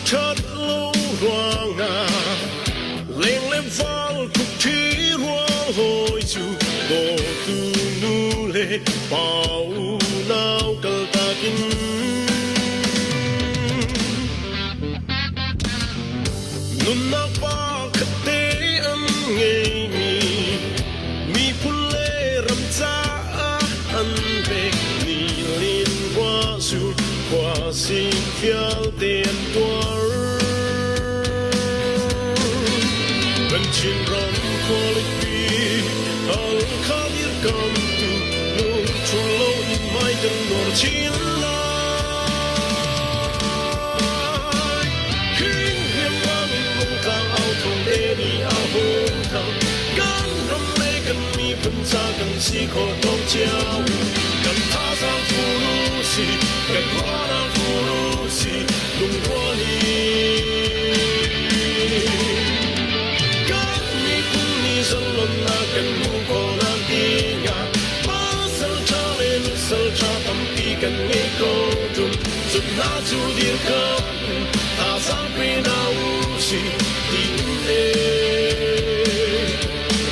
ṭhat lo ruangah leng le val khukṭhi rual hawi cu dawtu nu le pa unau kaltak in nunnak pa khatte an ngeimi miphun le ram caah an pek ni lin khua sur khua sin vialte an tuar. Kan Chinram khualipi Halkha dirkamtu lungṭhul lo in mai kan nawr chin lai. Hing hriamnam in lungtlang au thawng te nih a hung thang. Kan ram le kan miphun ca kan si khawh tawk cio. Kan thazaang fur u si, kan ruahnak fur u si, lungrual in. Kan miphun nih zalonnak kan hmuh khawhnak dingah pasal ṭha le nusal ṭha tampi kan ngei ko ṭung. Cun hna cu dirkamh in thazaang pe hna u sih tiin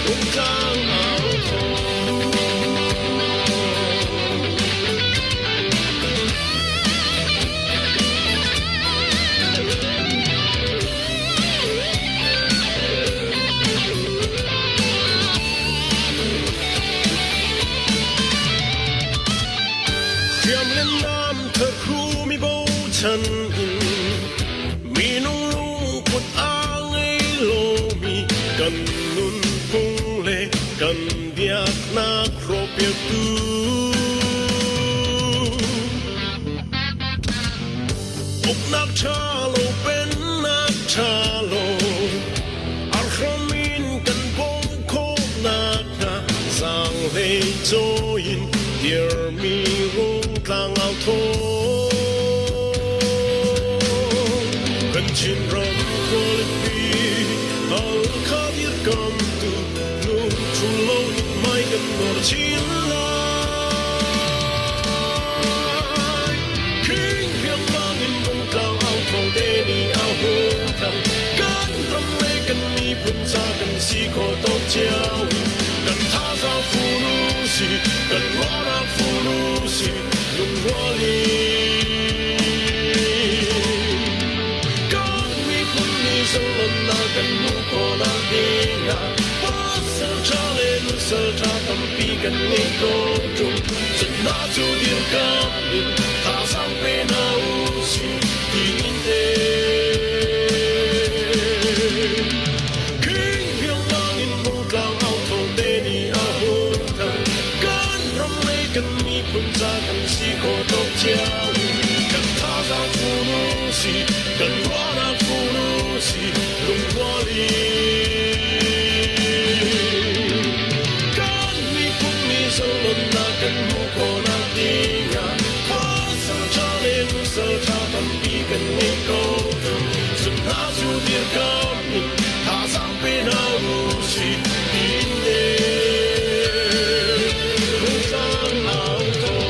Rungtlang au thawng. Hriam le nam thakhu mi bochan in minung lungput a ngei lomi kan nunphung le kan biaknak hrawhpiaktu. Uknak ṭha lo pennak ṭha lo a hram in kan bawmh khawhnak hnga zaanghlei cawi in dirmi rungtlang au thawng. Kan Chinram khualipi Halkha dirkamtu lungṭhu lo in hmai kan nawr chin lai. King hriamnam in rungtlang au thawng te nih a hung thang. Kan ram le kan miphun ca kan si khawh tawk cio in kan thazaang fun u sih, kan ruahnak fun u sih, lungrual in. Kan miphun nih zalonnak kan hmuh khawhnak dingah pasal ṭha le nusal ṭha tampi kan ngei ko ṭung. Cun hna cu dirkamh in thazaang pe hna u sih tiin te. King hriamnam in rungtlang au thawng te nih a hun thang. Kan ram le kan miphun ca kan si khawh tawk cio. Kan thazaang fun u sih, kan ruahnak fun u sih, lungrual in. Kan miphun nih zalonnak kan hmuh khawhnak dingah pasal ṭha le nusal ṭha tampi kan ngei ko. Cun hna cu dirkamh in thazaang pe hna u sih tiin le rungtlang au thawng.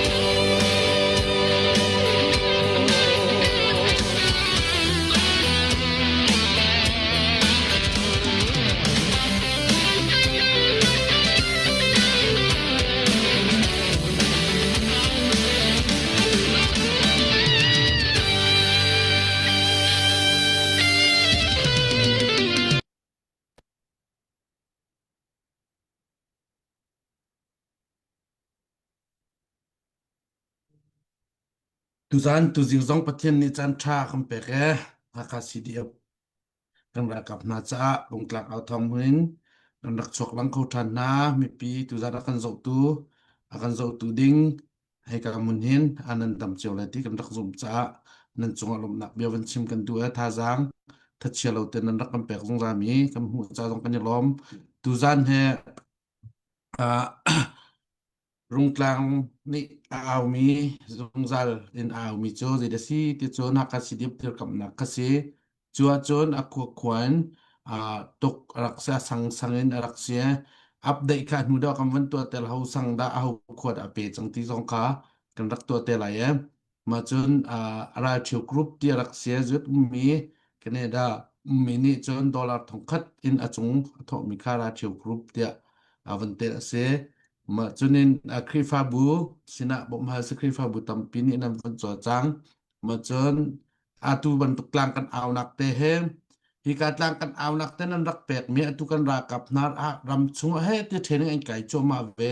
Tuzan tuzing zong Pathian nih caan ṭha kan pek ee. Hakha CDF kan ralkap hna caah Bungtlak authawng hmun kan rak chuak lang kho ṭhan hna. Mipi tuzan a kan zohtu a kan zohtu ding hika hmun hin a nan dam cio lai ti kan rak zumh caah nan cungah lawmhnak bia van chim kan duh ee. Thazaang thachia lo te nan rak kan pek zungzal mi kan hmuh ca zong kan i lawm. Tuzan he uh, Rungtlang nih a aumi zungzal in a aumi cu zei dah si ti cun Hakha Sidip dirkamhnak kha si. Cu ahcun a khuakhua in tuk a rak si, a sangsang in a rak si. Update kha hnu deuh kan van tuah te ho sang dah aho khua dah a pe cang ti zong kha kan rak tuah te lai e. Mah cun a ralṭhio group ti a rak si, zut ummi. Canada ummi nih cun dollar thongkhat in a cung a thawhmi kha Racheu Group tiah a van tel a si. Mah cunin Khrihfabu sinah bawmhhal si Khrihfabu tampi nih nan van cawlcang. Mah cun atu bantuk tlang kan aunak te he hika tlang kan aunak te nan rak pekmi atu kan ralkap hna ram chung he ti training an kai cuahmah ve.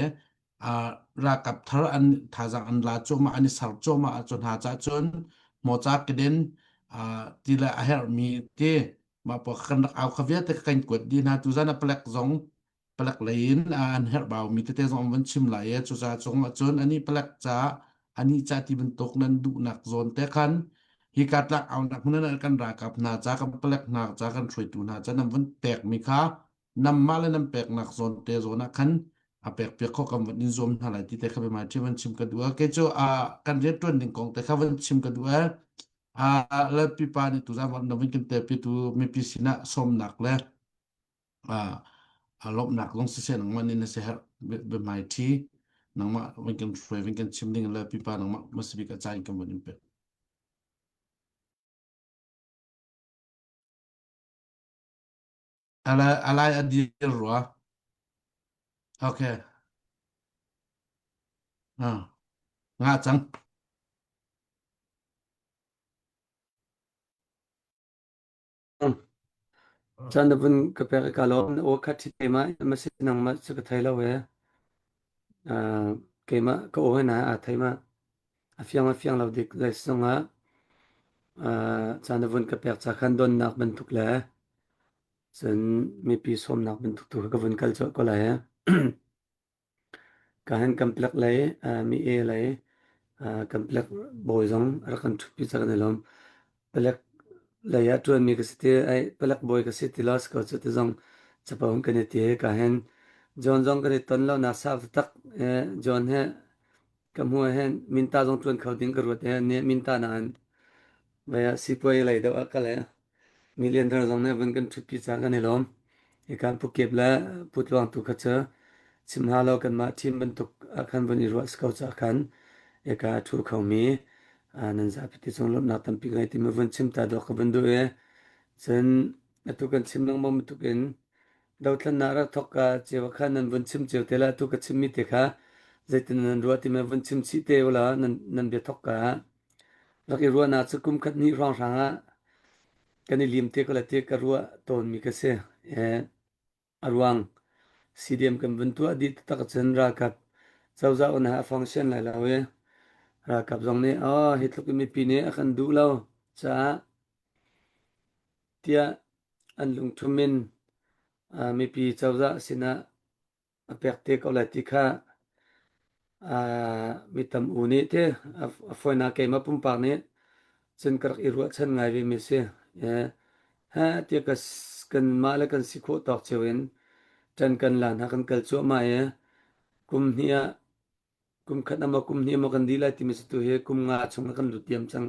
Ralkap thar an thazaang an la cuahmah an i ser cuahmah ahcun hna cah cun mawca keden ti le a herhmi ti mah pawl kan rak au kha vialte kan kuat dih hna tuzan a palek zong palek lei in an herh baumi tete zong an van chim lai i cucaah cung ahcun ani palek ca ani ca ti bantuk nan duhnak zawn te khan hika tlak aunak hmun ah kan ralkap hna ca kan palek hna ca kan hruaitu hna ca nan van pekmi kha namah le nan peknak zawn te zawn ah khan a pek piak kho kan van in zuam hna lai ti te kha bia mai van chim ka duh ke cu a kan rian tuan ding kong te kha van chim ka duh a le pipa nih tuzan van na vin kan te pi tu mipi sinah sawmnak le a lawmhnak zong siseh nangmah nih na siaherh biahmai ṭhi nangmah vun kan hruai vun kan chim ding le pipa nangmah hmasabik a caan kan vun in pek. Alai alai a dir rua. Okay. Ah, nga cang. Caan na vun ka pek i ka lawm. Na aw kha ṭhi keimah ma si nangmah cu ka thei lo ee. Uh, keimah ka aw he na aa thei ma. A fiang a fiang lo dik zei zongah uh, caan na vun ka pek ca khan donnak bantuk le cun mipi sawmnak bantuk tu kha ka vun kal colh ko lai ee. Kahin kan lei mi e lei kan palek bawi zong a rak kan ṭhutpi ca kan i lawm. Palek lei ah ṭuanmi ka si ti ai palek bawi ka si ti lo si ko cu ti zong capo in kan i ti. Kahin John zong kan i ton lonak sau taktak John he ka hmu ahhin minta zong ṭuan kho ding ka ruat i nih minta nain vai ah sipuai lei deuh ah kal i Million thar zong nih vun kan ṭhutpi caah kan i lawm. Hika Pu Kep le Pu Tluang tu kha cu chim hna law kanmah team bantuk ah khan vun i ruah si ko caah khan hika a ṭhu khomi nan zapi te cung lawmhnak tampi ka ngei timi vun chim ta dawh ka vun duh i cun atu kan chim lengmang bantuk in dothlennak rak thawk ka cio ah khan nan vun chim cio te la atu ka chimmi te kha zeitin nan ruah timi vun chim chih te ulaw nan nan bia thawk ka ah Rak i ruahnak cu kum khat hnih hrawnghrang ah kan i lim te ko lai ti ka ruah tawnmi ka si. A ruang CDM kan vun tuah dih taktak ahcun ralkap cozah on ah a function lai lo i ralkap zong nih oh hi tluk in mipi nih a kan duh lo caah tiah an lungthum in mipi cozah sinah a pek te ko lai ti kha mi tam u nih te a fawinak keimah pumpak nih cun ka rak i ruahchan ngai ve mi si. Ha tiah ka kanmah le kan si khawh tawk cio in ṭan kan la hna kan kal cuahmah i kum hnih ah kum khat amaw kum hnih amaw kan dih lai timi si tu hi kum nga chung ah kan lut diam cang.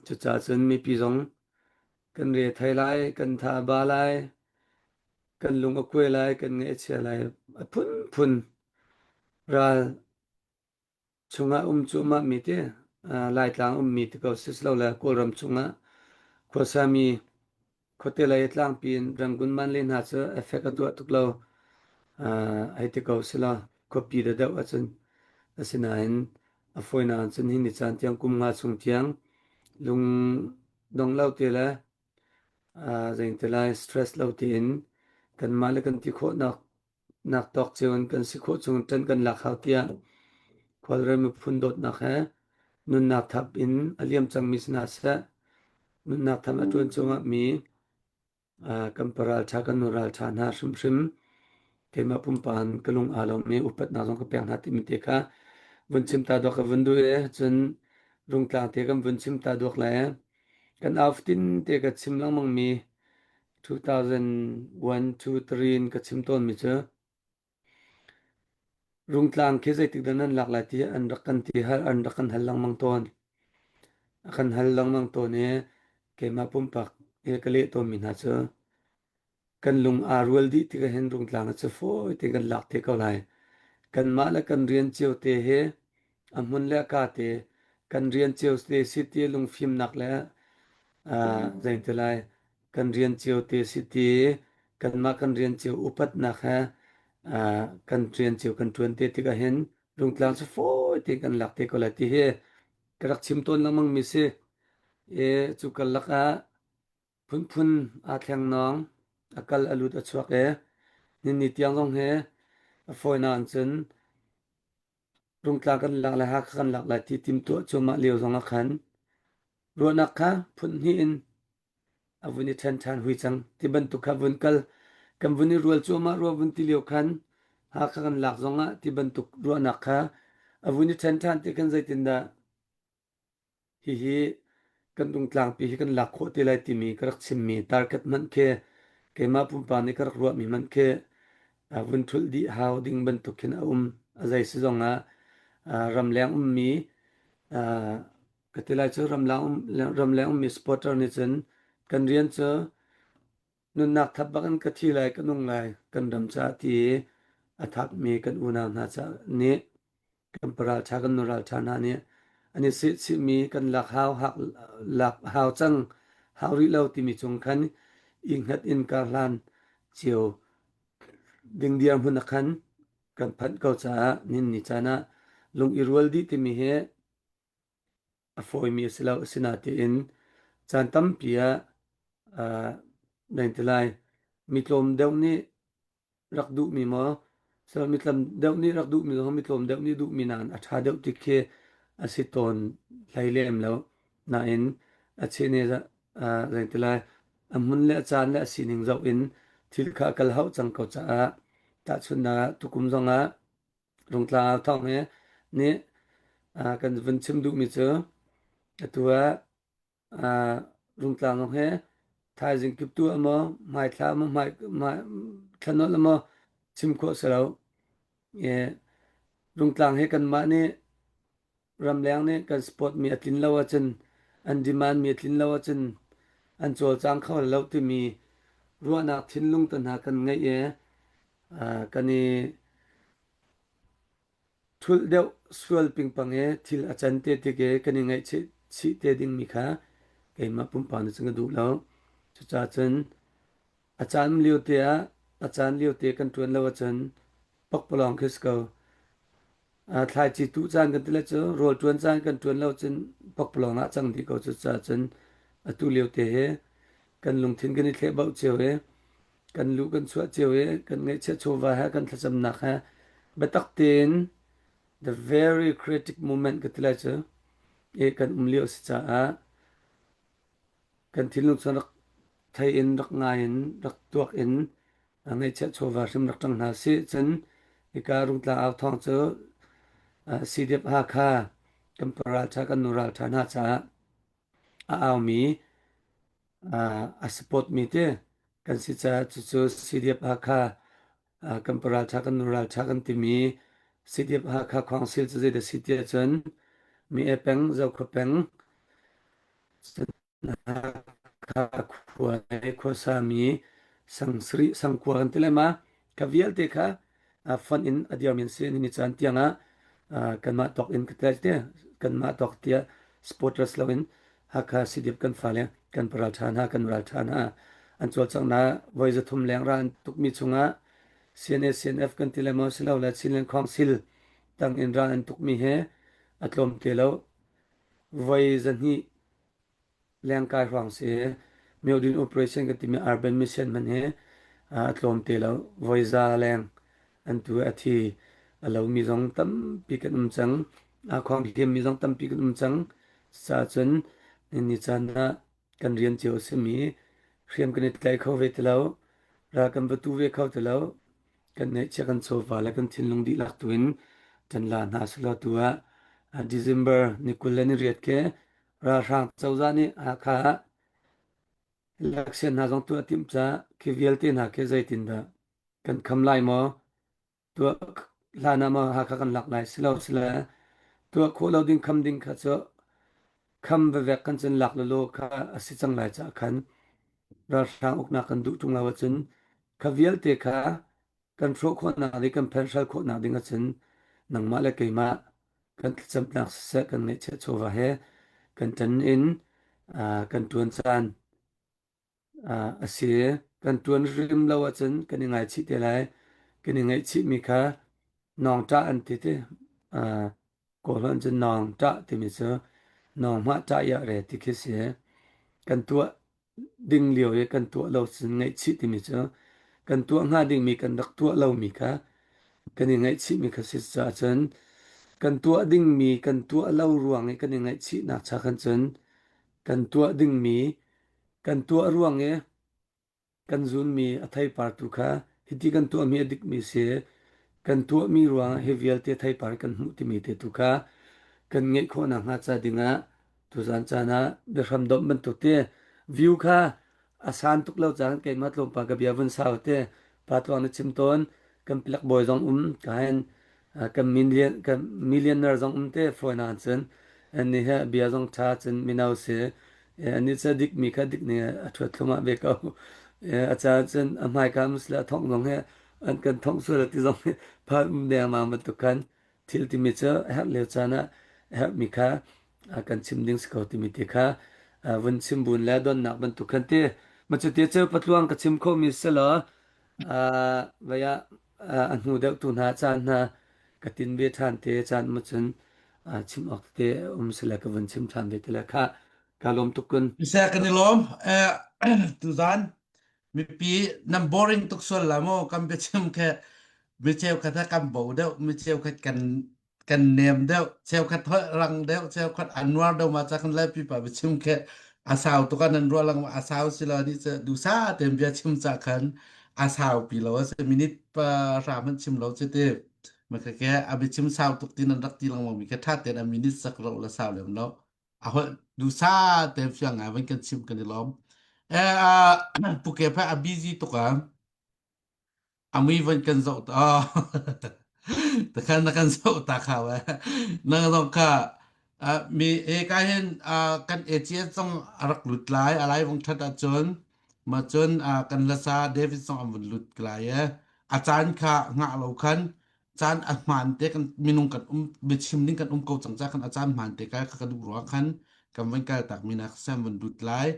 Cucaah cun mipi zong kan re thai lai, kan tha a ba lai, kan lung a kuai lai, kan ngaih a chia lai. A phunphun ral chungah um cuahmah mi te Laitlang ummi ti ko sisilole Kawlram chungah khuasami khuate lei tlangpi in Rangoon man le hna cu effect a tuah tuk lo. Hei ti ko sila khuapi deuh ahcun asinain a fawinak cun hi ni caan tiang kum nga chung tiang lung dong lo te le zeiti lai stress lo tein kanmah le kan ti khawhnak nak tawk cio in kan si khawh chung ṭan kan lak hau tiah khualrel miphun dawtnak he nunnak thap in a liam cangmi si hna seh nunnak tham a ṭuan cungah mi kan paralṭha kan nu ralṭha hna hrimhrim keimah pumpak ka lung aa lawm i upatnak zong ka pek hna timi te kha vun chim ta duak ka vun duh i cun rungtlang te kan vun chim ta duak lai kan au fatin te ka chim lengmang mi 2001 2 3 in ka chim tawnmi cu Rungtlang khi zeitik dah nan lak lai ti an rak kan ti hal an rak kan hal lengmang tawn. A kan hal lengmang tawn i keimah pumpak i ka leh tawnmi hna cu kan lung aa rual dih tikah hin rungtlang cu fawi tein kan lak te ko lai. Kanmah le kan rian cio te hi a hmun le a ka te kan rian cio te si ti lungfimnak le. Zei lai kan rian cio te si ti kanmah kan rian cio upatnak he kan rian cio kan ṭuan te tikah hin Rungtlang cu fawi tein kan lak te ko lai ti hi ka rak chim tawn lengmang mi si. I cu karlak ah phunphun aa thleng nawng, a kal a lut a chuak i ninni tiang zong hi a fawinak in cun Rungtlang kan lak lai, Hakha kan lak lai ti timhtuah cuahmah lio zong ah khan ruahnak kha phun hnih in a vun i ṭhen ṭhan hui cang ti bantuk kha vun kal kan vun i rual cuahmah rua vun ti lio khan Hakha kan lak zongah ti bantuk ruahnak kha a vun i ṭhen ṭhan ti khan zeitindah hihi kan Rungtlangpi hi kan lak khawh te lai timi ka rak chimmi target hmanh khi keimah pumpak nih ka rak ruahmi hmanh khi vun ṭhulh dih hau ding bantuk khin a um. A zei si zongah ramleng ummi ka ti lai cu ramleng ummi supporter nih cun kan rian cu nunnak thap bak in ka thi lai ka nung lai kan ram caah ti i a thapmi kan unau hna caah nih kan paralṭha kan nuralṭha hna nih an i sehchihmi kan lak hau hak lak hau cang hau rih lo timi cung khan i hngat in kar hlan cio ding dirhmun ah khan kan phanh ko caah nin ni caan ah lung i rual dih timi hi a fawimi a si lo. Asinain caan tampi ah uh, nan ti lai mi tlawm deuh nih rak duhmi maw so mi tlam deuh nih rak duhmi zong mi tlawm deuh nih duhmi nain a ṭha deuh tik khi a si tawn hlei lem lo. Nain a chene zei ti lai a hmun le a caan le a sining zoh in thil kha a kal hauh cang ko caah tahchunhnak ah tukum zongah Rungtlang au thawng hi nih kan vun chim duhmi cu atu ah Rungtlang zong hi thaizing kiptu ah maw hmaithla maw hmai hmai thlanawlh ah maw chim khawh si lo. Rungtlang hi kanmah nih ramleng nih kan support mi a tlin lo ahcun an demand mi a tlin lo ahcun an cawlcang kho lo timi ruahnak thinlung te hna kan ngeih i kan i Thulh deuh sual pingpang i thil a can te tik i kan i ngaihchih chih te dingmi kha keimah pumpak nih cun ka duh lo. Cucaah cun a caan lio te ah a caan lio te kan ṭuan lo ahcun pakpalawng khi si ko. Thlaici tuh caan kan ti le cu rawl ṭuan caan kan ṭuan lo cun pakpalawng ah a cang dih ko. Cucaah cun atu lio te hi kan lungthin kan i thlehbauh cio i kan luh kan chuah cio i kan ngaihchiah chawva he kan thlacamnak he biatak tein the very critic moment ka ti lai cu i kan um lio a si caah kan thinlung chung rak thei in rak ngai in rak tuak in ngaihchiah chawva hrim rak ṭang hna sih cun hika Rungtlang au thawng cu CDF Hakha kan pa ralṭha kan nu ralṭha hna caah a aumi a support mi te kan si caah cucu CDF Hakha kan pa ralṭha kan nu ralṭha kan timi CDF Hakha Council cu zeidah si tiah cun mi e peng Zokhua peng Hakha khua le khuasami sangsarih sangkua kan ti lai ma kha vialte kha fonh in a dirmi an si ni caan tiang ah kanmah tawk in ka tel te kanmah tawk tiah supporters loin Hakha CDF kan fale kan paral ṭha hna kan ral ṭha hna an cawlcanghnak voi 300 leng ra an tukmi chungah CNA CNF kan ti le maw silo le Chinland Council tang in ral an tukmi he a tlawm te lo voi 200 lengkai hrawng si. Myodin operation kan timi urban mission hmanh hi a tlawm te lo. Voi za leng an tu a thi a lomi zong tampi kan um cang. A khong hliammi zong tampi kan um cang. Cucaah ni caan ah kan rian cio a simi hriam kan i tlai kho ve ti lo. Ral kan va tu ve kho ti lo. Kan ngeihchiah kan chawva le kan thinlung dihlak tu in kan la hna selaw tu ah December ni 28 ke Ralhrang cozah nih Hakha ah election hna zong tuah a timh caah khi vialte hna khi zeitindah kan kham lai maw? Tuah hlan ah maw Hakha kan lak lai? Silo sile tuah khawh lo ding kham ding kha cu kham vevek kan cun lak lawlaw kha a si cang lai caah khan ralhrang uknak kan duh ṭung lo ahcun kha vialte kha kan hrawh khawhnak le kan phenhral khawhnak ding ahcun nangmah le keimah kan thlacamnak siseh kan ngeihchiah chawva he kan ṭan in. Kan ṭuan caan a si. Kan ṭuan rim lo ahcun kan i ngaichih te lai. Kan i ngaihchihmi kha nawngṭah an ti ti. Kawl holh cun nawngṭah timi cu nawngmah ṭah iah re ti khi si. Kan tuah ding lio i kan tuah lo cun ngaihchih timi cu kan tuah hnga dingmi kan rak tuah lomi kha kan i ngaihchihmi kha si caah cun kan tuah dingmi kan tuah lo ruang i kan i ngaihchihnak cha khan cun kan tuah dingmi kan tuah ruang i kan zunmi a theipar tu kha hiti kan tuahmi a dikmi si kan tuahmi ruang hi vialte theipar kan hmuh timi te tu kha kan ngeih khawh nakhnga ca dingah tuzan caan ah biahram domh bantuk te view kha a san tuk lo caan keimah tlawmpal ka bia vun sau te pa tluang na chim tawn kan pilak bawi zong um ka hen kan million kan millionaire zong um te fawi na cun ani he bia zong tha cun mino si ani cu dik mi kha dik ning a thuat thlumah ve ko a ca cun a hmai ka musle a thong zong he an kan thong sual ti zong phan um deng ma bantuk khan thil timi cu a herh lio caan ah a herhmi kha kan chim ding si ko timi te kha vun chim bun le donnak bantuk khan ti ma cu te cu patluang ka chim khomi selaw vai ah a hnu deuh tu hna caan hna ka tin ve ṭhan te caan ma cun chim awk te um sile ka vun chim ṭhan ve te le kha ka lawm tuk kun Seh kan i lawm. Tuzan mipi nan boring tuk sual la mu kan biachim khe mi cheukhat he kan bo deuh mi cheukhat kan kan nem deuh cheukhat rang deuh cheukhat anwar deuh ma cha kan lai pipa biachim khe a sau tuk an ruah lang a sau si lo ni che dusa tem bia chim cha khan a sau pi lo a se minute pa ra man chim lo che te ma ke ke a biachim sau tuk tin an rak ti lang mi ke tha ten a minute sak ro la sau lem lo a holh dusa te fiang ngai van kan chim kan i lawm eh puke pha a busy tuk a amui van kan zoh ta takhan na kan zoh ta kha wa nang zong kha mi e ka hin kan ATS zong a rak lut lai a lai vong that ahcun ma cun kan lasa David zong an vun lut lai e a caan kha ngah lo khan caan a hmaan te kan minung kan um biachim ding kan um ko cang ca kan a caan hmaan te kai ka duh ruang khan kan van kal tak mi nak sam van lut lai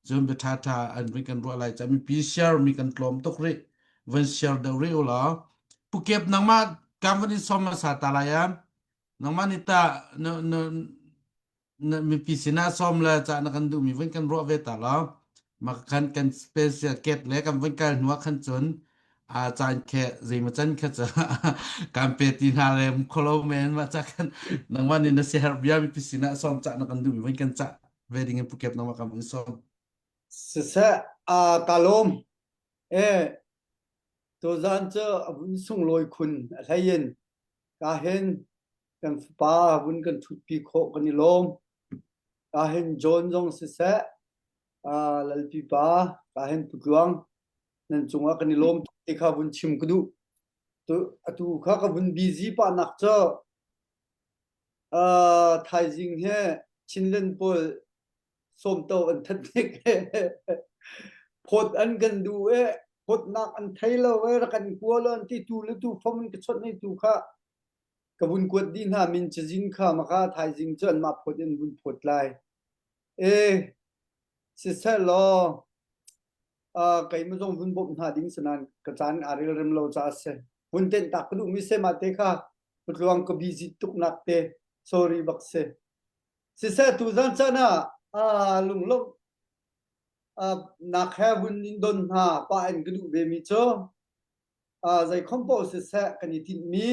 cun bia tha tha an van kan ruah lai ca mipi share mi kan tlawm tuk rih van share deuh rih u law pukep nangmah kam van in som sa ta lai am nangmah ni ta na na mipi sinah sawm le cah na kan duhmi vun kan ruah ve ta lo ma khan kan special ket le kan vun kal hnu ah khan cun a caan khe zeimaw can khe cu kan pe ti hna le kholo men ma cha khan nangmah nih na siaherh bia mipi sinah sawm cah na kan duhmi vun kan cah ve ding in pukep nangmah kan vun sawm Siseh, aa ka lawm. E, tuzaan cu a vun sunglawi khun a hlei in ka hin kan fapa vun kan ṭhutpi khawh kan i lawm. Ka hin John zong siseh, uh, Lalpi pa, ka hin Pu Tluang, nan cungah kan i lawm tuk ti kha vun chim ka duh. Tu, atu kha ka vun busy pah nak cu uh, thaizing he Chinland pawl sawmto an that nek phawt an kan duh e phawtnak an thei lo e rak kan kua lo an ti tu le tu fom in ka chawnh nei tu kha ka vun kuat dih hna min cazin kha maka thaizing cu anmah phawt in vun phawt lai e siseh law keimah zong vun bawmh hna ding sanan ka caan aa rel rem lo ca se vun tenh tak ka duh mi se ma te kha patluang ka busy tuk nak te sorry bak se siseh tu zan caan ah lunglawmh nak he vun in don hna pa in ka duh ve mi cu zeikhom paoh siseh kan i tinhmi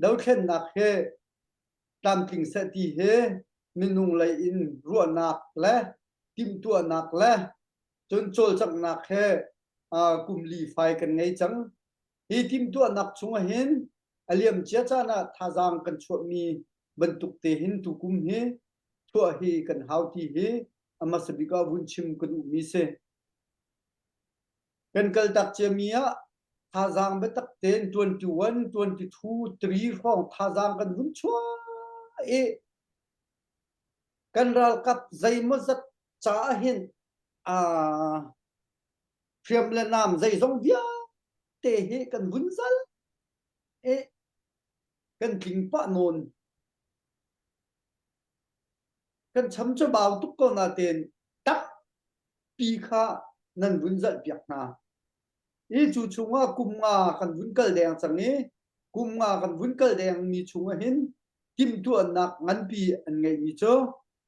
dothlennak he tlamtling seh ti hi minung lei in ruahnak le timhtuahnak le cun cawlcanghnak he kum li fai kan ngei cang. Hi timhtuahnak chung ahhin a liamcia caan ah thazaang kan chuahmi bantuk te hin tukum hi chuah hi kan hau ti hi a hmasa bik ah vun chim ka duhmi si. Kan kaltak ciami ah thazaang biatak tein 21, 22, 3 hrawng thazaang kan vun chuah i kan ralkap zeimawzat caah hin aa hriam le nam zeizong vialte hi kan vun zal i kan tling pah nawn. Kan cham cu bau tuk ko natein tampi kha nan vun zalhpiak hna. I cu chungah kum nga kan vun kal deng cang i kum nga kan vun kal dengmi chungah hin timhtuahnak nganpi an ngeihmi cu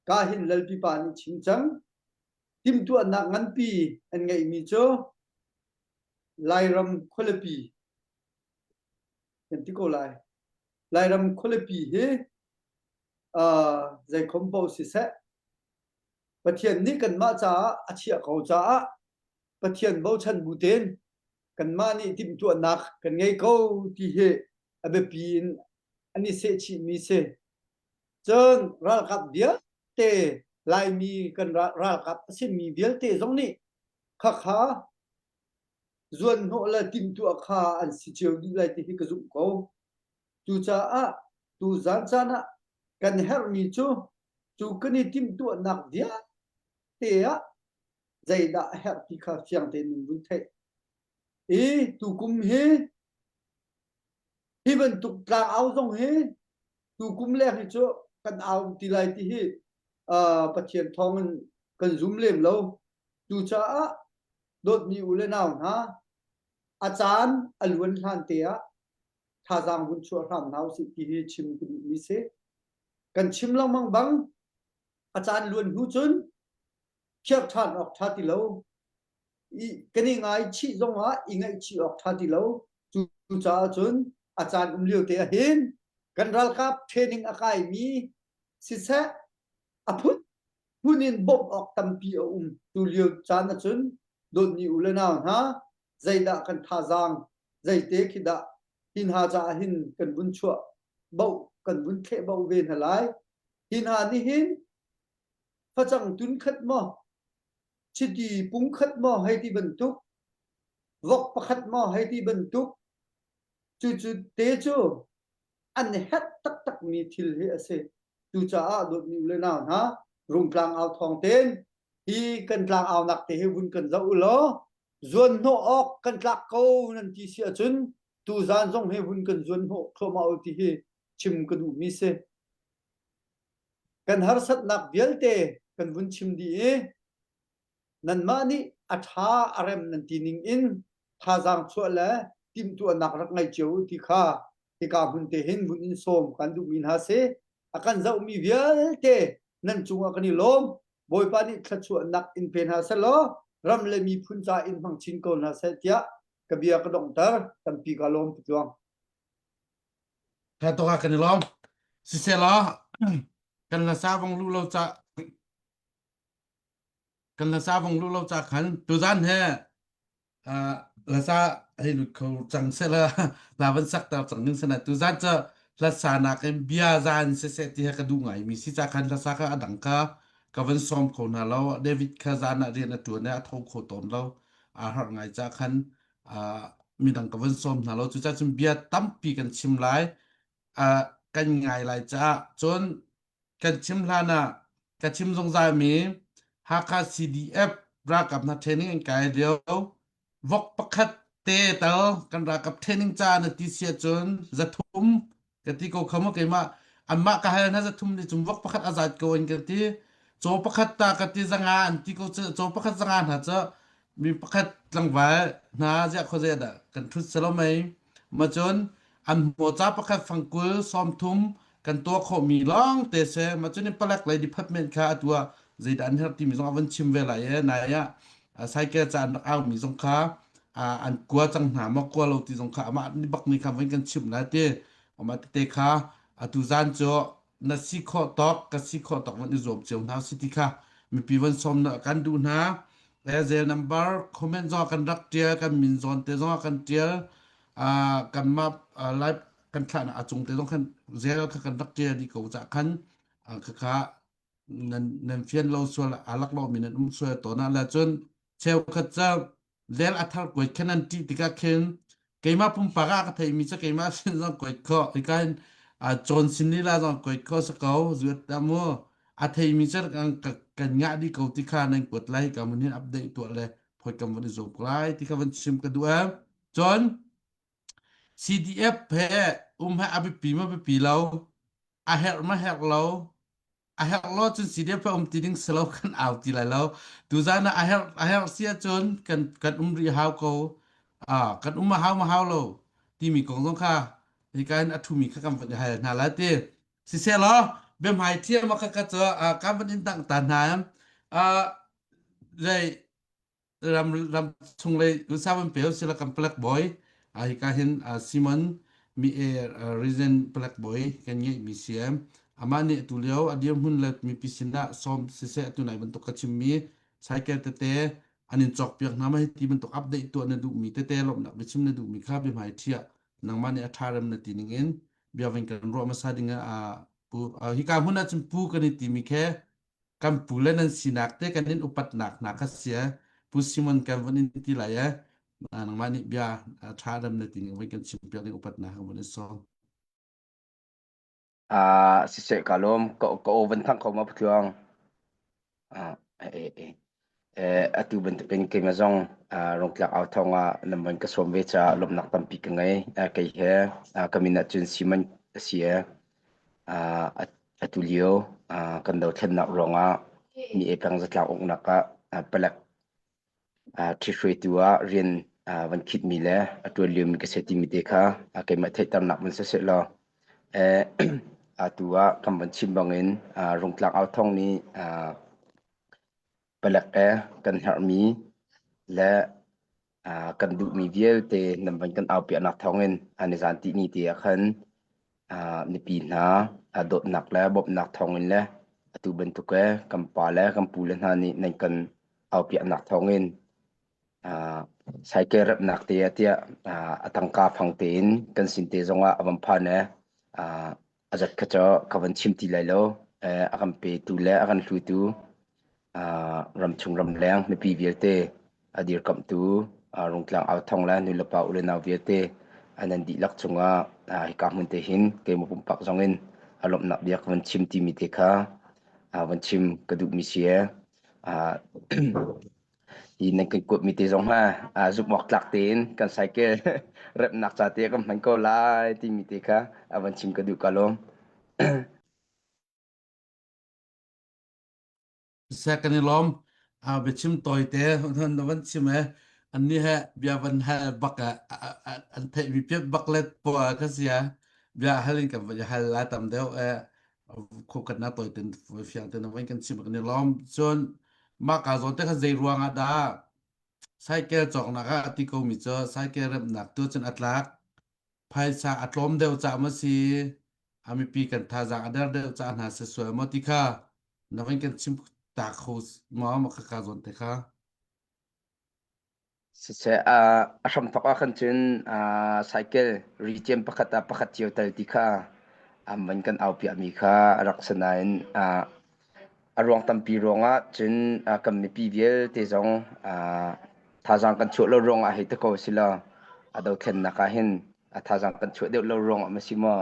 ka hin Lalpipa nih chim cang. Timhtuahnak nganpi an ngeihmi cu Lairam khualipi kan ti ko lai. Lairam khualipi hi uh, zeikhom paoh siseh Pathian nih kanmah caah a chiah ko caah Pathian bochan bu tein kanmah nih timhtuahnak kan ngei ko ti hi a biapi in an i sehchihmi si. Cun ralkap vialte Laimi kan ralkap a simi vialte zong nih khakha zuanhnawh le timhtuah kha an si cio dih lai ti hi ka zumh ko. Cucaah tuzan caan ah kan herhmi cu cu kan i timhtuahnak vialte ah zeidah a herh ti kha fiang tein in vun theih. I tukum hi hi bantuk tlangau zong hi tukum leng hi cu kan au ti lai ti hi uh, Pathian thawng in kan zum lem lo. Cucaah dawtmi u le nau hna a caan a luan hlan te ah thazaang vun chuah hram hna usih ti hi chim ka duhmi si. Kan chim lengmang bang a caan luan hnu cun khiak ṭhan awk ṭha ti lo. I, kan i ngaichih zongah i ngaihchih awk ṭha ti lo. Cucaah cun a caan um lio te ahhin kan ralkap training a kaimi siseh a phun phun in bawmh awk tampi a um. Tu lio caan ahcun dawtmi u le nau hna zeidah kan thazaang zeite khi dah hi hna caah hin kan vun chuah boh kan vun thleh boh ve hna lai hi hna nih hin facang tun khat maw chiti pung khat maw hei ti bantuk vok pakhat maw hei ti bantuk cu cu te cu an herh taktak mi thil hi a si cucaah dawtmi u le nau hna rungtlang au thawng ten hi kan tlang aunak te hi vun kan zoh u law zuanhnawh awk kan tlak ko nan ti si ahcun tuzaan zong hi vun kan zuanhnawh thluahmah u ti hi chim ka duhmi si. Kan harsatnak vialte kan vun chim dih i nanmah nih a ṭha a rem nan ti ning in thazaang chuah le timhtuahnak rak ngei cio u ti kha hika hmun te hin vun in sawm kan duhmi hna si. A kan zohmi vialte nan cungah kan i lawm. Bawipa nih thluachuahnak in pe hna seh law ram le miphun ca in hmang chin ko hna seh tiah ka bia ka donghter. Tampi ka lawm Pu Tha tuk ah kan i lawm. Siselaw kan hlasa vong lu lo ca kan hlasa vong lu lo ca khan tuzan he hlasa hei lut kho cang sehla hla van sak ter cang ning sana tuzan cu hlasa nakin bia zan siseh ti he ka duh ngai mi si ca khan hlasa kha a dang kha ka van sawm kho hna lo David kha zan ah rian a tuan i a tho kho tawn lo aa harh ngai ca khan midang ka van sawm hna lo cucaah cun bia tampi kan chim lai kan ngai lai caah cun kan chim hlan ah ka chim zungzal mi Hakha CDF ralkap hna training an kai lio vok pakhat te tal kan ralkap training ca na ti si ahcun 300 ka ti ko kha mu keimah anmah ka hal hna 300 nih cun vok pakhat a zat ko an ka ti caw pakhat ta ka ti 500 an ti ko caw pakhat 500 hna cu mi pakhat tlangval hna ziah khuazei dah kan ṭhut selo mei ma cun an hmawca pakhat fangkul 30 kan tuah khawhmi lawng te se ma cun in palek lei department kha atu ah zeidah an herh timi zong a van chim ve lai e nai ah cycle ca an rak au mi zong kha an kua cang hna maw kua lo ti zong kha amah ni bak ni kha van kan chimh lai ti amah tete kha atu zan cu na si khawh tawk ka si khawh tawk van i zuam cio hna si ti kha mipi van sawm na kan duh hna zel number comment zong kan rak tial kan min zawn te zong kan tial kan map live kan thlah na a cung te zong khan zel kha kan rak tial di ko ca khan kha kha nan nan fian lo sual alak lo mi nan um sual to na la cun cheukhat ca zel a thar kuai khan an ṭih tikah khin keimah pumpak ah ka theimi cu keimah sin zong kuai khawh hika hin cawn sin lila zong kuai khawh si ko zuat dah mu a theimi cu kan kan ngah dih ko ti kha nan kuat lai ka mun hin update tuah le phoi kam van i zuam lai ti kha van chim ka duh em cun CDF he um he a biapi ma biapi lo a herh ma herh lo. A herh lo cun CDF um ti ding si lo kan au ti lai lo. Tuzan ah a herh a herh si ahcun kan kan um rih hau ko. Ah, kan um a hau ma hau lo timi kong zong kha hika in a thumi kha kan van i hal hna lai ti. Siseh law biahmai thiam a kha ka cu kan van in dangh ta hna. Ah, zei ram ram chung lei usawan peu sila kan plak boy a hika hin Simon mi e region plak boy kan ngei mi siam ama nih tu lio a dirhmun le mipi sinah som siseh tu nai bantuk ka chimmi cycle tete an in cawk piak hna ma hi ti bantuk update tuah na duhmi tete lawmhnak biachim na duhmi kha biahmai thiah nangmah nih a tha rem na ti ning in bia vin kan ruah hmasa ding ah pu hika hmun ah cun pu kan i timi khe kan pu le nan sinak te kan in upatnak hna kha sia Pu Simon kan von in ti lai e nangmah nih bia tha dam na ti ning voi kan chim piak ding upatnak kan von in sawm. Ah siseh ka lawm ka ka aw van thang kho ma patluang. Ah eh eh eh atu bantukin keimah zong rungtlak au thawng ah nan van ka sawm ve caah lawmhnak tampi ka ngei. Kei he ka min ah cun Simon a si e. Atu lio kan dothlennak ruangah mi peng zatlang uknak ah palek ṭhihruaitu ah rian van khitmi le a ṭuan liomi ka si timi te kha keimah theihternak van si sehlaw atu ah kan van chim bangin Rungtlang Authawng nih palek he kan herhmi le kan duhmi vialte nan van kan aupiahnak thawngin nizan tihni te ah khan mipi hna dawtnak le bawmhnak thawngin le atu bantuk he kan pa le kan pu le hna nih nan kan aupiahnak thawngin cycle remhnak te ah tiah a tangka fang tein kan sin te zongah a van phan e a zat kha cu ka van chim ti lai lo. A kan petu le a kan hlutu ramchung ramleng mipi vialte a dirkamhtu Rungtlang Authong le nulepa u le nau vialte an an dihlak cungah hika hmun te hin keimah pumpak zong in a lawmhnak bia ka van chim timi te kha van chim ka duhmi si e. Hi nan kan kuatmi te zong ha zumh awk tlak tein kan cycle remhnak ca te kan hman ko lai timi te kha a van chim ka duh ka lawm. Seh kan i lawm. Biachim tawi te na van chim e. An nih he bia van hal bak an theihmi piat bak le po ka sia. Bia hal in kan van hal la tam deuh e. Khuakhat na tawi ten fiang ten van kan chim kan i lawm. Cun mah ka zawn te kha zei ruang ah dah cycle cawknak ah ti ko mi cu cycle remnak tu cun a tlak. Phaisa a tlawm deuh ca ma si a mipi kan thazaang a der deuh ca hna si sual maw ti kha na van kan chim ta kho maw ma kha ka zawn te kha. Siseh, a hramthawk ah khan cun cycle rician pakhat ah pakhat cio tal ti kha an van kan aupiahmi kha a rak si nain a ruang tampi ruangah cun kan mipi vialte zong thazaang kan chuah lo ruangah hei ti ko si law a dothlennak ah hin a thazaang kan chuah deuh lo ruangah ma si maw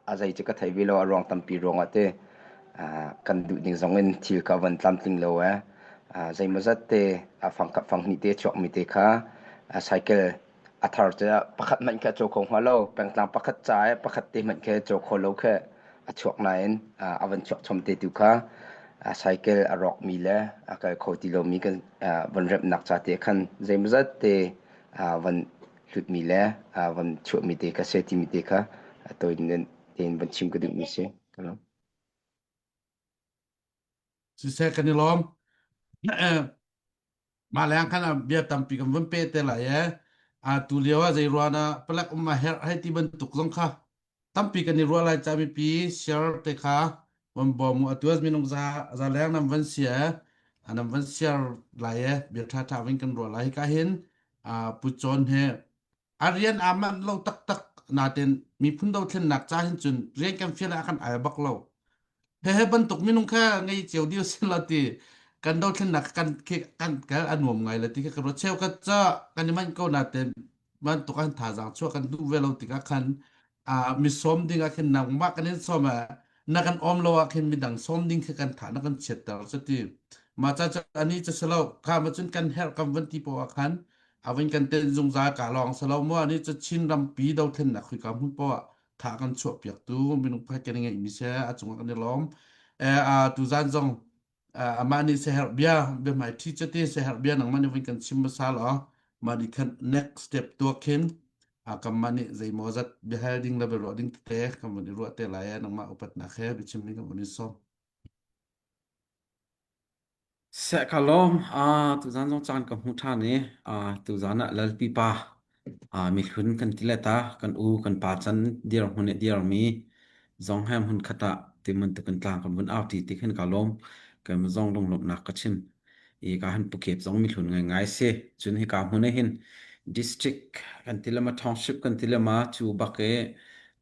a zei cu ka thei ve lo a ruang tampi ruangah te kan duh ding zong in thil kha van tlamtling lo e zeimawzat te a fangkhat fanghnih te chuak mi te kha cycle a thar cu pakhat hmanh kha caw kho hnga lo pengtlang pakhat ca e pakhat te hmanh kha caw kho lo kha a chuak nain a van chuak chom te tu kha cycle a rawk mi le a kal kho ti lomi kan van remhnak ca te khan zeimawzat te van hlutmi le van chuahmi te kha se timi te kha tawi tein van chim ka duhmi si. Siseh kan i lawm. Mah leng khan bia tampi kan vun pe te lai e. A tu lio ah zei ruan ah palek um a herh hei ti bantuk zong kha tampi kan i ruah lai ca mipi share te kha van bawm u atu minung za za leng nam van sia nam van share lai e bia tha tha vin kan ruah lai ka hin a pu chon he a rian aa manh lo taktak natin miphun dothlennak ca hin cun rian kan fial ah kan ai bak lo he he bantuk minung kha ngei cio dio sin lo ti kan dothlennak kan kan kal a nuam ngai le ti ka ruat cheu ka ca kan i manh ko natin bantuk an thazaang chuah kan duh ve lo tikah khan a mi sawm ding ah khin nangmah kan in sawm ah na kan awm lo ah khin midang sawm ding khi kan tha na kan chiatter cu ti mah ca cu ani cu si lo kha ma cun kan herh kan van ti poah ah khan a vun kan ten zungzal ka lawng si lo mu ani cu Chin rampi dothlennak khuika hmun poah tha kan chuah piak tu minung pakhat kan ngeih mi se a cungah kan i lawm. Eh tuzan zong amah nih seherh bia biahmai ṭhi cate seherh bia nangmah nih vun kan chim hmasa law mah nih khan next step tuak khin kanmah nih zeimaw zat biahal ding le biaruah ding tete kan vun i ruah te lai nangmah upatnak he biachim ding kan vun in sawm. Seh ka lawm. Ah, tuzan zong caan ka hmu ṭhan i ah, tuzan ah Lalpi pa ah, mihlun kan ti le ta kan u kan pa can dirhmun i dirmi zong he hmun khat ah timun tukin tlang kan vun au ṭi ti khin ka lawm. Kan zong lunglawmhnak ka chim. I ka han pukep zong mihlun ngaingai si. Cun hika hmun ah hin district kan ti le ma township kan ti le ma cu bak i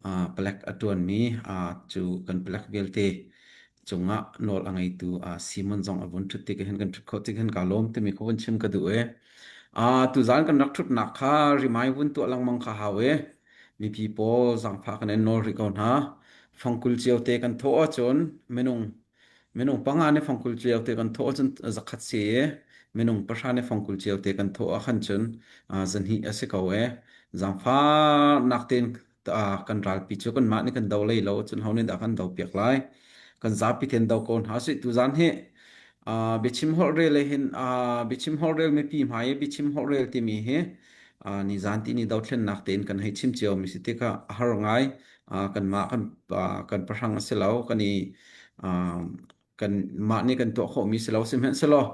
ah, palek a ṭuanmi ah, cu kan palek vialte cungah nawl a ngeitu Simon zong a vun ṭhut tik hin kan ṭhut khawh tik hin kaa lawm timi kha vun chim ka duh i tuzaan kan rak ṭhutnak kha rimai vun tuah lengmang kha hau i mipi pawl zaangfah kan in nawl rih ko hna. Fangkul cio te kan thawh ahcun minung minung panga nih fangkul cio te kan thawh ahcun zakhat si i minung pahra nih fangkul cio te kan thawh ah khan cun zahnih a si ko i zaangfahnak tein kan ralpi cu kanmah nih kan do lei lo cun ho nih dah kan do piak lai kan zapi ten do ko hna sih tuzan hi biachim holh rel hin biachim holh rel mipi hmai i biachim holh rel timi hi ni zan ti ni dothlennak tein kan hei chim cio mi si tikah a har ngai kanmah kan kan pahrang a si lo kan i kan mah nih kan tuah khawhmi si lo sihmanhsehlaw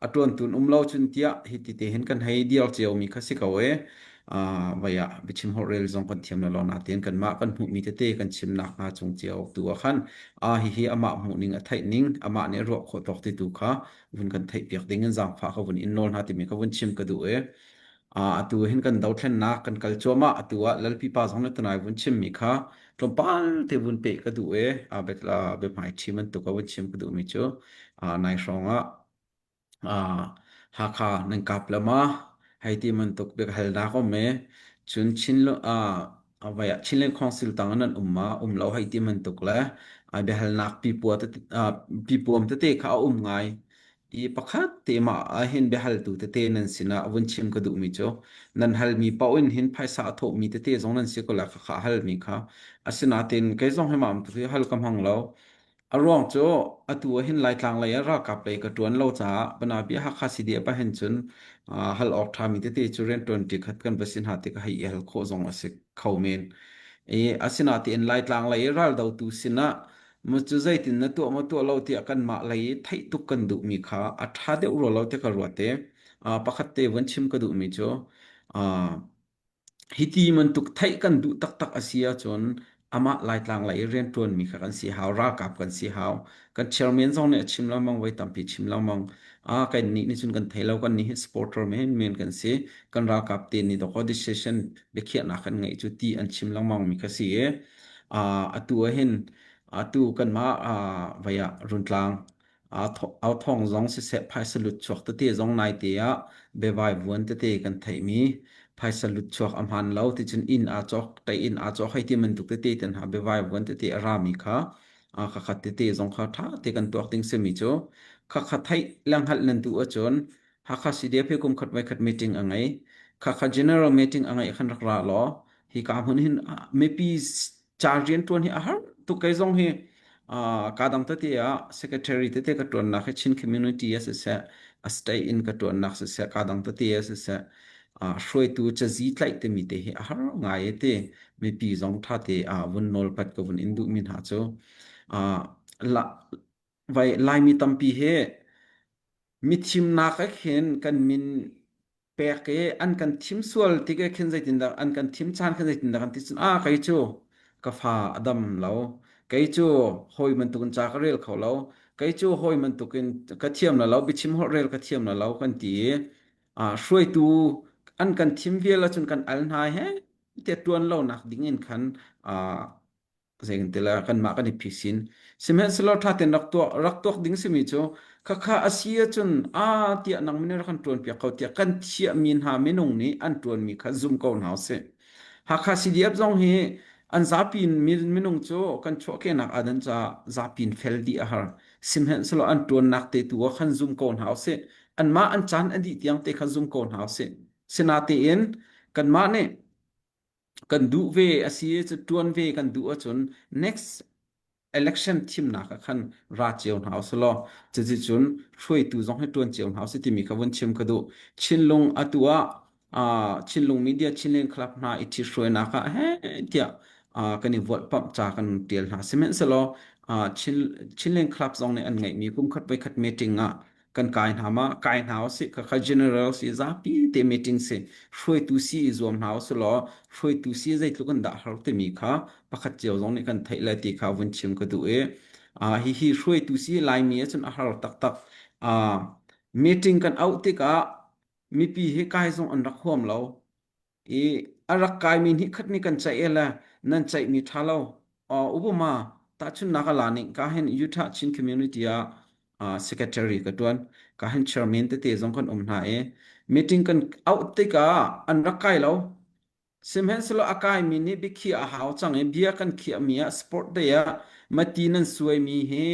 a ṭuantu um lo cun tiah hi ti te hin kan hei diar ciomi kha si ko e vai ah biachim holhrel zong kan thiam lo natein kanmah kan hmuhmi tete kan chimnak hnga cung cio tu ah khan a hihi amah hmuhning a theih ning amah nih a ruah khawh tawk ti tu kha vun kan theih piak ding in zaangfah ka vun in nawl hna timi ka vun chim ka duh e atu hin kan dothlennak kan kal cuahmah atu ah lalpi pa zong nih tunai vun chimmi kha tlawmpal te vun peh ka duh e a bet la biahmai ṭhi bantuk a vun chim ka duhmi cu nai hrawng ah Hakha nan kap lama hei ti bantuk biahalnak um e cun Chin vai ah Chinland Council tang nan um ma um lo hei ti bantuk le biahalnak pipua pipuam tete kha a um ngai I pakhat te mah ahhin biahaltu tete nan sinah vun chim ka duhmi cu nan halmi paoh in hin phaisa a thawhmi tete zong nan si ko lai khakha a halmi kha. Asinain kei zong hi mah hi hal ka hmang lo. A ruang cu atu ahhin Laitlang lei ah ralkap lei ka ṭuan lo caah Banabia Hakha CDF ahhin cun hal awk ṭhami tete cu rianṭuanṭi khat kan va si hna tikah hei i hal khawh zong a si kho men. I asinain Laitlang lei i raldotu sinah Mu cu zeitin na tuah maw tuah lo tiah kanmah lei i theih tuk kan duhmi kha a ṭha deuh rua lo ti ka ruat i pakhat te vun chim ka duhmi cu hiti bantuk theih kan duh taktak a si ahcun amah Laitlang lei i rianṭuanmi kha kan si hau, ralkap kan si hau. Kan chairman zong nih a chim lengmang, voi tampi chim lengmang. Ah, kan nih nih cun kan thei lo, kan nih hi supporter men men kan si. Kan ralkap te nih dawkaw decision biakhiahnak kan ngeih cu ti an chim lengmang mi kha si i atu ahhin atu kanmah vei ah Runtlang authawng zong siseh phaisa lutchuak tete zong naite ah biavai vuan tete kan theihmi phaisa lutchuak a hmaan lo ticun inn aa cawk tei inn aa cawk hei ti bantuk tete te hna biavai vuan tete a rami kha khakhat tete zong kha ṭha te kan tuak ding simi cu khakha theih le hngalh nan duh ahcun Hakha CDF hi kum khat voi khat meeting a ngei. Khakha general meeting a ngeih khan rak ra law hi ka hmun hin mipi ca rianṭuan hi a har tuk kei zong hi ka dang tete ah secretary tete ka ṭuannak hi Chin community ah siseh a state in ka ṭuannak siseh ka dang tete ah siseh hruaitu cazi tlaih timi te hi a har ngai e ti mipi zong ṭha te vun nawlpat ka vun in duhmi hna cu vai Laimi tampi hi mithimnak ah khin kan min pek i an kan thim sual tik ah khin zeitindah an kan thim caan khin zeitindah kan ti cun ah kei cu ka fa a dam lo kei cu hawi bantukin ca ka rel kho lo kei cu hawi bantukin ka thiam la lo biachim holh rel ka thiam la lo kan ti i ah hruaitu an kan thim vial ahcun kan al hna he te tuan lo nak ding in khan ah Zeitin kanmah kan i phisin. Sihmanhsehlaw ṭha tein rak tuah rak tuak ding simi cu khakha a si ahcun a tiah nang min rak kan ṭuanpiak ko tiah kan thiahmi hna minung nih an ṭuanmi kha zum ko hna usih. Hakha CDF zong hi an zapi in minung cu kan chuahkehnak aa dan caah zapi in fel dih a har. Sihmanhsehlaw an ṭuannak te tu ah khan zum ko hna usih. Anmah an caan a dih tiang te kha zum ko hna usih. Sinatein kanmah nih kan duh ve a si cu ṭuan ve kan duh ahcun next. Election thimnak ah khan ra cio hna usih law cuti cun hruaitu zong hi ṭuan cio hna usih timi kha vun chim ka duh. Chinlung atu ah uh, Chinlung Media Chinland Club hna i ṭhithruainak ah heh tiah uh, kan i volhpamh ca kan ṭial hna. Sihmanhsehlaw uh, Chin, Chinland Club zong nih an ngeihmi kumkhat voikhat meeting ah kan kai hna ma kai hna usih khakha general si zapi te meeting si hruaitu si i zuam hna usih law hruaitu si zeitluk in dah har timi kha pakhat cio zong nih kan theih le ti kha vun chim ka duh i uh, hihi hruaitu si Laimi ahcun a har taktak uh, meeting kan auh tikah mipi hi kai zong an rak huam lo i a rak kaimi nih khat nih kan ceih le nan ceihmi ṭha lo. Obama tahchunhnak a la ning ka hin Utah Chin Community ah uh, secretary ka ṭuan. Ka hin chairman tete zong kan um hna i meeting kan auh tikah an rak kai lo. Sihmanhsehlaw a kaimi nih biakhiah a hau cang i bia kan khiahmi ah sport day ah mati nan suaimi hi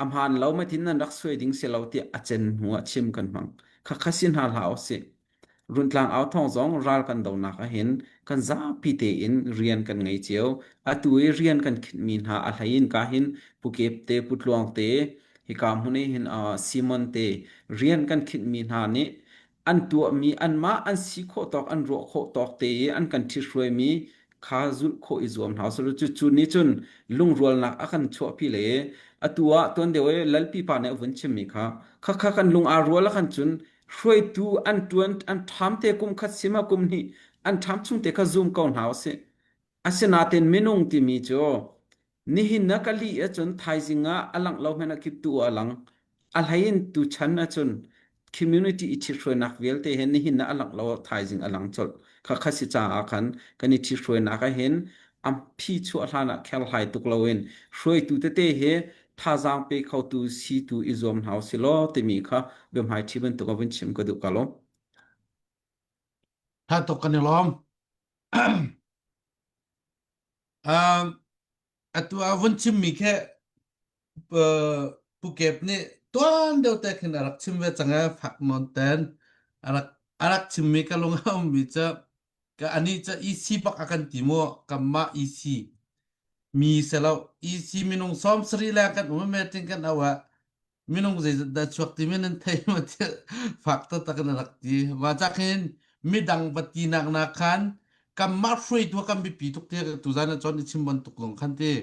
a hmaan lo matin nan rak suai ding si lo tiah a cen hnu ah chim kan hmang. Khakha si hna hlah usih. Runtlang au thawng zong ral kan donak ahhin kan zapi tein rian kan ngei cio. Atu i rian kan khinhmi hna a hlei in ka hin Pu Kep te, Pu Tluang te, hika hmun i hin uh, Simon te rian kan khinhmi hna nih an tuahmi anmah an si khawh tawk an ruah khawh tawk te i an kan ṭhithruaimi kha zulh khawh i zuam hna usih. Cu cu nih cun lungrualnak a kan chuahpi le atu ah tuan deuh i Lalpi pa nih a vun chimmi kha khakha kan lung aa rual ah khan cun hruaitu an ṭuan an ṭham te kum khat sim ah kum hnih an ṭham chung te kha zum ko hna usih. Asinain minung timi cu nihin na ka lih ahcun thaizing ah a langh lo hmanh ah kiptu ah a lang. A hlei in tuchan ahcun community i ṭhithruainak vialte he nihin ah a langh lo thaizing a lang colh. Khakha si caah khan kan i ṭhithruainak ahhin a phi chuah hlan ah kherhlai tuk loin hruaitu tete hi thazaang pe khotu si tu i zuam hna usih law timi kha biahmaiṭhi bantuk a vun chim ka duh ka lawm. Tha tuk kan i lawm. Um, atu a vun chimmi khi Pu Kep nih tuan deuh te khin a rak chim ve cang ee fak nawn ten a rak a rak chimmi ka lung a ummi cu ka anih cu EC bak a kan ti mu kanmah EC mi selo EC minung 70 le kan um meeting kan au ah minung zeizat dah chuak timi nan thei ma tiah fak taktak in a rak ti. Mah cak hin midang va tinak nak khan kanmah hruaitu kan biapi tuk ti tuzan ah cun i chim bantuk zong khan ti.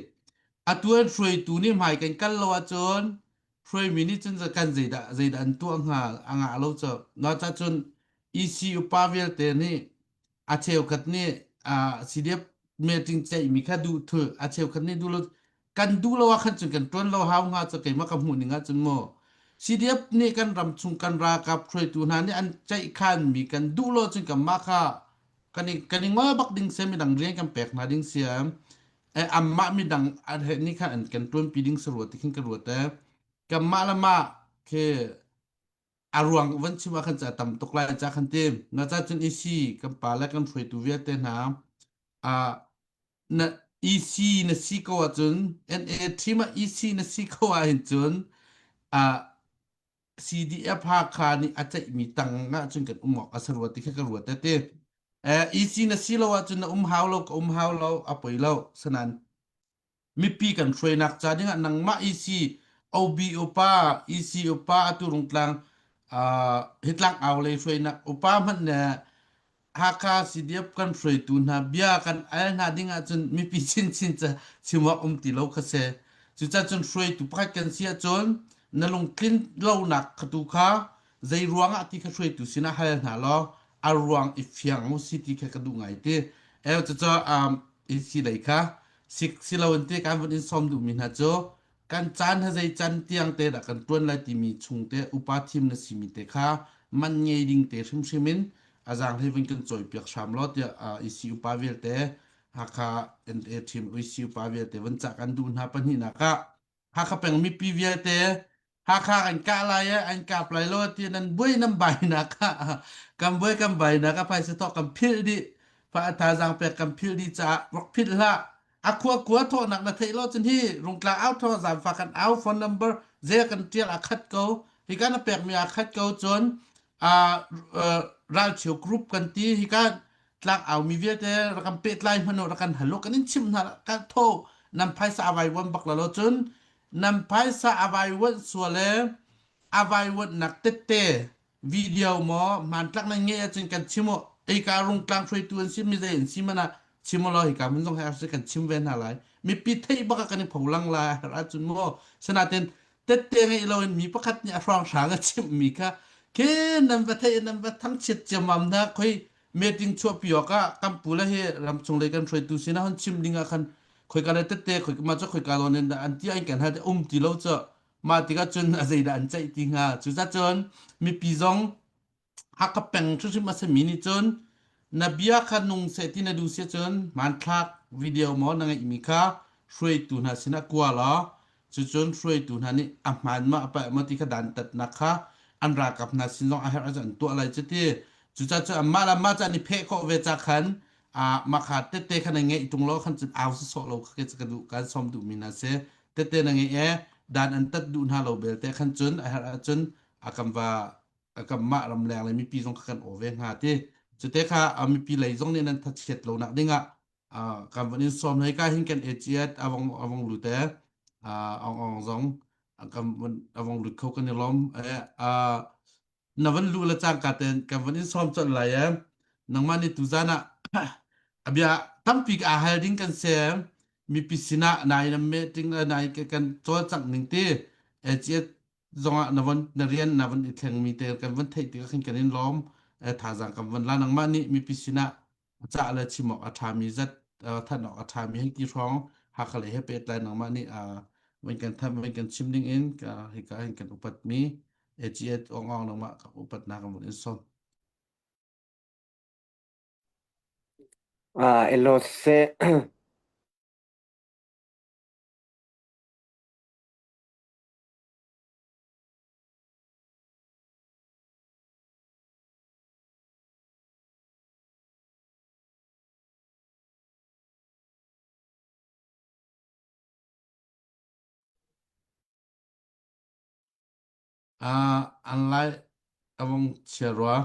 Atu an hruaitu nih hmai kan kal lo ahcun hruaimi nih cun kan zeidah zeidah an tuah hnga a ngah lo cu. Na ca cun EC upa vialte nih a cheukhat nih uh, CDF meeting ceihmi kha duh thul a cheukhat nih duh lo kan duh lo ah khan cun kan tuan lo hau hnga cu keimah ka hmuh ning ahcun mu CDF nih kan ram chung kan ralkap hruaitu hna nih an ceihkhan mi kan duh lo cun kanmah kha kan i kan i ngol bak ding se midang rian kan pek hna ding si eh anmah midang an he nih khan an kan tuanpi ding si rua ti khin ka ruat eh kanmah le mah khi a ruang van chim ah khan ca tam tuk lai ca khan tim na ca cun isi kan pa le kan hruaitu vialte hna a na EC na si ko ahcun NA team ah EC na si ko ahhin cun a CDF Hakha nih a ceihmi tang ahcun kan um awk a si rua ti kha ka ruat te. Eh, EC na si lo ahcun na um hau lo ka um hau lo a poi lo sanan mipi kan hruainak ca dingah nangmah EC OB upa EC upa atu rungtlang uh, hitlang au lei hruainak upa hmanh ne Hakha CDF kan hruaitu hna bia kan al hna ding ahcun mipi chinchin ca chim awk um ti lo kha si. Cucaah cun hruaitu pakhat kan si ahcun na lungtlin lonak kha tu kha zei ruangah ti kha hruaitu sinah hal hna law a ruang i fiang u si ti kha ka duh ngai ti. El cucu um, EC lei kha sik si loin ti kan vun in sawm duhmi hna cu kan caan ha zei can tiang te dah kan ṭuan lai timi chung te upa thim na simi te kha man ngei ding te hrimhrim in a zaanghlei vun kan cawipiak hram law tiah EC upa vialte Hakha NA team EC upa vialte vun cah kan duh hna pahnihnak ah Hakha peng mipi vialte Hakha an kah lai e an kap lai lo ti nan buai nan bai nak ah kan buai kan bai nak ah phaisa thawk kan philh dih fa thazaang pek kan philh dih caah rak philh hlah a khua kua thawhnak na theih lo cun hi rungtla au thaw zaangfa kan au phone number ze kan tial a khat ko hi kan a pek mi a khat ko cun a ralcheu group kan ti hi kan tlak au mi vialte rak kan pehtlai hmanu rak kan halu kan in chim hna kan tho. Nan phaisa a vaivuan bak la lo cun nan phaisa a vaivuanh sual e a vaivuanhnak tette video maw hmantlak nan ngeih ahcun kan chim u. Hika rungtlang hruaitu an si mi zei an si man ah chim u law hika hmun zong he kan chim ve hna lai. Mipi theih bak ah kan i pholang lai a herh ahcun maw sinain tette ngeih loin mi pakhat nih a hruanghrang a chimhmi kha khi nan va theih nan va thangchiat ciammam hna khoi meeting chuahpi awkah kan pu le hi ramchung lei kan hruaitu sinah hun chim ding ah khan khoika le tette khoika ma cu khoika lawn in dah an ti an kan hal te um ti lo cu mah tikah cun a zeidah an ceih ti hnga cucacun mipi zong Hakha peng hrimhrim a simi nih cun na bia kha nung seh ti na duh si ahcun hmanthlak video maw na ngeihmi kha hruaitu hna sinah kua law cucun hruaitu hna nih a hmaan maw a palh maw ti kha dantatnak kha an ralkap hna sin zong a herh ahcun an tuah lai cu ti. Cucaah cun anmah le anmah cu an i pheh khawh ve ca khan ah mah kha tette kha na ngeih ṭung lo khan cun au sawsawh lo kha ka duh kan sawm duhmi hna si. Tette na ngeih e dan an tat duh hna lo belte khan cun a herh ahcun a kan va kanmah ramleng le mipi zong kha kan aw ve hnga ti cute kha mipi lei zong nih nan thachiat lo nak ding ah kan van in sawm hei ka hin kan echiat awong awong lut e ong ong zong kan van awong lut kho kan i lom na van lu le cang ka ten kan van in sawm chon lai e nangmah nih tuzan ah abia tampi ka hal ding kan sem mipi sinah nai na meeting nai kan cawlcangh ning ti echiat zongah na von na rian na von i thlengmi te kan von theih tikah khin kan in lawm thazaang kan von la nangmah nih mipi sinah cah le chim awk a ṭhami zat thanh awk a ṭhami hei ti hrawng Hakha lei he pehtlai nangmah nih van kan thanh van kan chim ding in hika hin kan upatmi AGS ong ong nangmah ka upatnak kan von in sawm. Ah, hello siseh. Ah, an lai a vung chia rua.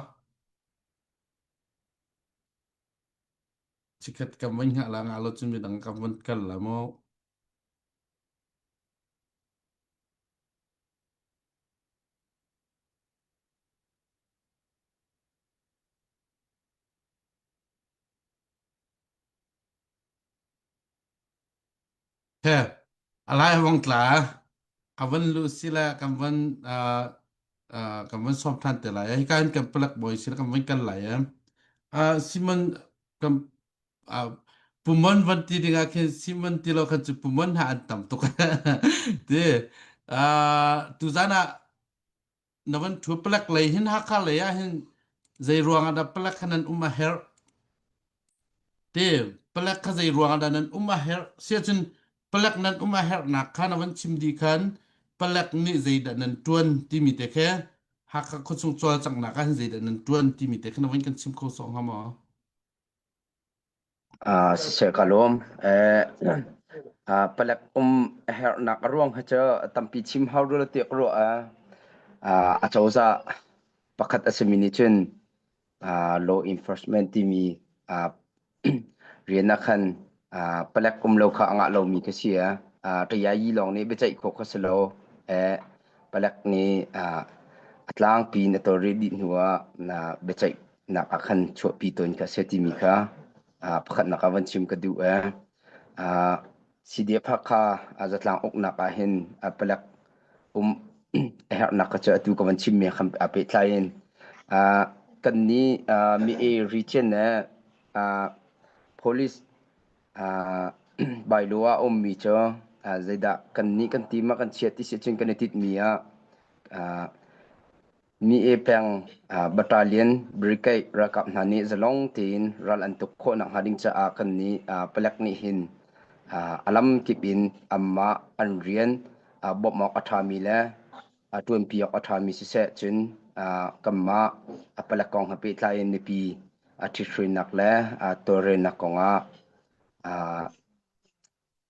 Chikkhat kan von hngah la ngah lo cun midang kan von kal la maw? He, a lai a vong tla. A van luh si le kan van uh, uh, kan van sawm ṭhan te lai. Hika hin kan palek bawi si le kan van kal lai. Uh, Simon kan uh, pumon van ti dingah khin Simon ti lo khan cu pumon ha an tam tuk. Ti uh, tuzan ah na van ṭhu palek lei hin Hakha lei ah hin zei ruang ah dah palek kha nan um a herh? Te palek kha zei ruang ah dah nan um a herh? Siacun palek nan um a herhnak kha na van chim dih khan palek nih zeidah nan ṭuan timi te khi Hakha khuachung cawlcanghnak ah hin zeidah nan ṭuan timi te khi na van kan chim kho sawh hnga maw? Ah, siseh ka lawm. Eh, ah, palek um a herhnak a ruang hi cu tampi chim hau rua ti ka ruah. Ah, ah, acozah pakhat a simi nih cun ah, law enforcement timi ah, rian ah khan ah, palek um lo kha a ngah lomi kha si. Ah, ṭayayi lawng nih biaceih khawh kha si lo. Eh, palek nih ah, a tlangpi in a tawlrel dih hnu ah na biaceih nak ah khan chuahpi tawn kha a si timi kha uh, pakhatnak ah van chim ka duh ee. Uh, CDF Hakha uh, zatlang uknak ah hin uh, palek um a herhnak kha cu atu ka van chimmi khan aa pehtlai in uh, kan nih uh, mi e region le uh, police uh, bylaw ah ummi cu uh, zeidah kan nih kan team ah kan chiat ti si cun kan i titmi ah uh, Mi-e peng battalion brigade ralkap hna nih zalong tein ral an tuk khawh nakhnga ding caah kannih palek nih hin a lamkip in anmah an rian bawmh awk a ṭhami le ṭuanpi awk a ṭhami siseh cun kanmah palek kong he pehtlai in mipi ṭhithruainak le tawlrelnak kongah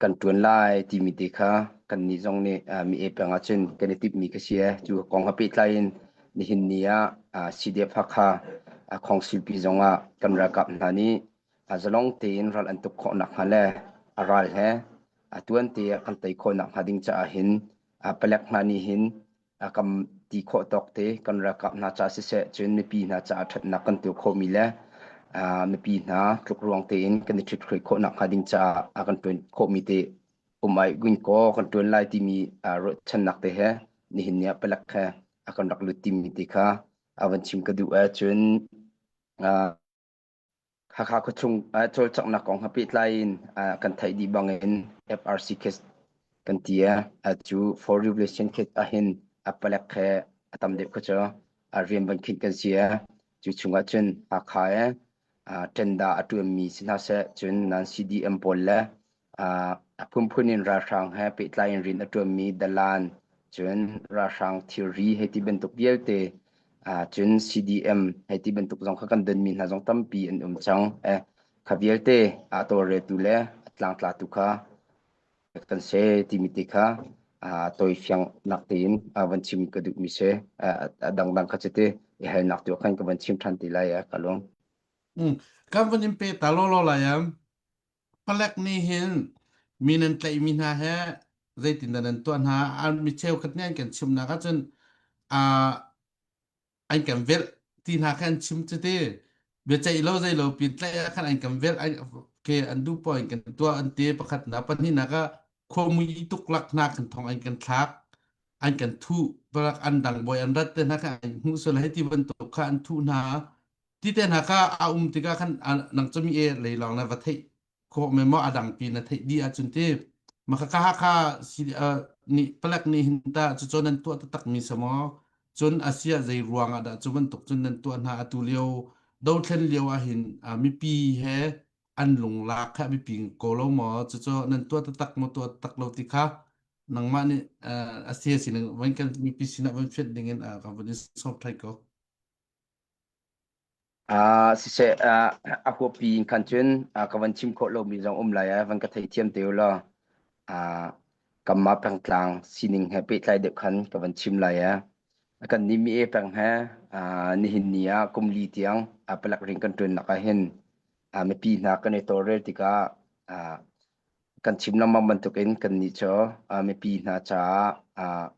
kan ṭuan lai timi te kha kannih zong nih mi-e peng ahcun kan i timhmi kha si. Cu kong he pehtlai in nihin ni ah CDF Hakha khawngsilpi zong ah kan ralkap hna nih zalong tein ral an tuk khawh nakhnga le a ral he Tuan te ah kan tei khawh nakhnga ding caah hin palek hna nih hin kan ti khawh tawk te kan ralkap hna ca siseh cun mipi hna caah ṭhatnak kan tuah khawhmi le mipi hna tlukruang tein kan i ṭhithruai khawh nakhnga ding caah a kan ṭuan khawhmi te um ai guin kaw kan ṭuan lai timi ruahchannak te he nihin ni ah palek he a kan rak lut timi te kha a van chim ka duh ahcun Hakha khuachung cawlcanghnak kong he pehtlai in kan theih dih bangin FRC case kan ti i cu for revelation case ahhin a palek he a tam deuh kha cu rian van khinh kan si i cu chungah cun Hakha i ṭenda a ṭuanmi si hna seh cun nan CDM pawl le A phunphun in ralhrang he pehtlai in rian a ṭuanmi dalan, cun ralhrang thilri hei ti bantuk vialte, cun CDM hei ti bantuk zong kha kan donmi hna zong tampi an um cang. Kha vialte a tawlreltu le a tlangtlatu kha kan si timi te kha tawifiangnak tein van chim ka duhmi si. A dangdang kha cu ti i halnak tu ah khan ka van chim ṭhan te lai ka lung. Kan van in pe ta lawlaw lai am. Palek nih hin mi nan tlaihmi hna he zeitindah nan tuah hna? An mi cheukhat nih an kan chimnak ahcun uh, an kan velh ti hna kha an chim cuti. Biaceih lo zei lo pin tlaih ah khan an kan velh an ke an duh poah in kan tuah an ti pakhatnak pahnihnak ah khuamui tuk lak hna kan thong an kan thlak an kan thuh palak an dang bawi an rat te hna kha an hmuh sual hei ti bantuk kha an thuh hna Ti te hna kha a um tikah khan nang cu mi e lei lawng na va theih khawh me maw a dang pi na theih dih ahcun ti maka ka Hakha si nih palek nih hin ta cucu nan tuah taktak mi sa maw cun asia zei ruang ah dah cu bantuk cun nan tuah hna atu lio dothlen lio ah hin mipi he an lunglak kha mipi ko lo maw cucu nan tuah taktak maw tuah taktak lo ti kha nangmah nih a sia sining van kan mipi sinah van fianh ding in ka van in sawm thai ko. Siseh, a huapi in khan cun ka van chim khawh lomi zong um lai ah van ka theithiam te u law kanmah pengtlang sining he pehtlai deuh khan ka van chim lai ah. Kan nih mi e peng he nihin ni ah kum li tiang palek ring kan ṭuannak ah hin mipi hna kan i tawlrel tikah kan chim lengmang bantukin kannih cu mipi hna caah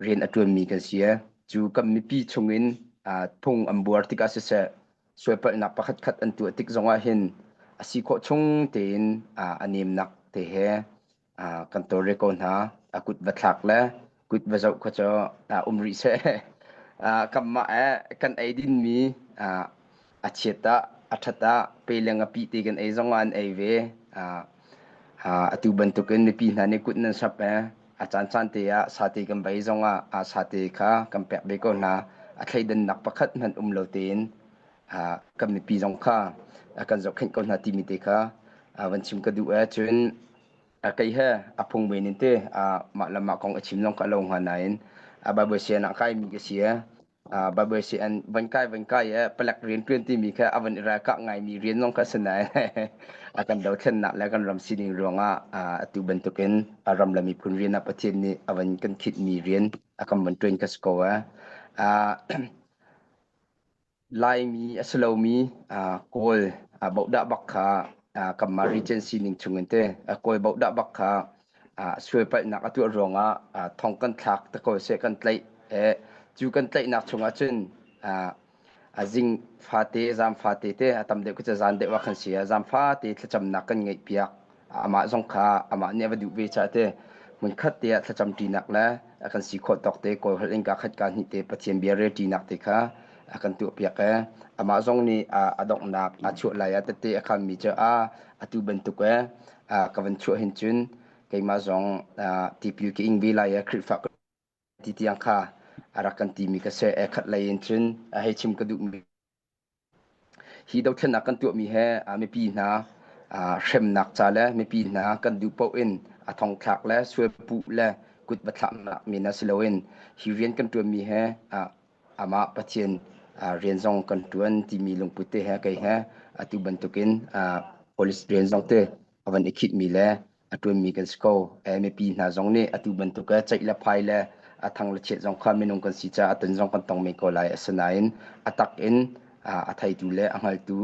rian a ṭuanmi kan si. Cu kan mipi chungin phung an buar tikah siseh, sualpalhnak pakhatkhat an tuah tik zongah hin a si khawh chung tein a nemnak te he kan tawlre ko hna. A kut va thlak le kut va zoh kha cu um rih seh. Kanmah kan ei dinmi a chiat ah a ṭhat ah pe le ngapih te kan ei zongah an ei ve. Atu bantukin mipi hna nih kut nan sap a caancaan te ah sate kan bei zongah sate kha kan pek ve ko hna. A thleidannak pakhat hmanh um lo tein kan mipi zong kha kan zohkhenh ko hna timi te kha van chim ka duh eh. Cun kei he a phung men in te mah le mah kong a chim zong ka lo hnga nain Bible sian ah kaimi ka si. Bible sian van kai van kai e palek rian ṭuan timi kha a van i ralkah ngaimi rian zong kha a si nain a kan dothlennak le kan ram sining ruangah atu bantukin ram le miphun rian ah Pathian nih a van kan khitmi rian a kan van ṭuan ka si ko eh. Laimi a si lomi Kawl bohdah bak kha kanmah regency ning chungin te Kawl bohdah bak kha sualpalhnak a tuah ruangah thong kan thlak te ko seh kan tlaih cu kan tlaihnak chungah cun a zing fate zam fate te a tam deuh cu zan deuh ah khan si a zam fate thlacamnak kan ngeih piak amah zong kha amah nih a va duh ve caah te hmunkhat te ah thlacam ṭinak le a kan si khawh tawk te Kawl holh in ka khat ka hnih te Pathian bia rel ṭinak te kha a kan tuahpiak e amah zong nih a donghnak a chuah lai ah tette a khammi cu a atu bantuk e ka van chuah hin cun keimah zong tipil ka ing ve lai e Khrihfa ti tiang kha a rak kan timi ka si e khat lei in cun hei chim ka duhmi Hi dothlennak kan tuahmi he mipi hna hremnak ca le mipi hna kan duh paoh in a thongthlak le sualpuh le kut va thlaknak men ah si loin hi rian kan ṭuanmi he amah Pathian rian zong kan ṭuan timi lungput te he kei he atu bantukin police rian zong te a van i khitmi le a ṭuanmi kan si ko. Mipi hna zong nih atu bantuk ceih le phai le a thang le chiat zong kha minung kan si caah a ton zong kan tong men ko lai. Asinain a tak in a theitu le a hngaltu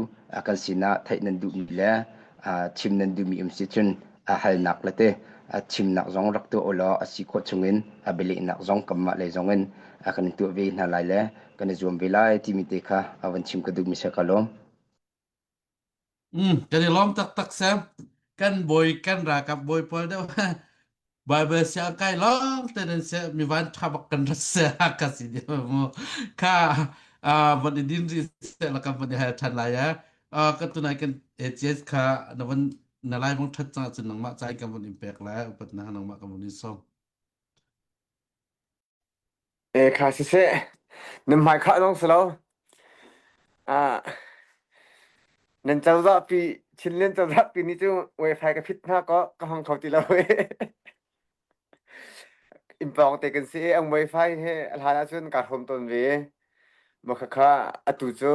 kan sinah theih nan duhmi le chim nan duhmi um si cun halnak le te Thimnak zong rak tuah ulaw a si khawh chungin a bialehnak zong kanmah lei zongin a kan tuah ve hna lai le kan i zuam ve lai timi te kha a van chim ka duhmi si ka lawm. Mm, kan i lawm taktak Sam. Kan bawi kan ralkap bawi pawl deuh Bible siang kai lawng te nan se mi van tha bak kan rat se ka si de mu kha van i din ri se la kan van i hal than lai ya ka tunai kan ATS kha na van na lai bang that cha cun nangmah chai kan van in pek lai upat na nangmah kan van in som E kha siseh nan hmai khah zong si lo. Ah, nan cozah pi Chinland cozah pi nih cu wifi ka phit hna kaw ka hong kho ti lo e. Innpawng te kan si i ang wifi he a hlan ahcun kaa hrawm tawn ve. Mah khakha atu cu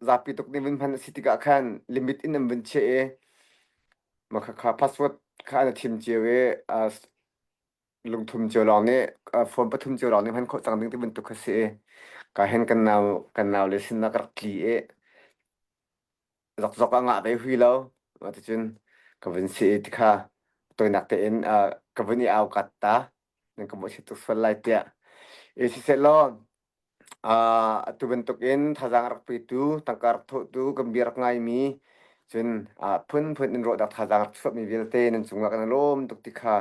zapi tuk nih vun hman a si tikah khan limit in an vun chiah i mah khakha password kha an thim cio i ah, lungthum cio lawng nih phone pathum cio lawng nih hman khawh cang ding ti bantuk kha si i ka hen kan nau kan nau le sin ka rak tli i zokzok a ngah ve hui lo ticun ka vun si i tikha toinak tein ka vun i au kat ta nan ka mawhchiat tuk sual lai tiah i siseh law Atu bantukin thazaang rak petu, tangka rak thawhtu, kan bia rak ngaimi, cun phunphun in rawhnak thazaang rak chuahmi vialte nan cungah kan i lawm tuk ti kha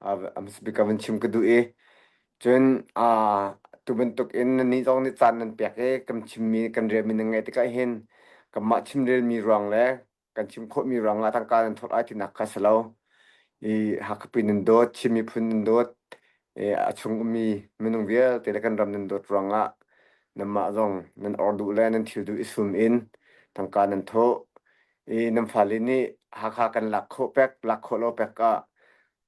a hmasa bik ah van chim ka duh i cun atu bantukin nannih zong nih caan nan pek i kan chimmi kan relmi nan ngaih tikah hin kanmah chimrelmi ruang le kan chim khawhmi ruangah tangka nan thawt ai tinak kha si lo. I Hakha nan dawt, Chin miphun nan dawt, i a chung ummi minung vialte le kan ram nan dawt ruangah nanmah zong nan or duh le nan thil duh i sum in tangka nan thawh. I nan fale nih Hakha kan lak khawh pek, lak khawh lo pek ah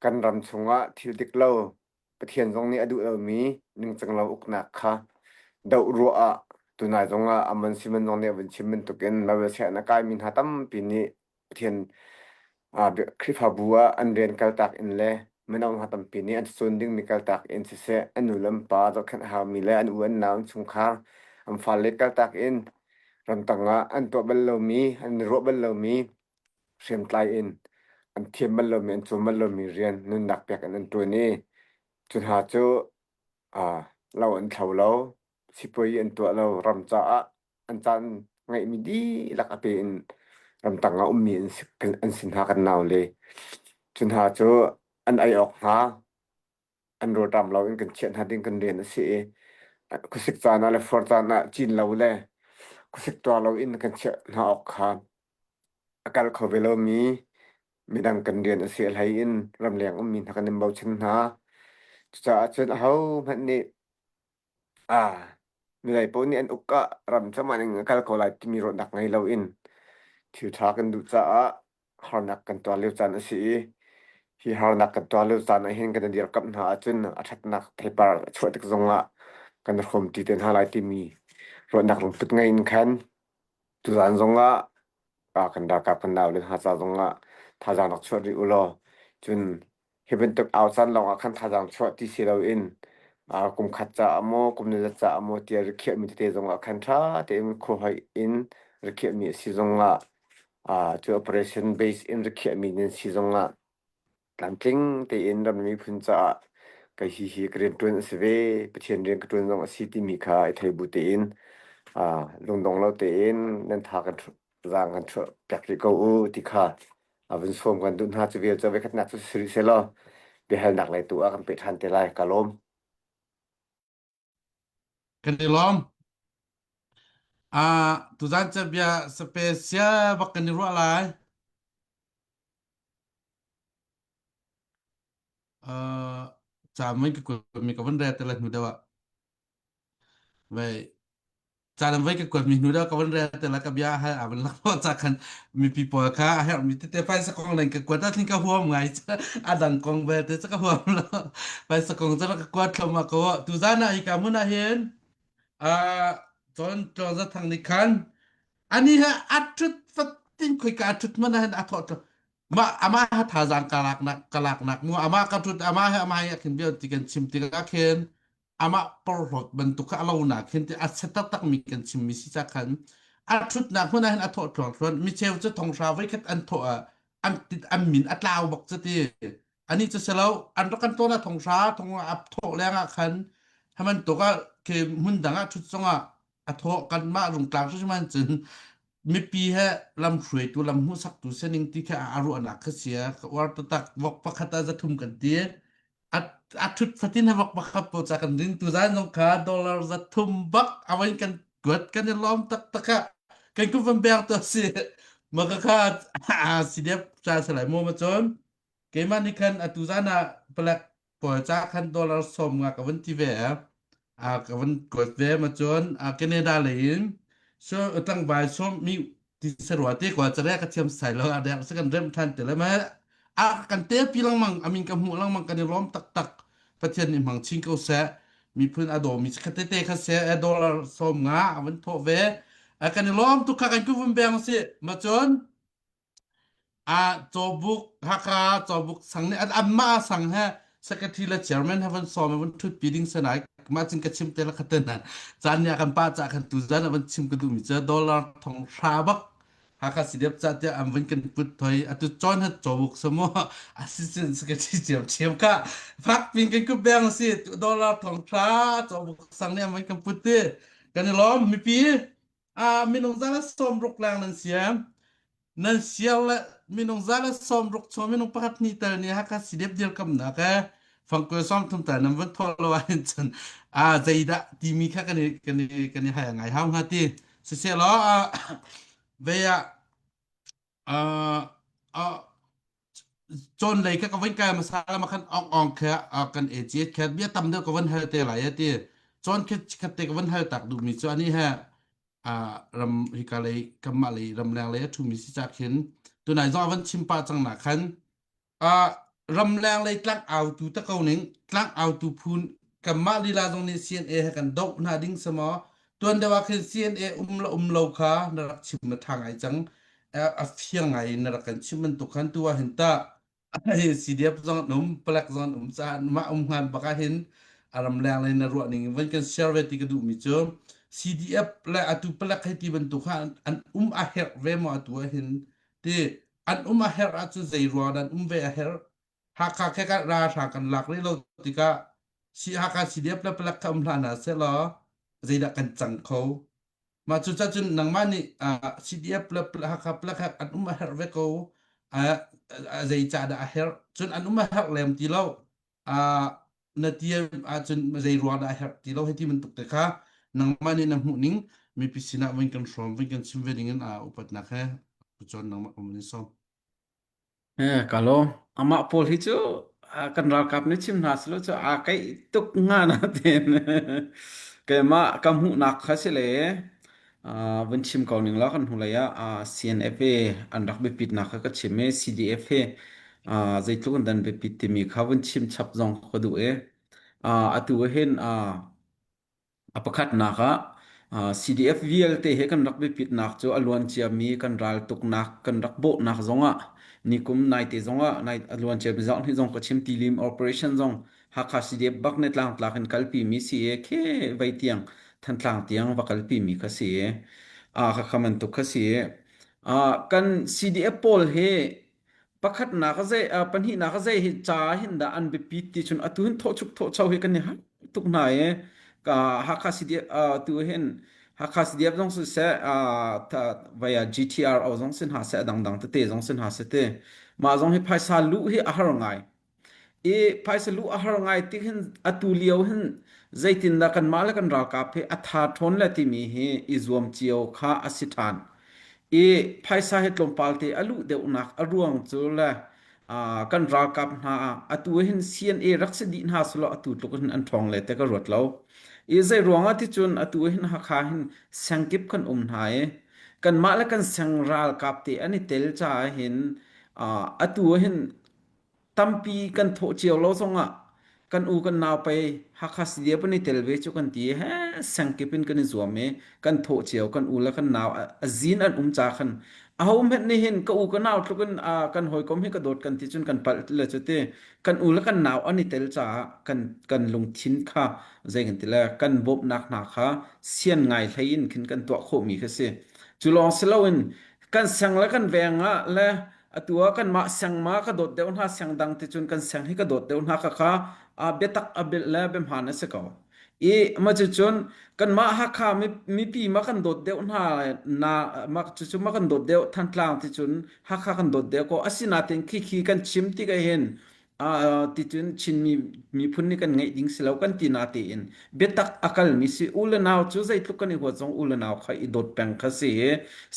kan ram chungah thil dik lo Pathian zong nih a duh lomi ningcang lo uknak kha doh ruah ah tunai zong ah Amon Simon zong nih a vun chim bantukin Malaysia in a kaimi hna tampi nih Pathian Khrihfabu ah an rian kaltak in le mino hna tampi nih an cawn dingmi kaltak in siseh an nu le an pa zohkhenh a haumi le an u an nau an chungkhar an fale kaltak in ramtang ah an tuah bal lomi an i ruah bal lomi hriamtlai in an thiam bal lomi an cawn bal lomi rian nunnak pek in an ṭuan i cu hna cu lo an thlo lo, sipuai an tuah lo, ram caah an caan ngeihmi dihlak a pe in ramtang ah ummi an si, an si hna kan naule. Cu hna cu an ei awk hnga an rawlṭam lo in kan chiah hna ding kan rian a si i khuasik caan ah le fur caan ah cin lo le khuasik tuar lo in kan chiah hna awk kha a kal kho ve lomi midang kan rian a si a hlei in ramleng ummi hna kan in bochan hna. Cucaah cun ahohmanh nih Ah, milei paoh nih an uk ah ram cam ah ning a kal ko lai timi ruahnak ngei loin thil ṭha kan duh caah harnak kan tuar lio caan a si i hi harnak kan tuar lio caan ah hin kan i dirkamh hna ahcun a ṭhatnak theipar a chuah tik zongah kan i hrawmṭi te hna lai timi ruahnak lungput ngei in khan tuzaan zongah kan ralkap kan naule hna ca zongah thazaang rak chuah rih u law cun Hi bantuk au caan lawngah khan thazaang chuah ti si loin kum khat caah maw, kum nizat caah maw tiah rikhiahmi tete zongah khan ṭha tein khuahoih in rikhiahmi a si zongah cu operation base in rikhiahmi nan si zongah tlamtling tein ram le miphun caah kei hi hi ka rianṭuan a si ve, Pathian rian ka ṭuan zong a si timi kha i thei bu tein lungdong lo tein nan tha kan zaang kan chuah piak rih ko u ti kha a vun sawm kan duh hna cu vial cu voikhatnak cu si rih sehlaw biahalnak lei tu ah kan peh ṭhan te lai ka lawm. Kan i lawm. Ah, tuzan cu bia special bak kan i ruah lai. Uh, ca mui ka kuat mi ka van rel te la hnu deuh ah. Vai Caan voi ka kuatmi hnu dah ka van rel te la ka bia hal a van lak lo ca khan mipi pawl kha a herhmi tete phaisa kong leng ka kuat ah ka huam ngai a dang kong belte cu ka huam lo phaisa kong cu ka kuat thluahmah ko tuzan ah hika hmun ah hin cun Tluang Za Thang nih khan ani ha a ṭhut fatin khoika a ṭhut hmanh ah hin a thawh mah amah ha thazaang ka laknak ka laknak mu amah ka ṭhut amah he amah he khin bia ti kan chim tikah khin amah porhlawt bantuk kha a lo nak khin ti a set taktak mi kan chimmi si ca khan a ṭhutnak hmun ah hin a thawh thluang thluan micheu cu thonghra voikhat an thawh ah an an min a tlau bak cu ti. Ani cu selo an rak kan tawn ah thong hra thong a thawh leng ah khan haman tuk ah ke hmun dang ah thut zong ah a thawh kanmah rungtlang hrim an cun mipi he lam hruaitu lam hmuhsaktu sining ti kha a ruahnak kha sia ka uar taktak vok pakhat ah zathum kan ti a a thut fatin he vok pakhat po cha kan rin tu zan zong kha dollar zathum bak awain kan kuat kan i lawm taktak ah kan ku van beng to si ma ka kha CDF cha salai mo ma chon keimah nih khan atu zan ah palek pawl ca khan dollar 50 ka van ti ve a ka van kuat ve ma cun Canada lei in so tlangval som mi ti sarua te kwa chare ka thiam sai lo a dek se kan rem than te le ma a kan te pi langmang amin ka hmu langmang kan i rom tak tak pathian nih hmang chin ko se miphun a daw mi kha te kha se a dollar 50 a van thawh ve a kan i lawm tu kha kan ku vun beng si ma cun Ah Cawbuk Hakha Cawbuk sang nih an anmah sang he secretary le chairman he van sawm van thut pi ding sanai mah cun ka chim te la khaten na caan nih a kan pa ca khan tu zan van chim ka duh mi cu dollar thong hra bak Hakha CDF ca tiah an van kan put thoi atu chon hat Cawbuk samo assistant secretary chiam chiam ka fak pin kan ku beng si dollar thong hra Cawbuk sang nih an van kan put ti kan i lawm mipi Ah minung za le 60 leng nan siam. Nan siar le minung za le 60 chung minung pakhat hnih tel nih Hakha CDF dirkamnak he fangkuai 30 tal nan van thawh lo ahhin cun ah zeidah timi kha kan i kan i kan i hai ngai hau hnga ti. Siseh law ah ve ah ah ah cawn lei kha ka van kai hmasa lama khan ong ong kha kan e ci kha bia tam deuh ka van hal te lai ti cawn kha khat te ka van hal tak duh mi cu ani he a ram hika lei kamah lei ramleng lei a thumi si cha khin tunai zong van chim pa chang na khan a ramleng lei tlang au tu ta ko ning tlang au tu phun kanmah lila zong nih CNA he kan doh hna ding sama tuan deuh ah khin CNA um la um lo kha na rak chim na tha ngai cang a fiang ngai in na rak kan chim bantuk khan tu ah hin ta CDF zong an um palek zong an um caah mah um hngan bak ah hin a ram leng lei na ruah ning in van kan share ve ti ka duh mi cu CDF le atu palek hei ti bantuk kha an um a herh ve maw atu ah hin ti an um a herh ahcun zei ruang dah an um ve a herh Hakha khe kan ralhrang kan lak rih lo tikah si Hakha CDF le palek kha um hlah hna sehlaw zeidah kan cang kho mah cu cun nangmah nih CDF le Hakha palek an um a herh ve ko zei ca dah a herh cun an um a herh lem ti lo na ti ahcun zei ruang dah a herh ti lo hei ti bantuk te kha nangmah nih na hmuh ning mipi sinah vun kan hrawm vun kan chim ve ding in upatnak he cun nangmah um in sawm Ka lawm. Amah pawl hi cu kan ralkap nih chim hna selaw cu aa keih tuk hnga natin keimah ka hmuhnak kha si le vun chim ko ning law kan hnulei ah CNF hi an rak biapitnak kha ka chim i CDF hi zeitluk in dan biapit timi kha vun chim chap zong ka duh i atu hin A pakhatnak ah CDF vialte he kan rak biapitnak cu a luan ciami kan raltuknak kan rak bawhnak zongah nikum naite zongah nai a luan ciami zong hi zong ka chim tilim operation zong Hakha CDF bak ne tlangtlak in kalpi mi si e khe vei tiang Thantlang tiang va kalpi mi kha si e a kha kha bantuk kha si e kan CDF pawl hi Pakhatnak a zei pahnihnak a zei hi ca hin dah an biapit ti cun atu hin thawhchuk thawhcho hi kan i harh tuk hna i ka Hakha CDF tu hin Hakha CDF zong siseh vai ah GTRO zong si hna seh a dangdang tete zong si hna seh ti mah zong hi phaisa luh hi a har ngai I phaisa luh a har ngai tik hin atu lio hin zeitindah kanmah le kan ralkap hi a tha ṭhawn le timi hi i zuam cio kha a si ṭhan. I phaisa hi tlawmpal te a luh deuhnak a ruang cu le kan ralkap hna ah atu hin CNA rak si dih hna selaw atu tluk hin an ṭhawng le te ka ruat lo. I zei ruangah ti cun atu hin Hakha hin sengkip kan um hna i kanmah le kan seng ralkap te an i tel caah hin atu hin Tampi kan thawh cio lo zongah kan u kan nau pei Hakha CDF an i tel ve cu kan ti i he sengkip in kan i zuam i kan thawh cio kan u le kan nau a zin an um ca khan aho hmanh nih hin ka u ka nau tluk in kan hawikom hi ka dawt kan ti cun kan palh le cu ti kan u le kan nau an i tel caah kan kan lungthin kha zei kan ti le kan bawmhnak hna kha sian ngai hlei in khin kan tuah khawhmi kha si cu lawng si loin kan seng le kan veng ah le. Atu ah kanmah seng ma ka dawt deuh hna seng dang ti cun kan seng hi ka dawt deuh hna kha kha biatak a bilh le biahmaan a si ko. I ma cucun kanmah Hakha mipi ma kan dawt deuh hna na ma cucu ma kan dawt deuh Thantlang ti cun Hakha kan dawt deuh ko asinain khi khi kan chim tik ah hin ti cun Chinmi miphun nih kan ngeih ding si lo kan ti na tein biatak a kalmi si u le nau cu zeitluk kan i huat zong u le nau kha i dawt peng kha si i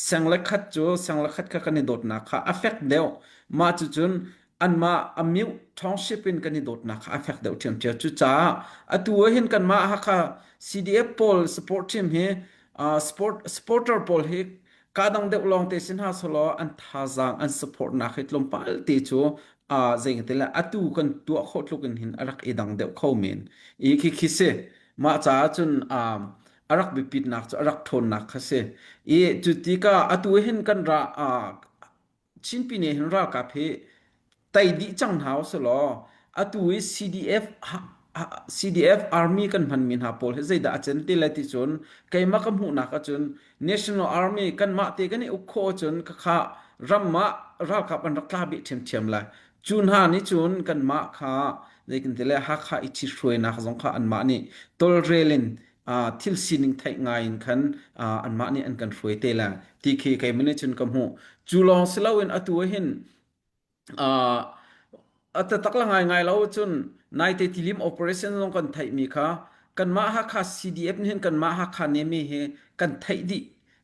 seng le khat cu seng le khat kha kan i dawtnak kha a fek deuh mah cucun anmah a mute township in kan i dawtnak kha a fek deuh ṭhiamṭhiam. Cucaah atu ah hin kanmah Hakha CDF pawl support team hi uh, sport supporter pawl hi ka dang deuh lawng te sin ha selaw an thazaang an support nak hi tlawmpal te cu uh, zei te le atu kan tuah khawh tluk in hin a rak i dang deuh kho men i khi khi si mah caah cun um, a rak biapitnak cu a rak ṭhawnnak kha si i cu tika atu hin kan ra uh, Chinpi nih hin ralkap hi tei dih cang hna usih law atu i CDF CDF Army kan hmanmi hna pawl hi zeidah a cen ti le ti cun keimah ka hmuhnak ahcun National Army kanmah te kan i uk khawh ahcun khakha ram ah ralkap an rak tla bih ṭhiamṭhiam lai. Cu hna nih cun kanmah kha zeitin ti le Hakha i ṭhithruainak zong kha anmah nih tawlrel in thil sining theih ngai in khan anmah nih an kan hruai te la ti khi keimah nih cun ka hmuh. Cu lawng si loin atu ah hin a taktak la ngaingai lo cun naite tilim operation zong kan theihmi kha kanmah Hakha CDF nih hin kanmah Hakha nemi hi kan theih dih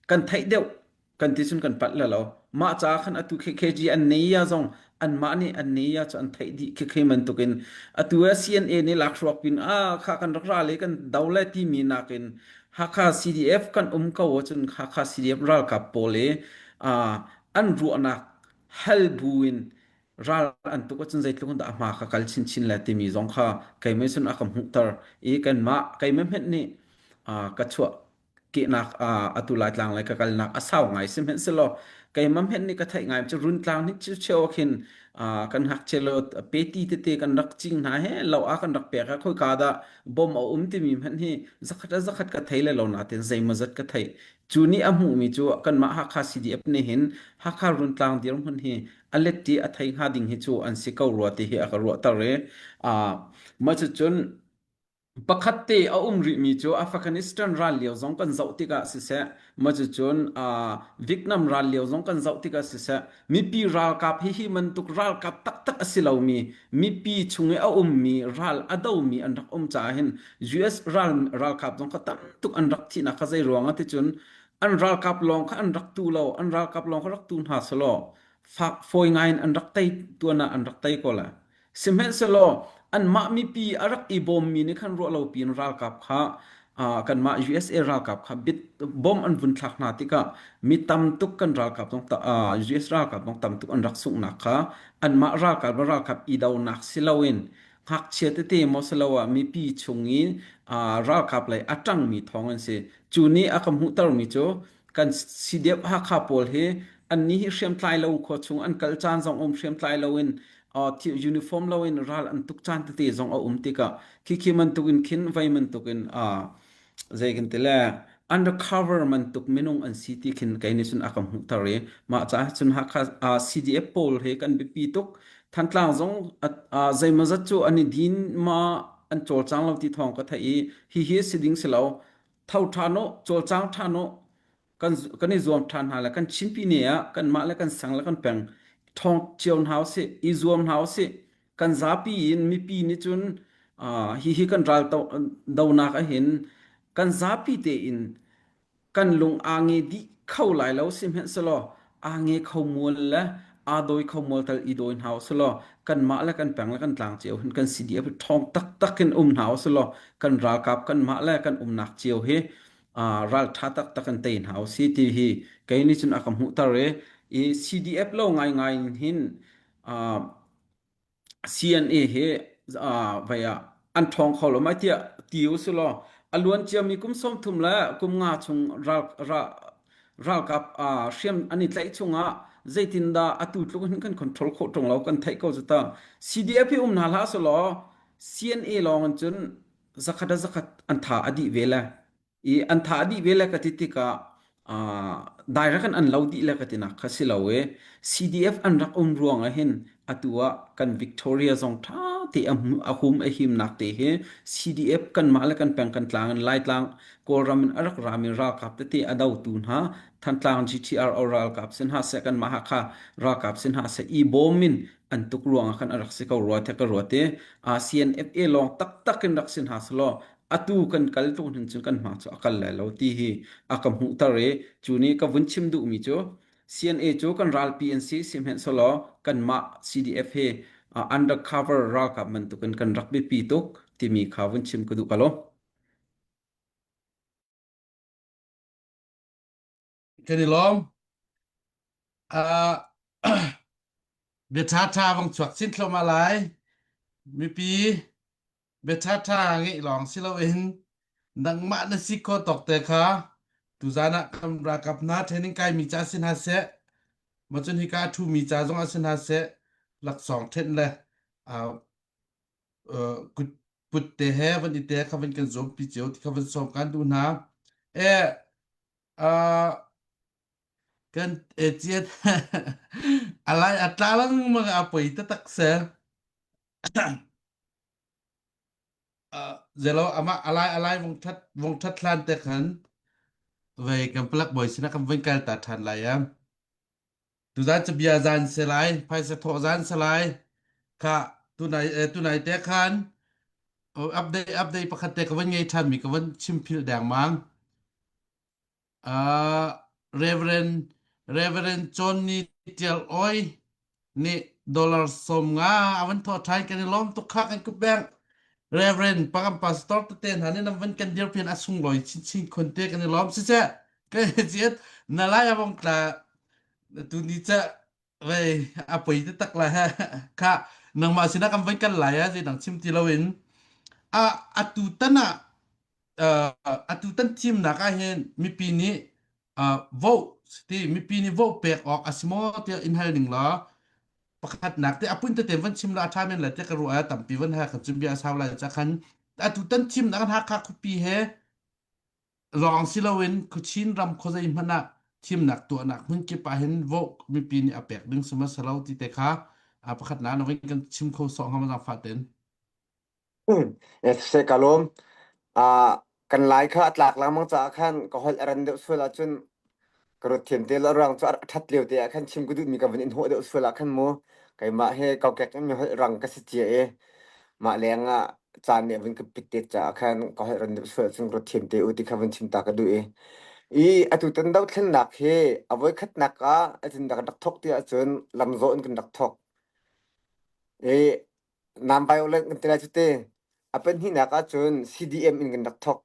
kan theih deuh kan ti cun kan palh le lo mah caah khan atu KKG an nei ya zong anmah nih an nei ya cu an theih dih khikhe bantukin atu ah CNA nih lakhruak pin a kha kan rak ra le kan do le timi nakin Hakha CDF kan um ko ahcun Hakha CDF ralkap pawl i an ruahnak hal buin ral an tuk ahcun zeitluk in dah a hma kha kal chinchin le timi zong kha keimah cun a ka hmuhter i kanmah keimah hmenh nih ka chuah kehnak atu Laitlang le ka kalnak a sau ngai sihmanhsehlaw keimah hmenh nih ka theih ngai cu Runtlang nih cheu khin kan ngakchia lo peti tete kan rak cing hna he lo ah kan rak pek ah khoika dah bom a um timi hmanh hi zakhat a zakhat ka thei le lo natin zeimawzat ka theih cu nih a hmuhmi cu kanmah Hakha CDF nih hin Hakha Runtlang dirhmun hi a let ti a thei hnga ding hi cu an si ko rua ti hi a ka ruahter i mah cucun Pakhat te a um rihmi cu Afghanistan ral lio zong kan zoh tikah siseh, mah cucun uh, Vietnam ral lio zong kan zoh tikah siseh, mipi ralkap hi hi bantuk ralkap taktak a si lomi, mipi chung i a ummi ral a domi an rak um caah hin US ral ralkap zong kha tam tuk an rak thihnak kha zei ruang ah ticun an ralkap lawng kha an rak tu lo, an ralkap lawng kha rak tu hna selaw fak fawi ngai in an rak tei tuan ah an rak tei ko lai. Sihmanhsehlaw anmah mipi a rak i bawmmi nih khan ruah lo piin ralkap kha kanmah USA ralkap kha bit bom an vun thlak hna tikah mi tam tuk kan ralkap zong US ralkap zong tam tuk an rak sunghnak kha anmah ralkap le ralkap i donak si loin ngakchia tete maw si lo ah mipi chung i ralkap lei a ṭangmi thawng an si. Cu nih a ka hmuhtermi cu kan CDF Hakha pawl hi annih hi hriamtlai lo khua chung an kal caan zong um hriamtlai loin uniform loin ral an tuk caan tete zong a um tikah khikhi bantukin khin vai bantukin zei kan ti le undercover bantuk minung an si ti khin kei nih cun a ka hmuhter i mah caah cun Hakha CDF pawl hi kan biapi tuk Thantlang zong zeimawzat cu an i din ma an cawlcang lo ti thawng ka theih i hihi si ding si lo tho ṭhan u cawlcang ṭhan u kan kan i zuam ṭhan hna le kan Chinpi ne ah kanmah le kan sang le kan peng ṭhawng cio hna usih i zuam hna usih kan zapi in mipi nih cun hihi kan ral donak ahhin kan zapi tein kan lung aa nge dih kho lai lo sihmanhsehlaw aa nge kho mual le aa dawi kho mual tal i dawi hna usih kanmah le kan peng le kan tlang cio hin kan CDF ṭhawng taktak in um hna usih law kan ralkap kanmah le kan umnak cio hi ralṭha taktak in tei hna usih ti hi kei nih cun a ka hmuhter i i CDF lo ngaingai in hin CNA hi vai ah an ṭhawng kho lo mai tiah ti u si law a luan ciami kum 30 le kum nga chung ral, ral, ralkap hriam an i tlaih chungah zeitindah atu tluk hin kan control khawh ṭung lo kan theih ko cu ta. CDF hi um hna hlah seh law CNA lawng in cun zakhat a zakhat an tha a dih ve le i an tha a dih ve le ka ti tikah. Direct in an lo dih le ka tinak kha si lo i CDF an rak um ruang ah hin atu ah kan Victoria zong ṭha te a hum a himnak te hi CDF kanmah le kan peng kan tlang in Laitlang Kawlram in a rak rami ralkap tete a dotu hna Thantlang GTRO ralkap sin hna seh kanmah Hakha ralkap sin hna seh i bawm in an tuk ruang ah khan a rak si ko rua tiah ka ruat i CNFA lawng taktak in rak si hna selaw atu kan kal tuk hin cun kan hma cu a kal lai lo ti hi a ka hmuhter i cu nih ka vun chim duhmi cu CNA cu kan ralpi an si sihmanhsehlaw kanmah CDF hi undercover ralkap bantukin kan rak biapi tuk timi kha vun chim ka duh ka lo. Kan i lawm. Uh, bia ṭha vang chuak chin thluahmah lai. Mipi bia ṭhaṭha ngeih lawng si loin nangmah na si kho tawk te kha tuzan ah kan ralkap hna training kaimi ca si hna seh ma cun hika a ṭhumi ca zong ah si hna seh laksawng ṭhenh le uh, uh, kut put te he van i te kha van kan zuampi cio ti kha van sawm kan duh hna e uh, kan e ciat alai atla lengmang a poi taktak se Zelo amah alai alai vung that vung that hlan te khan vei kan plak boy sinah kan vun kal ta than lai ya. Tuzan cu bia zan se lai, phaisa thawh zan se lai. Kha tunai eh, tunai te khan update update pakhat te ka van ngei than mi ka van chim phil deng mang. Uh, Reverend Reverend Johnny Tial Oi nih dollar 50 a van thawh ṭhan kan i lawm tuk kha kan kup beng. Reverend pangam pastor tete hna nih nan van kan dirpian a sunglawi chinchin khun te kan i lawm siseh kan ciat na lai a vong tla tu ni ca vei a poi te tak la he kha nangmah sinah kan van kal lai a zeidang chim ti loin a atu tan ah atu tan thimnak ah hin mipi nih vote ti mipi nih vote pek awk a si maw tiah in hal ning law pakhatnak te apun tete van chim la a tha men la te ka ruah ah tampi van ha kan chim bia a sau lai ca khan atu tan thimnak kan Hakha khuapi he lawng si loin Khuachin ram khuazei hmanh ah thimnak tuahnak hmun kip ah hin vote mipi nih a pek ding sima salo ti te kha pakhatnak na kan chim kho sawh hnga ma zaangfah ten Se ka lawm. Ah, kan lai kha a tlak lengmang caah khan ka holh a ran deuh sual ahcun ka ruat thiam te lo ruang cu a ṭhat lio te ah khan chim ka duhmi ka vun in hnawh deuh sual ah khan mu keimah he kokek in mi holh rang ka si cia i mah leng ah caan nih a vun ka pit te caah khan ka holh ran deuh sual ahcun ruat thiam te u ti kha vun chim ta ka duh i i atu tan dothlennak hi a voikhatnak ah acin dak rak thok ti ahcun lamzawh in kan rak thok i Non-violent kan ti lai cu te. A pahnihnak ahcun CDM in kan rak thawk.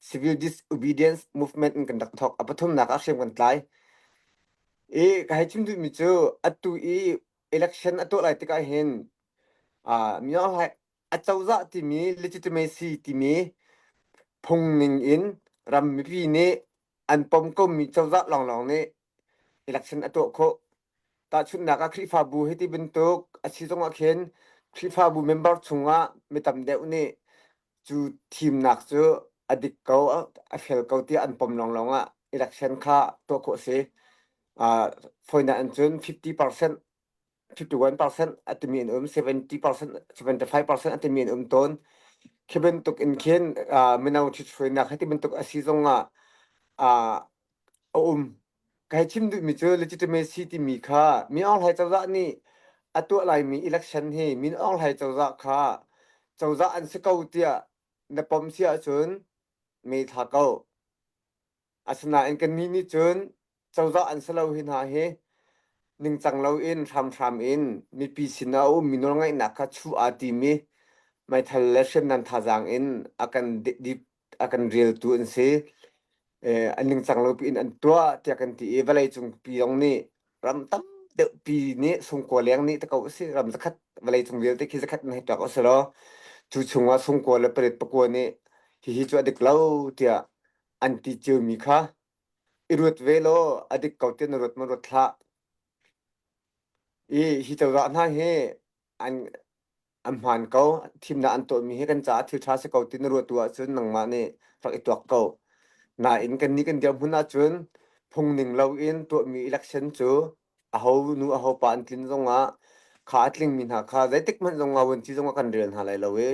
Civil Disobedience Movement in kan rak thawk. A pathumnak ah hriam kan tlai. I ka hei chim duhmi cu atu i election a tuah lai tikah hin uh, mi Aung acozah timi legitimacy timi phung ning in ram mipi nih an pom komi cozah lawnglawng nih election a tuah khawh. Tahchunhnak ah Khrihfabu hiti bantuk a si zongah khin Khrihfabu member chungah mi tam deuh nih cu thimnak cu a dik ko, a fel ko tiah an pom lawnglawng ah election kha tuah khawh a si. Uh, fawinak in cun 50% 51% a timi an um, 70%, 75% a timi an um tawn. Khi bantuk in khin uh, mino ṭhithruainak hiti bantuk a si zongah uh, a um. Ka hei chim duhmi cu legitimacy timi kha Min Aung Hlaing cozah nih a tuah laimi election hi Min Aung Hlaing cozah kha cozah an si ko tiah na pom si ahcun me thla ko. Asinain kannih nih cun cozah an si lo hi hna hi ningcang loin hramhram in mipi sinah a ummi nawlngaihnak kha chuh aa tim i meithal le hriamnam thazaang in a kan dip a kan rialtu an si. Eh, an ningcang lo piin an tuah tiah kan ti i vawleicung pi zong nih ram tam deuh pi nih sungkua leng nih ta ko a si ram zakhat vawleicung vialte khi zakhat in hei tuak a si law cu chungah sungkua le parit pakua nih hihi cu a dik lo tiah an ti ciomi kha i ruat ve law a dik ko tiah na ruat maw ruat hlah. I hi cozah hna hi an an hmaan ko thimnak an tuahmi hi kan caah thil ṭha si ko ti na ruah tu ahcun nangmah nih rak i tuak ko. Nain kannih kan dirhmun ahcun phung ning loin tuahmi election cu aho nu aho pa an tlin zongah kha a tlingmi hna kha zeitik hmanh zongah vuanci zongah kan rel hna lai lo i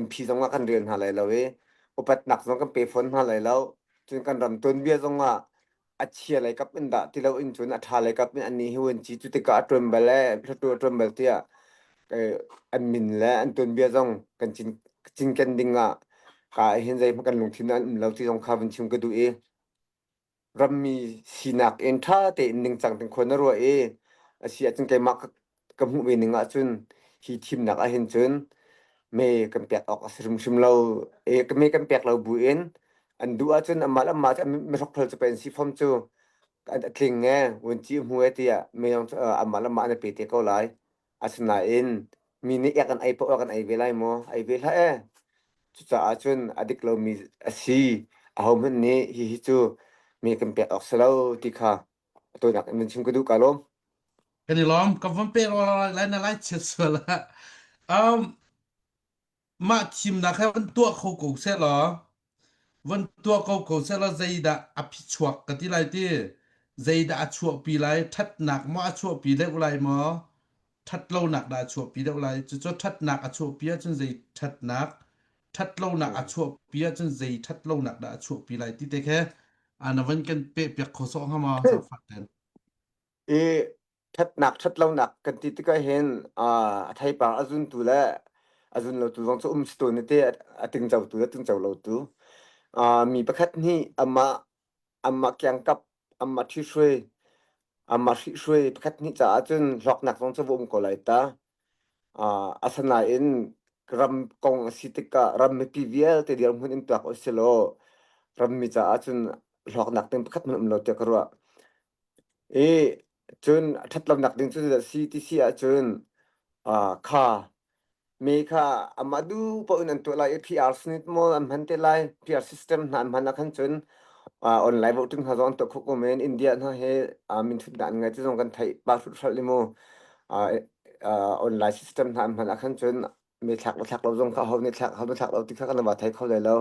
MP zongah kan rel hna lai lo i upatnak zong kan pe fawn hna lai lo. Cun kan ram tuanbia zongah a chia lei kap in dah ti lo in cun a ṭha lei kap in annih hi vuanci cu tikah a ṭuan bal e hlatu a ṭuan bal tiah an min le an tuanbia zong kan cin cinken ding ah ka hin zeihmanh kan lungthin an um lo ti zong kha vun chim ka duh i rammi sinak in ṭha tein ningcang tein khua na ruah i a si ahcun keimah ka hmuh ve ning ahcun hi thimnak ah hin cun me kan pek awk a si hrimhrim lo e me kan pek lo buin an duh ahcun amah le amah cu mihrokhrol cu pei an si fom cu a tling e vunci hmu e tiah me zong cu amah le amah an i pe te ko lai asinain mi nih ek an ei paoh kan ei ve lai maw ei ve hlah e cucaah cun a dik lomi a si ahohmanh nih hihi cu me kan pek awk si lo ti kha a tawinak in vun chim ka duh ka lawm Kan i lawm. Ka von pe lai na lai chiat sual ah. Um, mah thimnak he van tuah kho ko seh law van tuah ko ko seh law zeidah a phichuak ka ti lai ti zeidah a chuahpi lai ṭhatnak maw a chuahpi deuh lai maw ṭhatlonak dah a chuahpi deuh lai cucu ṭhatnak a chuahpi ahcun zei ṭhatnak ṭhatlonak a chuahpi ahcun zei ṭhatlonak dah a chuahpi lai ti te khe na van kan peh piak kho sawh hnga maw zaangfah ten I ṭhatnak ṭhatlonak kan ti tikah hin a theipar a zuntu le a zun lotu zong cu um si tawn te a tingcotu le tingco lotu. Mi pakhat nih amah amah kiangkap amah ṭhihruai amah hrihhruai pakhat hnih caah cun hlawknak zong cu va um ko lai ta. Asinain ram kong a si tikah ram mipi vialte dirhmun in tuak usih law rammi caah cun hlawknak ding pakhat hmanh um lo tiah ka ruah. I cun a ṭhatlonak ding cu zeidah si ti si ahcun kha mi kha amah duh paoh in an tuah lai i PR sinit maw an hman te lai PR system hna an hman ah khan cun online voting hna zong an tuah khawh ko men India hna he minthutnak an ngei ti zong kan theih pa hrut i mu online system hna an hman ah khan cun mi thlak lo thlak lo zong kha ho nih thlak ho nih thlak lo ti kha kan va thei kho lai lo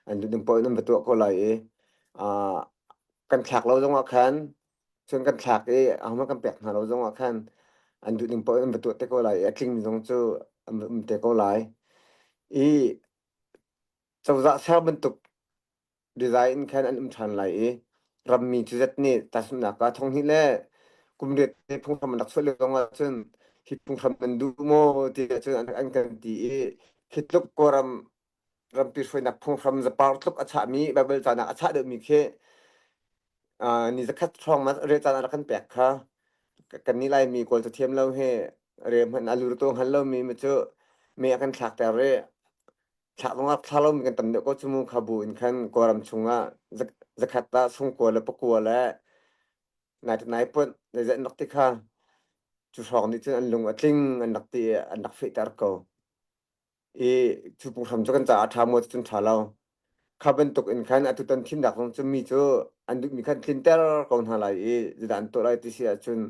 an duh ding paoh in an va tuah ko lai i kan thlak lo zongah khan cun kan thlak i ahohmanh kan pek hna lo zongah khan an duh ning paoh in an va tuah te ko lai i a tlingmi zong cu an va um te ko lai i cozah ser bantuk design in khan an um ṭhan lai i rammi cu zet nih tahchunhnak ah thonghnih le kum riat te phunghram an rak chuah lio zongah cun hi phunghram nan duh maw ti ahcun an, an kan ti i hi tluk Kawlram rampi hruainak phunghram zapar tluk a chahmi Bible canak a chah deuhmi khi ni zakhat hrawng ma rel caan a rak kan pek kha kan nih Laimi Kawl cathiam lo hi rel hmanh a lur to hngal lomi mi cu me a kan thlakter i thlak zong thla lomi kan tam deuh ko cu mu kha bu in khan Kawlram chungah zakhat ah sungkua le pakua le nai nai puan zeizat an rak ti kha cu hrawng nih cun an lung a tling an rak ti an rak fehter ko. I cu phunghram cu kan caah a ṭha maw cun ṭha lo. Kha bantuk in khan atutan thimnak zong cu mi cu an duhmi khan tlinter ko hna lai i zeidah an tuah lai ti si ahcun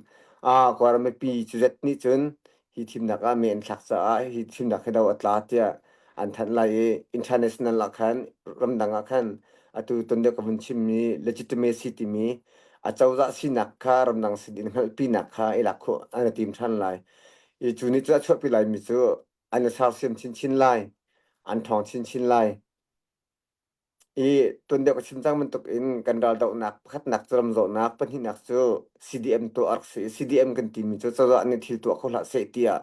ah Kawlram mipi cu zet nih cun hi thimnak ah mi an thlak caah hi thimnak hi do a tla tiah an thanh lai i international ah khan ramdang ah khan atu ton deuh ka vun chimmi legitimacy timi a cozah sinak kha ramdang sin in hngalhpinak kha i lak khawh an i tim ṭhan lai. I cu nih cu a chuahpi laimi cu an i sersiam chinchin lai an ṭhawng chinchin lai i tuan deuh ka chim cang bantuk in kan raldohnak pakhatnak cu ramzawhnak pahnihnak cu CDM tuah a rak si CDM kan timi cu cozah nih thil tuah kho hlah seh tiah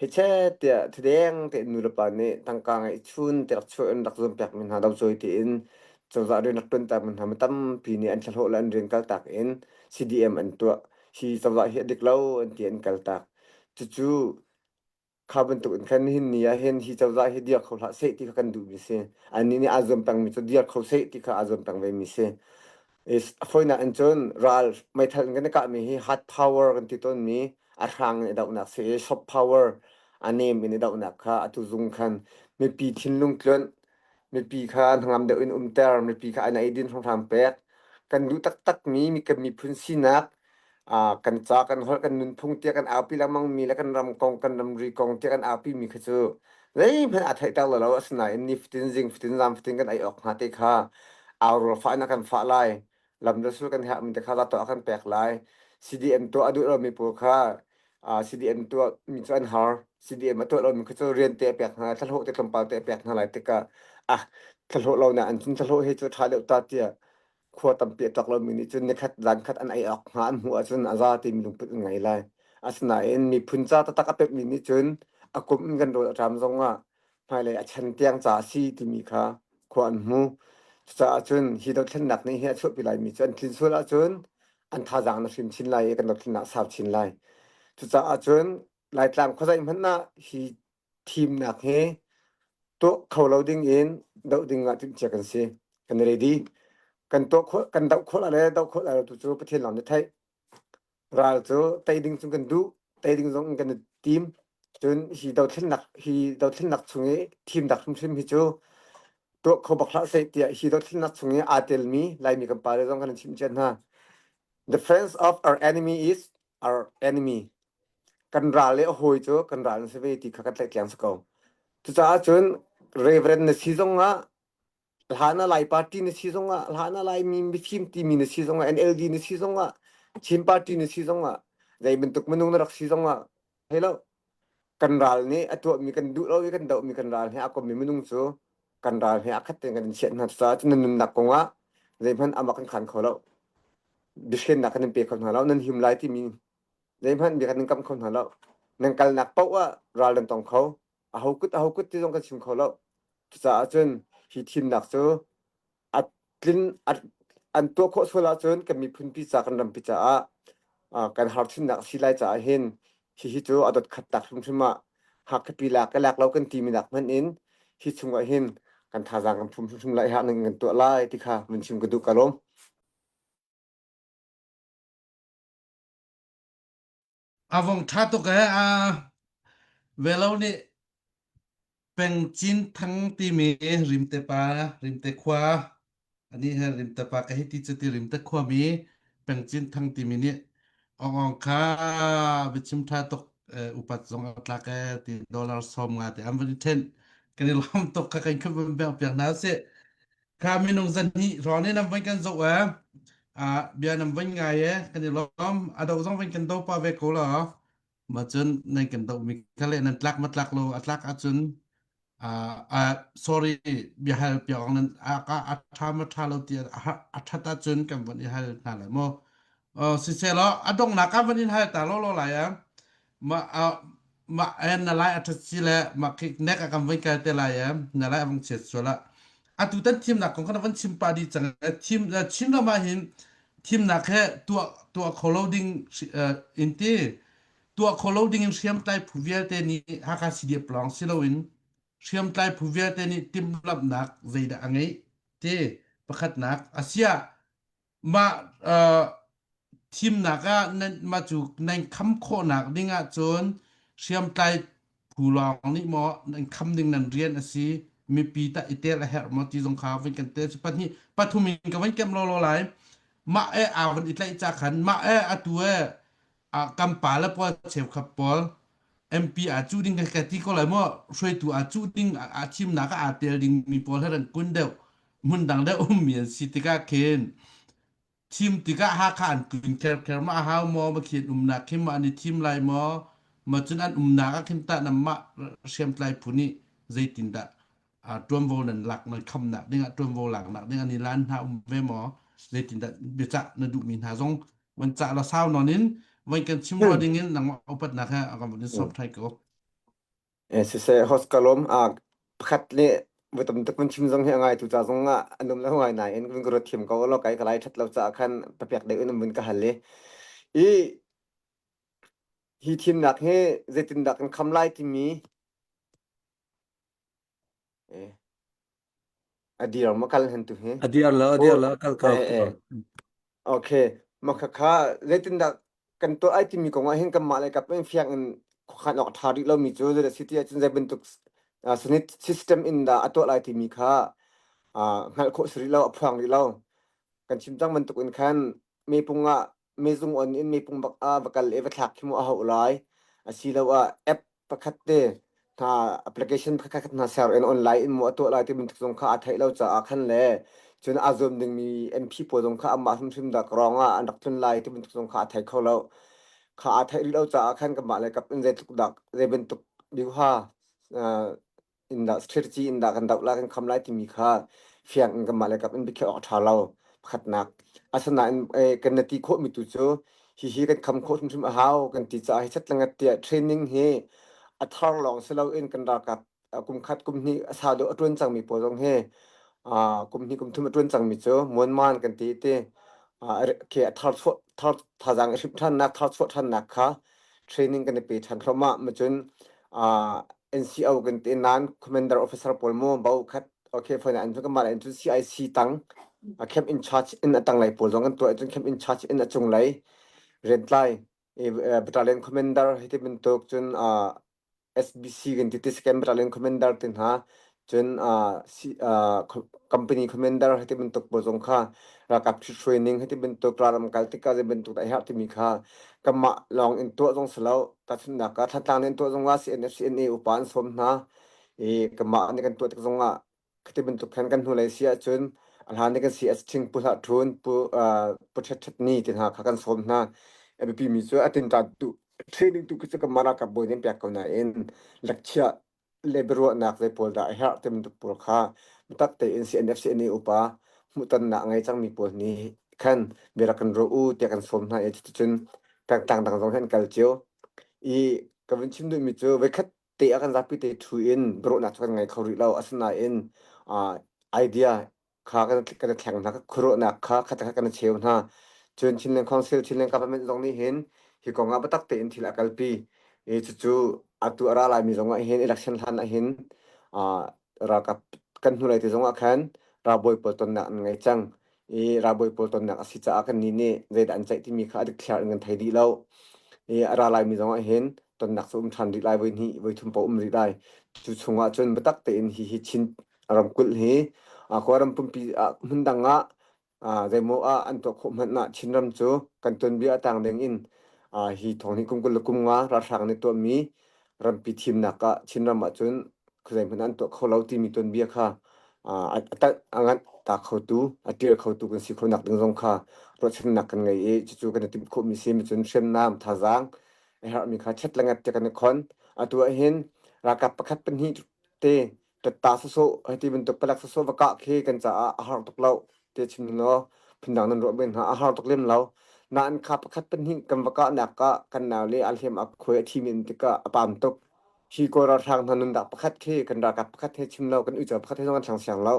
hechet tiah thadeng tein nulepa nih tangka ngeih chun te rak chuah in rak zuampiak mi hna docawi tiin cozah rian rak ṭuanter mi hna mi tampi nih an thlahlawh le an rian kaltak in CDM an tuah hi cozah hi a dik lo an ti an kaltak cucu Kha bantuk in khan nihin ni ah hin hi cozah hi dir kho hlah seh ti kha kan duhmi si. Annih nih aa zuam pengmi cu dir kho seh ti kha aa zuam peng vemi si. Is a fawinak in cun ral meithal in kan i kahmi hi hard power kan ti tawnmi a hrang in i dohnak si i soft power a nem in i dohnak kha atu zung khan mipi thinlung tluanh mipi kha hnangam deuh in umter mipi kha an eidin hramhram pek kan duh taktakmi mi kan miphun sinak kan ca kan holh kan nunphung tiah kan aupi lengmang mi le kan ram kong kan ramri kong tiah kan aupi mi kha cu zeihmanh aa theihter lo asinain ni fatin zing fatin zan fatin kan ei awk hnga te kha Aurual fah in a kan fah lai. Lam le sul kan herhmi te kha za tuah a kan pek lai. CDM tuah a duh lomi pawl kha CDM tuah mi cu an har. CDM a tuah lomi kha cu rian te a pek hna lai, thlahlawh te tlawmpal te a pek hna lai tikah ah thlahlawh lo na an cun thlahlawh hi cu ṭha deuh ta tiah khua tampi a tlak lomi nih cun nikhat zankhat an ei awk hnga an hmuh ahcun a za timi lungput an ngei lai. Asinain miphun ca taktak a pemmi nih cun a kum in kan rawl a ṭam zongah hmailei a chan tiang ca a si timi kha khua an hmu. Cucaah cun hi dothlennak nih hi a chuahpi laimi cu an tlin sual ahcun an thazaang na hrim chin lai i kan dothlennak a sau chin lai. Cucaah cun Laitlang khuazei hmanh ah hi thimnak hi tuah kho lo ding in doh ding ah timhcia kan si. Kan i ready. Kan tuah khawh, kan doh khawh lai le doh khawh lai lo tu cu Pathian lawng nih theih. Ral cu tei ding cun kan duh, tei ding zong in kan i tim. Cun hi dothlennak hi dothlennak chung i thimnak hrimhrim hi cu tuah kho bak hlah seh tiah hi dothlennak chung i aa telmi Laimi kan pale zong kan in chimh cia hna. The friends of our enemy is our enemy. Kan ral le a hawi cu kan ral an si ve ti kha kan tlaihtleng si ko. Cucaah cun Reverend na si zongah hlan ah Lai party na si zongah hlan ah Laimi mifim timi na si zongah NLD na si zongah Chin party na si zongah zei bantuk minung na rak si zongah hei lo kan ral nih a tuahmi kan duh lo i kan dohmi kan ral he a kommi minung cu kan ral he a khat tein kan in chiah hna cucaah cun nan nunnak kongah zeihmanh amah kan khan kho lo biahrennak kan in pe kho hna lo nan him lai timi zeihmanh bia kan in kam kho hna lo nan kalnak paoh ah ral nan tong kho aho kut aho kut ti zong kan chim kho lo cucaah cun hi thimnak cu a tlin an tuah khawh sual ahcun kan miphunpi ca kan rampi caah kan har chinnak a si lai caah hin hihi cu a dot khat tak hrimhrim ah Hakha lak ka lak lo kan timi nak hmanh in hi chungah hin kan thazaang kan phum hrimhrim lai ha nan kan tuah lai ti kha mun chim ka duh ka lawm. A vong ṭha tuk ee. A velo nih Peng Cin Thang timi Rimte pa, Rimte khua, anih he Rimte pa ka hei ti cu ti Rimte khuami Peng Cin Thang timi nih Ong Ong kha biachim ṭha tuk eh, upat zong a tlak ee ti dollar 50 te an van i ṭhenh. Kan i lawm tuk kha kan khun van beng piak hna usih. Kha minung zan hnih hrawng nih nan van kan zoh ee. Ah, bia nan van ngai ee. Kan i lawm. A do zong van kan do pa ve ko law. Ma cun nan kan do mi kha le nan tlak ma tlak lo a tlak ahcun ah ah sorry biahal piak nan a ka a tha ma tha lo ti a a that ahcun kan van i hal hna lai mu. Uh, siselaw a donghnak ah van in hal ta law law lai ah mah ah mah eh na lai a ṭhat si le mah khi nek a kan voi kal te lai eh na lai a vung chiat sual ah atu tan thimnak kong kha na van chim pah dih cang eh thim eh, Chin ram ah hin thimnak he tuah tuah kho lo ding eh, in ti tuah kho lo ding in hriamtlai phu vialte nih Hakha CDF lawng si loin hriamtlai phu vialte nih timhlamhnak zeidah a ngeih ti pakhatnak asiah mah uh, thimnak ah nan mah cu nan kham khawhnak ding ahcun hriamtlai phu lawng nih maw nan kham ding nan rian a si mipi tah i tel a herh maw ti zong kha vun kan tel pahnih pathum in ka van kem lawlaw lai mah e aa van i tlaih ca khan mah e atu e a kan pa le pawl cheukhat pawl MP aa cuh ding ka ti ko lai maw hruaitu aa cuh ding aa thimnak ah aa tel ding mi pawl he ran kun deuh hmun dang deuh ummi an si tikah khin thim tikah Hakha an tlun kherkher ma a hau maw ma khi an umnak khi ma an i thim lai maw ma cun an umnak ah khin tah nanmah hriamtlai phu nih zeitindah ṭuanvo nan lak nan khamnak ding ah ṭuanvo laknak ding an i lan hna um ve maw zeitindah biacah na duhmi hna zong van cah la sau nawn in van kan chim rua ding in nangmah upatnak he a kan van in sawm thai ko. Eh, siseh host ka lawm a pakhat le voi tam tuk van chim zong hi a ngai tu ca zong ah an um lo ngai nain vun ka ruat thiam ko lo kai ka lai that lo caah khan papek deuh in vun ka hal i i hi thimnak hi zeitindah kan kham lai timi eh a dir ma kal hen tu hi A dir lo, a dir lo, kal ko. Eh, eh. Okay, mah khakha zeitindah kan tuah ai timi kong ah hin kanmah le kap in fiang in khuakhan awk a ṭha rih lomi cu zeidah si ti ahcun zei bantuk uh, sanit system in dah a tuah lai timi kha uh, hngalh khawh si rih lo, a phuang rih lo. Kan chim cang bantuk in khan mepung ah mezung on in mepung bak ah va kal i va thlak khi mu a hauh lai. Asiloah app pakhat te hna application pakhat hna ser in online in mu a tuah lai ti bantuk zong kha aa theih lo caah khan le. Cun aa zuam dingmi MP pawl zong kha amah hrimhrim dah rawng ah an rak tlun lai ti bantuk zong kha a thei kho lo. Kha aa theih rih lo caah khan kanmah le kap in zeitluk dah zei bantuk biuha in dah strategy in dah kan doh lai kan kham lai timi kha fiang in kanmah le kap in biakhiah awk a ṭha lo. Pakhatnak. Asinain eh, kan na ti khawhmi tu cu hihi kan kham khawh hrimhrim a hau kan ti caah hi chatlangat tiah training hi a thar lawng si loin kan ralkap kum khat kum hnih a sa deuh a ṭuan cangmi pawl zong hi kum hnih kum thum a ṭuan cangmi cu muanman kan ti ti khi a thar chuah thar thazaang i hrimh ṭhannak thar chuah ṭhannak kha training kan i pe ṭhan thluahmah ma cun NCO kan ti nan commander officer pawl mu bo khat okay phone an cu kamah in cun CIC tang camp in charge in a tanglei pawl zong kan tuah cun camp in charge in a cunglei riantlai battalion commander hi ti bantuk cun SBC kan ti ti scam battalion commander te hna cun company commander hiti bantuk pawl zong kha ralkap ṭhithruaining hiti bantuk ralram kal tikah zei bantuk dah a herh timi kha kanmah lawng in tuah zong si lo tahchunhnak ah Thantlang in tuah zong ah CNF CNA upa an sawm hna i kanmah nih kan tuah tik zong ah khati bantuk khan kan hnulei si ahcun a hlan i kan si as ṭhing pu hlah ṭhun pu pu ṭhet ṭhet ni ti hna kha kan sawm hna a biapi mi cu a tinṭan tu training tu khi cu kanmah ralkap bawi nih an pek ko nain lakchiah le biaruahnak zei pawl dah a herh ti bantuk pawl kha biatak tein CNF CNA upa hmuhtonnak a ngei cangmi pawl nih khan bia rak kan ruah u tiah kan sawm hna i cuticun pengtlang dang zong hi an kal cio i ka vun chim duhmi cu voikhat te ah kan zapi te ṭhu in biaruahnak cu kan ngei kho rih lo asinain uh, idea kha kan kan i thleng hna khuaruahnak kha khat khat kan i cheu hna cun Chinland Council Chinland Government zong nih hin hi kong ah biatak tein thil a kalpi i cucu atu a ra laimi zong ah hin election hlan ah hin uh, ralkap kan hnulei te zong ah khan ralbawi pawl tonnak an ngei cang i ralbawi pawl tonnak a si caah kan nih nih zeidah an ceih timi kha a dikthliar in kan thei dih lo i a ra laimi zong ah hin tonnak cu um ṭhan rih lai voi hnih voi thum paoh um rih lai cu chungah cun biatak tein hi hi Chin ramkulh hi Kawlram pumpi ah hmun dang ah zeimaw ah an tuah khawh hmanh ah Chinram cu kan tuanbia a tang ding in hi thong hi kum 20 le kum nga ralhrang nih tuahmi rampi thimnak ah Chinram ah cun khuazei hmanh an tuah kho lo timi tuanbia kha a nganh ta khotu a ṭial khotu kan si khawhnak ding zong kha ruahchannak kan ngei i cucu kan i timh khawhmi si cun hriamnam thazaang a herhmi kha chet le ngat te kan i khon atu ah hin ralkap pakhat pahnih te tatta sawsawh hei ti bantuk palek sawsawh va kah khi kan caah a har tuk lo te chim ning law phundang nan ruah men hna a har tuk lem lo nain kha pakhat pahnih kan va kahnak ah kan nau le a hliam a khuai a thi men tikah a pam tuk hi kawl ralhrang hna nundak pakhat khi kan ralkap pakhat he chim lo kan uico pakhat he zong an thlang siang lo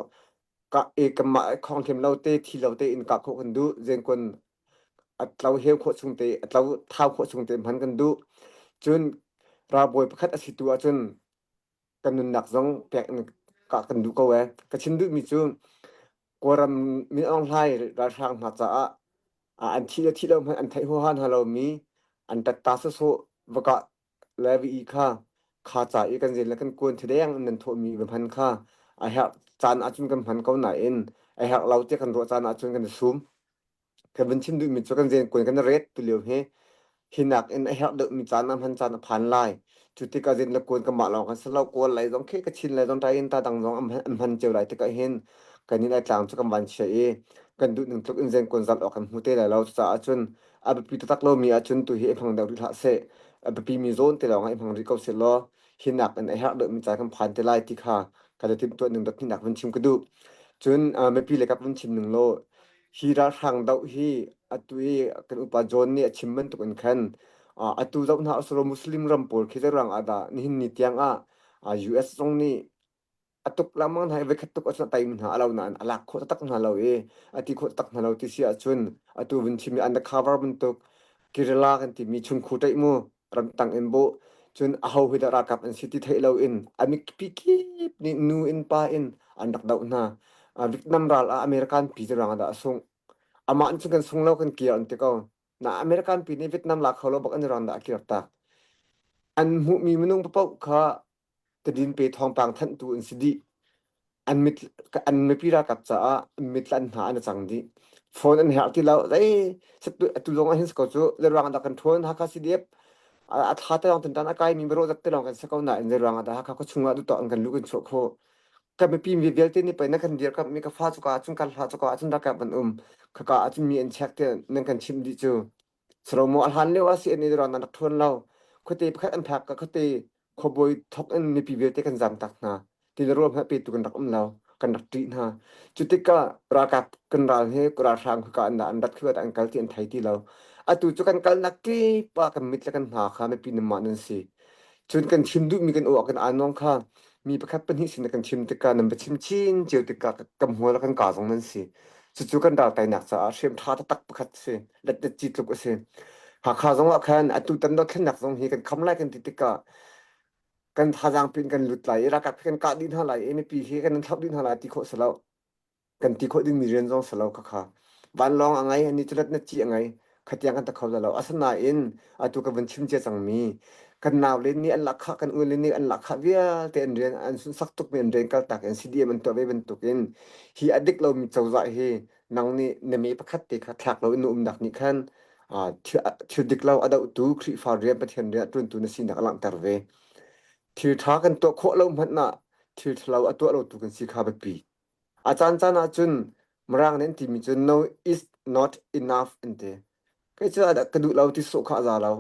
ka e kanmah khong hliam lo te thi lo te in kah khawh kan duh zenkun a tlo heu khawh chung te a tlo thau khawh chung te hman kan duh cun ralbawi pakhat a si tu ahcun kan nunnak zong pek in kah kan duh ko ee. Ka chim duhmi cu Kawlram Min Aung Hlaing ralhrang hna caah an thih le thih lo hmanh an theih huaha hna lomi an tatta sawsawh va kah le va i kha kha ca i kan zen le kan kuan thadeng in nan thawhmi va hman kha a herh caan ahcun kan hman ko nain a herh lo tiah kan ruah caan ahcun kan i sum. Kan vun chim duhmi cu kan zen kan ret tu lio hi hinak in a herh deuhmi caan ah hman caan a phan lai. Cu tikah zen le kuan kanmah lawng kan si lo kawl lei zong khi Kachin lei zong tain ta dang zong an hman cio lai tikah hin kan in ai tlang cu kan van chia i kan duh ning tluk in zen kuan zalh awk kan hmu te lai lo cucaah cun a biapi taktak lomi ahcun tu hi i hmang deuh rih hlah seh a biapi mi zawn te lawng ah i hmang rih ko seh law hinak in a herh deuhmi caan kan phan te lai ti kha kan i timhtuah ning dot hnihnak vun chim ka duh. Cun mipi le kap vun chim ning law Hi ralhrang doh hi atu i kan upa John nih a chim bantuk in khan atu zoh hna usulaw Muslim ram pawl khi zeiruang ah dah nihin ni tiang ah US zong nih a tuk lengmang hna i voikhat tuk ahcun a teimi hna a lo nain a lak khawh taktak hna lo i a ti khawh taktak hna lo ti si ahcun atu vun chim i undercover bantuk Kerala kan timi chungkhur ṭaih mu ramtang in bawh cun aho hi dah ralkap an si ti theih loin a mipi kip nih nu in pa in an rak doh hna. Vietnam ral ah American pi cu rang dah a sungh. Amah in cun kan sung lo kan kir an ti ko. Na American pi nih Vietnam la kho lo bak an rang dah a kir tak. An hmuhmi minung paoh kha tadin pe thawngpang thanhtu an si dih. An mit an mipi ralkap caah an mit le an hna an i cang dih. Phone an herh ti lo. Zei atu zong ah hin si ko cu. Zeiruang ah dah kan ṭhawn Hakha CDF a thla te lawng tintan a kaimi barawh zat te lawng kan si ko nain zeiruang ah dah Hakha khuachung ah duhtok an kan luh kan chuah khawh. Kan mipi mi vialte nih pei na kan dirkamh mi ka fa cuka ahcun kan hla cuka ahcun ralkap an um. Khaka ahcun mi an check tiah nan kan chimh dih cu. Saro maw a hlan lio ah CNA ruang nan rak ṭhuan lo. Khuate pakhat an phak ka khuate khuabawi thok in mipi vialte kan zam tak hna. Ti le rawl hmanh petu kan rak um lo. Kan rak ṭih hna. Cu tikah ralkap kan ral hi ralhrang khua an an rat khua an kal ti an thei ti lo. Atu cu kan kalnak kip ah kan mit le kan hna kha mipi nanmah nan si. Cun kan chim duhmi kan aw kan anawng kha mi pakhat pahnih sin kan chim tikah nan va chim chin cio tikah kan hmual kan ka zong nan si. Cucu kan ral teinak caah hriam ṭha taktak pakhat si. Letlet ci tluk a si. Hakha zong ah khan atu tan dothlennak zong hi kan kham lai kan ti tikah kan thazaang pin kan lut lai i ralkap hi kan kah dih hna lai i mipi hi kan thlauh dih hna lai ti khawh si lo. Kan ti khawh dingmi rian zong si lo khakha. Vanlawng a ngei, ani cu let na ci a ngei. Khatiang kan ta kho lo. Asinain atu ka vun chim cia cangmi kan naule nih an lahkhah kan ule nih an lahkhah vialte an rian an sunsak tukmi an rian kaltak in CDM an tuah ve bantukin hi a dik lomi cozah hi nang nih na me pakhat te kha thlak lo in na umnak nih khan thil dik lo a dohtu Khrihfa rian Pathian rian a ṭuantu na sinak a langhter ve. Thil ṭha kan tuah khawh lo hmanh ah thil ṭhalo a tuah lotu kan si kha biapi. A caancaan ahcun Mirang nih an timi cu no is not enough an ti. Kei cu ka duh lo ti sawh kha a za lo.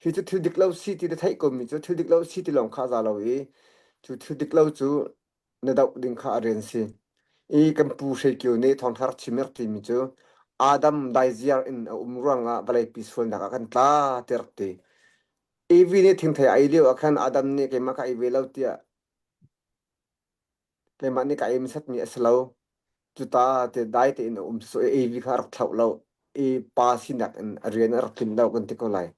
Hi cu thil dik lo si ti na theih komi cu thil dik lo si ti lawng kha a za lo i cu thil dik lo cu na doh ding kha a rian si. I kan pu Hre Kio nih thawngṭha rak chim rak timi cu Adam daiziar in a um ruangah vawleipi sualnak ah kan tla ti rak ti. Evi nih thingthei a ei lio ah khan Adam nih keimah ka ei ve lo tiah keimah nih ka ei hmasatmi a si lo. Cuta te dai tein a um so Evi kha a rak thlauh lo i pa sinak in a rian a rak tlin lo kan ti ko lai.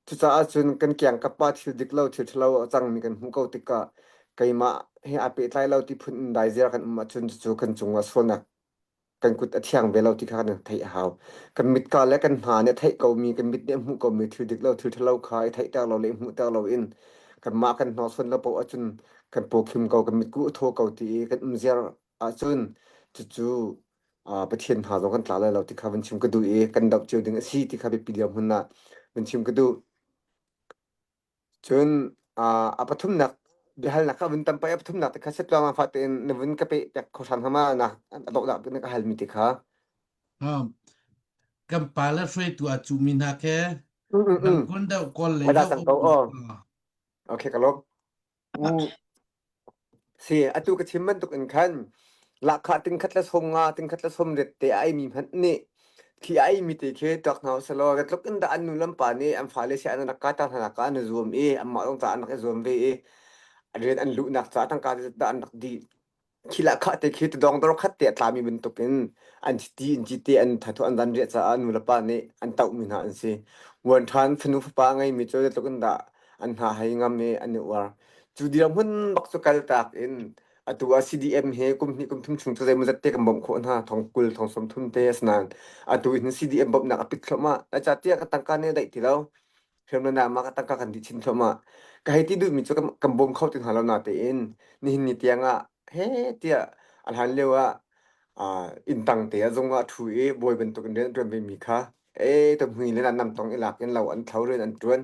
Cucaah cun kan kiangkap ah thil dik lo thil ṭhalo a cangmi kan hmuh ko tikah keimah he aa pehtlai lo ti phun in daiziar kan um ahcun cucu kan cungah sualnak kan kut a thiang ve lo ti kha kan theih a hau. Kan mitka le kan hna nih a theih komi, kan mit nih a hmuh komi thil dik lo thil ṭhalo kha i theihter lo le i hmuhter loin kanmah kan hnawhsuan lo paoh ahcun kan pawkhim ko, kan mitkuh a thaw ko ti i kan umziar ahcun cucu Pathian hna zong kan tla lai lo ti kha van chim ka duh i kan doh cio ding a si ti kha biapi dirhmun ah van chim ka duh. Cun a pathumnak biahalnak kha vun tam pai a pathumnak te kha setluang fa tein na vun ka pe pek kho hram hama na a dawhnak na ka halmi te kha. Kan pa le hruaitu a cuhmi hna ke Rangkun deuh kawl lei Ada deuh cang ko oh. Okay ka lawm. Si, atu ka chim bantuk in khan lahkhah tingkhat le 50 tingkhat le 80 te a eimi hmanh nih khi a eimi te khi tuak hna usih law tluk in dah an nu le an pa nih an fale si an rak kai ter hna nak ah an i zuam i anmah zong ca an rak i zuam ve i rian an luhnak caah tangka dah an rak dih. Khi lahkhah te khi tudawng dor khat te a tlami bantukin an chiti in cite an thathu an dan riah caah nu le pa nih an tohmi hna an si. Uan ṭhan fanu fapa a ngeimi cu zeitluk in dah an hna hei ngam i an i uar. Cu dirhmun bak cu kaltak in atu ah CDM he kum hnih kum thum chung cu zeimawzat te kan bawmh khawh hna thong 20 thong 30 te a si nain atu hin CDM bawmhnak a pit thluahmah. Zeicahtiah ka tangka nih a daih ti lo. Hriamnam ah ka tangka kan dih chin thluahmah. Ka hei ti duhmi cu kan, kan bawm kho ti hna lo natein nihin ni tiang ah he tiah a hlan lio ah uh, inn tang te ah zung ah ṭhu i bawi bantuk in rian a ṭuan vemi kha e tamhui le nam tong i lak in lo an thlo rian an ṭuan.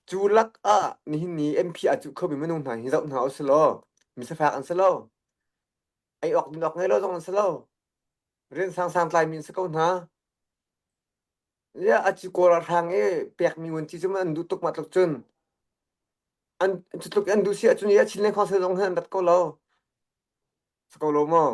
Cu lak ah nihin ni MP a cuh khomi minung hna hi zoh hna usih law misafak an si lo. Ei awk din awk ngei lo zong an si lo. Rian sangsang tlaimi an si ko hna. Ya a cu kawl ralhrang i pekmi ngunci cu an duh tuk mah tluk cun an cu tluk an duh si ahcun ya Chinland Council zong hin an rat ko lo si ko lo maw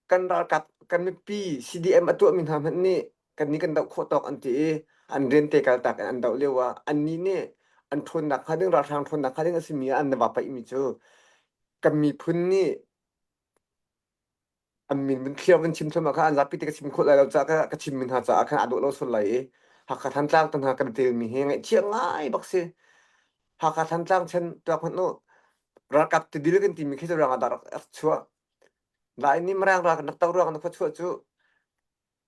kan ralkap kan mipi CDM a tuahmi hna hmanh nih kan nih kan doh khawh tawk an ti i an rian te kaltak in an doh lio ah annih nih an ṭhawnnak hnga ding ralhrang ṭhawnnak hnga ding a simi ah an va paihmi cu kan miphun nih an min vun clear vun chim thluahmah kha an zapi te ka chim khawh lai lo caah ka, ka chim mi hna caah khan aa dawh lo sual lai i Hakha Thantlang te hna kan telmi hi ngaihchia ngai bak si. Hakha Thantlang chen tuak hmanh u ralkap tidil kan timi khi cu rang ah dah rak rak chuah. Lai nih Mirang ral kan rak to ruang na khua chuah cu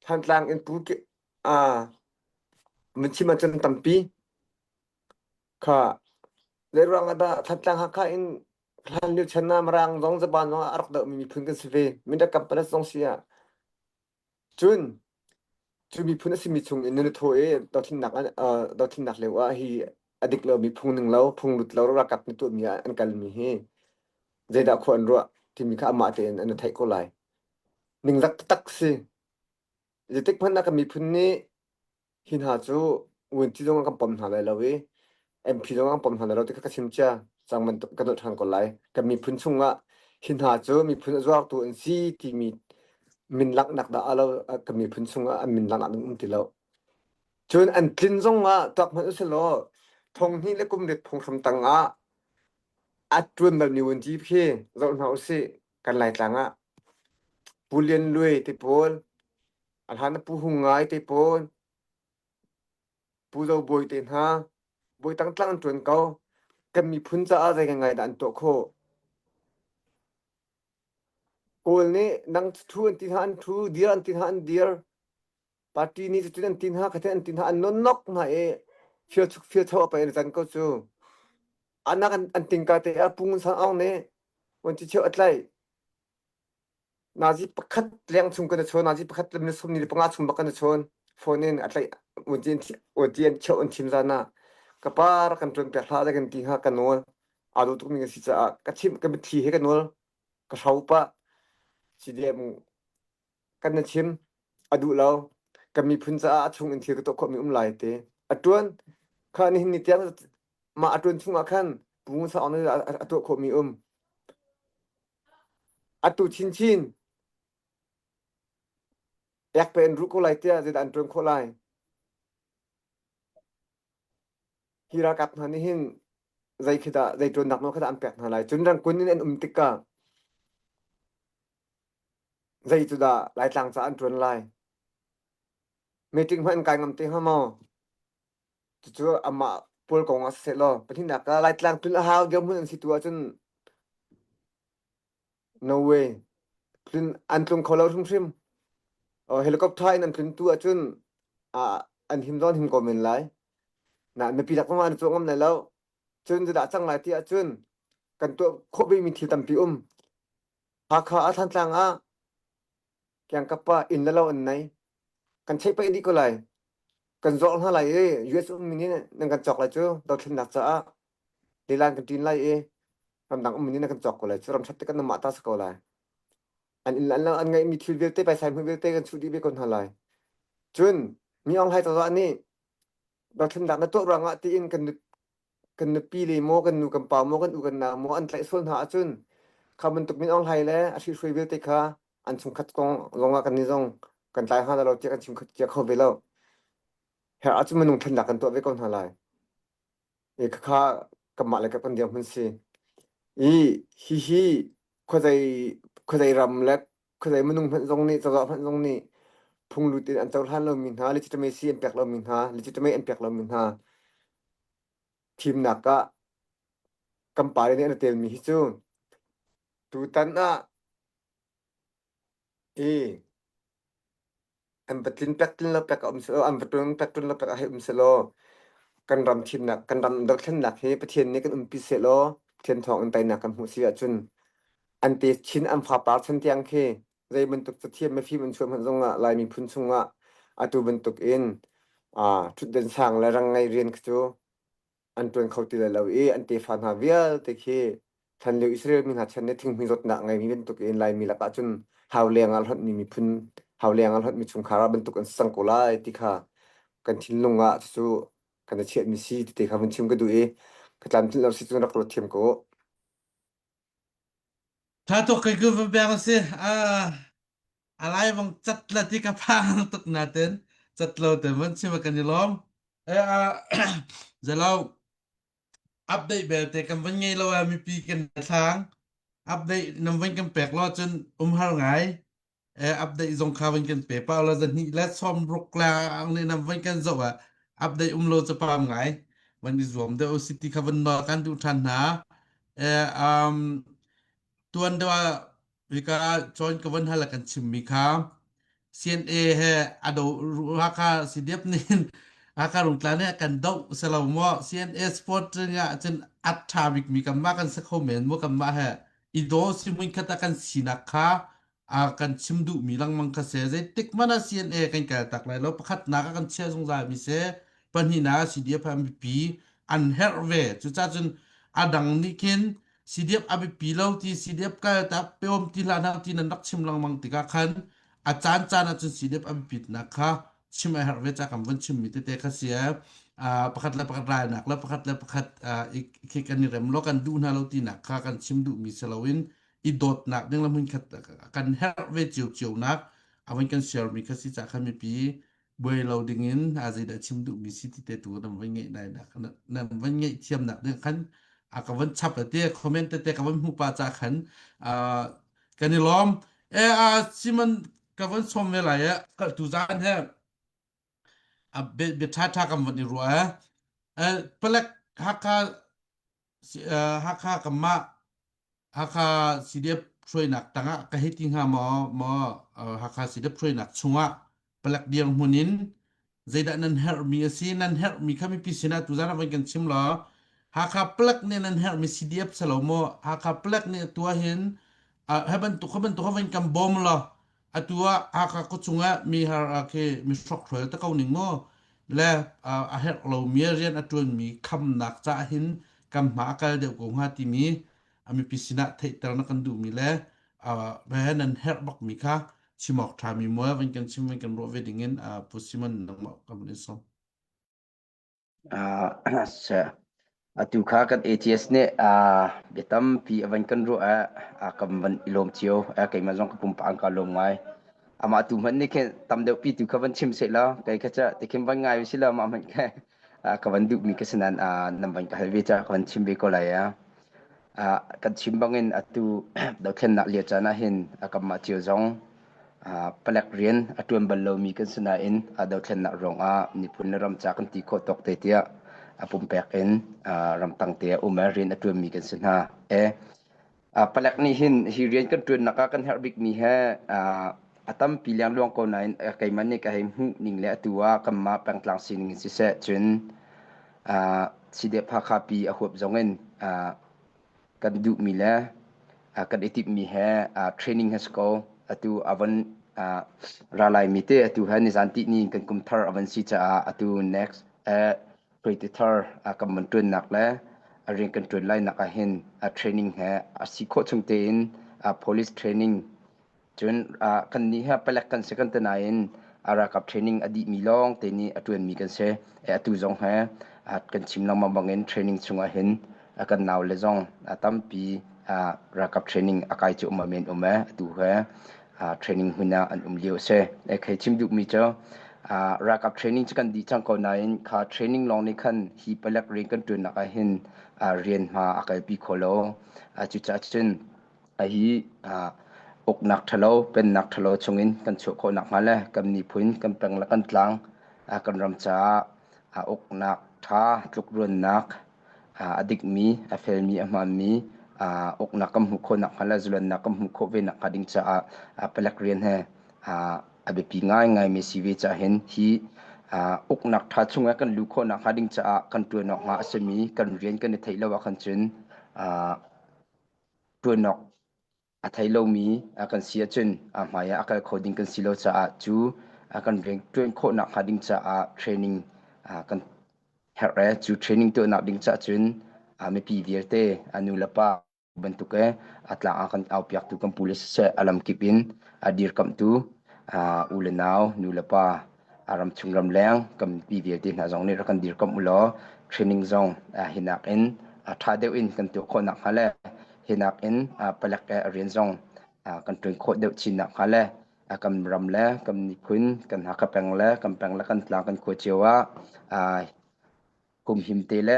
Thantlang in pu ki a mun chim ahcun tampi Kha zeiruang ah dah Thantlang Hakha in hlan lio chan ah Mirang zong Japan zong ah a rak dohmi miphun kan si ve. Mindat Kampalas zong si ah. Cun cu miphun a simi chung in nan i thawh i dothlennak uh, dothlennak lio ah hi a dik lomi phung ning lo phung lut lo ralkap nih tuahmi ah an kalmi hi. Zeidah khua an ruah timi kha amah tein an i theih ko lai. Ningzak taktak si. Zeitik hmanh ah kan miphun nih hi hna cu vuanci zong kan pom hna lai lo i MP zong kan pom hna lai lo ti kha ka chim cia cang bantuk ka nolh ṭhan ko lai. Kan miphun chungah hi hna cu miphun a zuartu an si timi min langhnak dah a lo kan miphun chungah an min langhnak ding um ti lo. Cun an tlin zong ah tuak hmanh usilaw thong hnih le kum riat phunghram tang ah a ṭuan balmi vuanci khi zoh hna usih kan Laitlang ah Pu Lian Luai te pawl a hlan ah Pu Hung Ngai te pawl Pu Zo Bawi te hna bawi tangtlang an ṭuan ko kan miphun caah zei ngai dah an tuah khawh Kawl nih nang ṭhu an ti hna an ṭhu dir an ti hna an dir Party nih cutin an ti hna khatin an ti hna an nonnok hna i fia chuk fia cho a pei an can ko cu. Anak an, an tingka te ah Pu Ngun Sang Aung nih vuanci cheu a tlaih. Nazi pakhat leng chung kan i chawn, nazi pakhat le minute sawmni le panga chung bak kan i chawn. Phone in a tlaih vuanci an vuanci an cheu an thim zan ah ka pa rak kan ṭuan piak hlah kan ti hnga ka nawl. Aa dawh tukmi ka si caah ka chimh ka mitthli he ka nawl ka hro pah. CDM kan na chim a duh lo kan miphun caah a chung in thil ka tuah khawhmi um lai te a ṭuan kha nihin ni tiang mah a ṭuan chungah khan Pu Ngun Sang Aung nih a tuah khawhmi um atu chinchin ek pe in ruh ko lai tiah zeidah an ṭuan khawh lai hi ralkap hna nih hin zei khi dah zei ṭuannak nawl kha dah an pek hna lai cun rangkun in an um tikah Zei cu dah Laitlang ca an ṭuan lai? Meeting hmanh an kai ngam te hnga maw? Cucu amah pawl kong ah siseh law pahnihnak ah Laitlang tlun a hau dirhmun an si tu ahcun no way. Tlun an tlung kho lo hrimhrim. Oh, helicopter in an tlun tu ahcun ah an him zawn him ko men lai. Na mipi lak zong ah an cuang ngam lai lo. Cun zeidah cang lai ti ahcun kan tuah khawh vemi thil tampi um. Hakha ah Thantlang ah kiangkap ah inn le lo an nei. Kan cheih paih dih ko lai. Kan zawr hna lai i US ummi nih nan kan cawk lai cu dothlennak caah lilan kan ṭin lai i ramdang ummi nih nan kan cawk ko lai cu ram ṭhat te kan mah ta si ko lai. An inn an lo an ngeihmi thil vialte paisai hmuh vialte kan chuh dih ve ko hna lai. Cun mi Aung Hlai cozah nih dothlennak na tuah ruangah tiin kan kan nupi le maw kan nu kan pa maw kan u kan nau maw an tlaih sual hna ahcun kha bantuk min Aung Hlai le a hrihhruai vialte kha an chungkhat kong zongah kan nih zong kan tlai hnga lo tiah kan chim cia kho ve lo. Herh ahcun minung thlennak kan tuah ve ko hna lai. I khakha kanmah le kan dirhmun si. I hihi khuazei khuazei ram le khuazei minung hmanh zong nih cozah hmanh zong nih phunglut in an cohlan lomi hna legitimacy an pek lomi hna legitimate an pek lomi hna thimnak ah kan pale nih an i telmi hi cu tutan ah i an va tlin pek tlin lo pek a um selaw an va ṭun pek ṭun lo pek a hei um selaw kan ram thimnak kan ram dothlennak hi Pathian nih kan umpi sehlaw Pathian thawng in teinak kan hmuh si ahcun an te chin an fapar chan tiang khi zei bantuk cathiam mifim an chuah hmanh zongah Lai miphun chungah atu bantuk in ṭhutden sang le rang ngei rian khi cu an ṭuan kho ti lai lo i an tefa hna vialte khi hlanlio Israel mi hna chan i thinghmui zawtnak ngeimi bantuk in Laimi lakah cun hau leng ah hlonhmi miphun hau leng ah hlonhmi chungkhar ah bantuk an si cang ko lai ti kha kan thinlung ah cucu kan i chiahmi si ti te kha vun chim ka duh i ka tlamtlinh lo si cun rak ruat thiam ko u. Tha tuk kai ku bang si a alai bang cat la ti ka phang tuk na ten cat lo te man chim kan i lawm e a zalo update belte kan van ngei lo a mipi kan thlang update nam van kan pek lo cun um har ngai e update zong kha van kan pe pa la zahnih le som ruk la ang ne nam van kan zo a update um lo cha pam ngai van i zuam deuh city kha van no kan du than hna e um tuan deuh ah hika join ka van hal kan chimmi kha CNA he a do Hakha CDF nih Hakha Rungtla nih a kan doh selo maw CNA sport ah cun a ṭha bikmi kanmah kan si kho men maw kanmah he i daw si hmunkhat ah kan sinak kha a kan chim duhmi lengmang kha se zeitik hmanh ah CNA kan kal tak lai lo pakhatnak ah kan chiah zungzal mi se pahnihnak ah CDF ah mipi an herh ve cucaah cun a dang nih khin. CDF a biapi lo ti CDF kal tak peom ti hlah hna ti nan rak chim lengmang tikah khan a caan caan ahcun CDF a biapitnak kha chim a herh ve ca kan vun chimmi tete kha si pakhat le pakhat ralnak le pakhat le pakhat khi kan i rem lo kan duh hna lo tinak kha kan chim duhmi si loin i dawtnak ding le hmunkhat kan herh ve cio cio nak a vun kan share mi kha si ca khan mipi buai lo ding in a zeidah chim duhmi si ti te tu nan van ngeih nai nak nan van ngeih thiam nak ding khan a ka van chap te comment te te ka van hmu pa cha khan kan i lawm e a Simon ka van sawm ve lai e tu zan he a bia tha tha kan van i ruah e palek Hakha Hakha kamah Hakha CDF hruainak tangah ka hei ti hnga maw maw Hakha CDF hruainak chungah palek dirhmun in zeidah nan herhmi a si nan herhmi kha mipi sinah tuzan ah van kan chim law Hakha palek nih nan herhmi CDF si lo maw Hakha palek nih atu ahhin he bantuk kha bantuk kha van kan bawm law atu ah Hakha khuachung ah mi har khi mi hrokhrol te ko ning mu le a herh lomi rian a ṭuanmi khamnak caah hin kan hma a kal deuh ko hnga timi a mipi sinah theihter na kan duhmi le he nan herh bakmi kha chim awk ṭhami mual van kan chim van kan ruah ve dingin Pu Simon nangmah kan van in sawm. Atu kha kan ATS nih bia tampi a van kan ruah ah kan van i lawm cio. Keimah zong ka pumpak an ka lawm ngai. Amah tu hmanh nih khin tam deuh pi tu kha van chim seh law kei kha ca tikhin van ngai usih law amah hmanh kha ka van duhmi ka si nain nan van ka hal ve caah ka van chim ve ko lai. Kan chim bangin atu dothlennak lio caan ah hin kanmah cio zong Palek rian a ṭuan bal lomi kan si nain dothlennak ruangah miphun le ram ca kan ti khawh tawk te tiah a pumpek in ramtang te ah um rian a ṭuanmi kan si hna. Palek nih hin hi rian kan ṭuannak ah kan herh bikmi he a tampi liangluang ko nain keimah nih ka hei hmuh ning le atu ah kanmah pengtlang sining in siseh cun Sidep Hakha pi a huap zong in kan duhmi le kan i timhmi he training he si ko. Atu a von ra laimi te atu he nizan tihni kan kum thar a van si caah atu next hruaitu thar kan von ṭuannak le a rian kan ṭuan lainak ah hin training he a si khawh chung tein police training Cun kannih hi palek kan si kan ti nain a ralkap training a dihmi lawng te nih a ṭuanmi kan si. Atu zong he kan chim lengmang bangin training chungah hin kan naule zong tampi ralkap training a kai cu um men um e atu he training hmun ah an um lio a si. Khei chim duhmi cu ralkap training cu kan dih cang ko nain kha training lawng nih khan hi palek rian kan ṭuannak ah hin rian hma a kalpi kho lo. Cucaah cun Hi uknak ṭhalo, pennak ṭhalo chungin kan chuah khawh nakhnga le kan miphun, kan peng le kan tlang, kan ram caah uknak ṭha, tlukruannak a dikmi, a felmi, a hmaanmi uknak kan hmuh khawh nakhnga le zulannak kan hmuh khawh ve nakhnga ding caah palek rian he a biapi ngaingaimi si ve caah hin hi uknak ṭha chungah kan luh khawh nakhnga ding caah kan ṭuan awk hnga a simi kan rian kan i theih lo ahkhan cun Ṭuan awk a thei lomi kan si ahcun a hmai ah a kal kho ding kan si lo caah cu kan rian ṭuan khawh nakhnga ding caah training kan herh i cu training tuahnak ding caah cun mipi vialte nu le pa bantuk i a tlang ah kan aupiaktu kan pu le siseh a lamkip in a dirkamhtu u le nau nu le pa a ramchung ramleng kan mipi vialte hna zong nih rak kan dirkamh u law training zong hinak in ṭha deuh in kan tuah khawh nakhnga le hinak in palek rian zong kan ṭuan khawh deuh chin nakhnga le kan ram le kan miphun kan Hakha peng le kan peng le kan tlang kan khua cio ah kumhim te le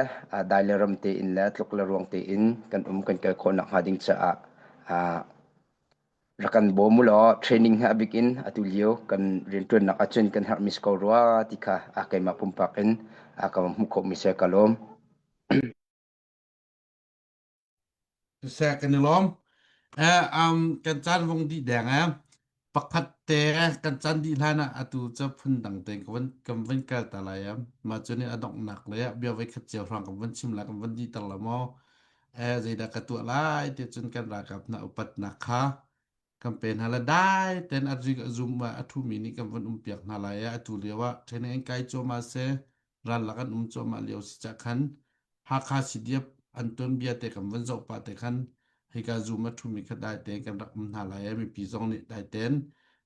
dai le ram tein le tluk le ruang tein kan um kan kal khawh nakhnga ding caah Rak kan bawm u law training hi a bik in atu lio kan rianṭuannak ahcun kan herhmi si ko rua ti kha keimah pumpak in ka hmuh khawhmi si ka lawm. Siseh kan i lawm. Eh, um, kan caan vung dih deng eh. Pakhat te kan caan dih hlan ah atu cu phun dang tein ka van kan van kal ta lai eh. Mah cu nih a donghnak le bia voi khat cio hrang kan van chim lai kan van dih ter la maw. Eh, zeidah ka tuah lai ti cun kan ralkap hna upatnak kha kan pe hna la dai ten a rik a zum a thumi nih kan van um piak hna lai eh. Atu lio ah training an kai cuahmah se ral lak an um cuahmah lio si cah khan Hakha CDF. An tuanbia te kan van zoh pah te khan hika Zoom a ṭhumi kha dai tein kan rak um hna lai i mipi zong nih dai tein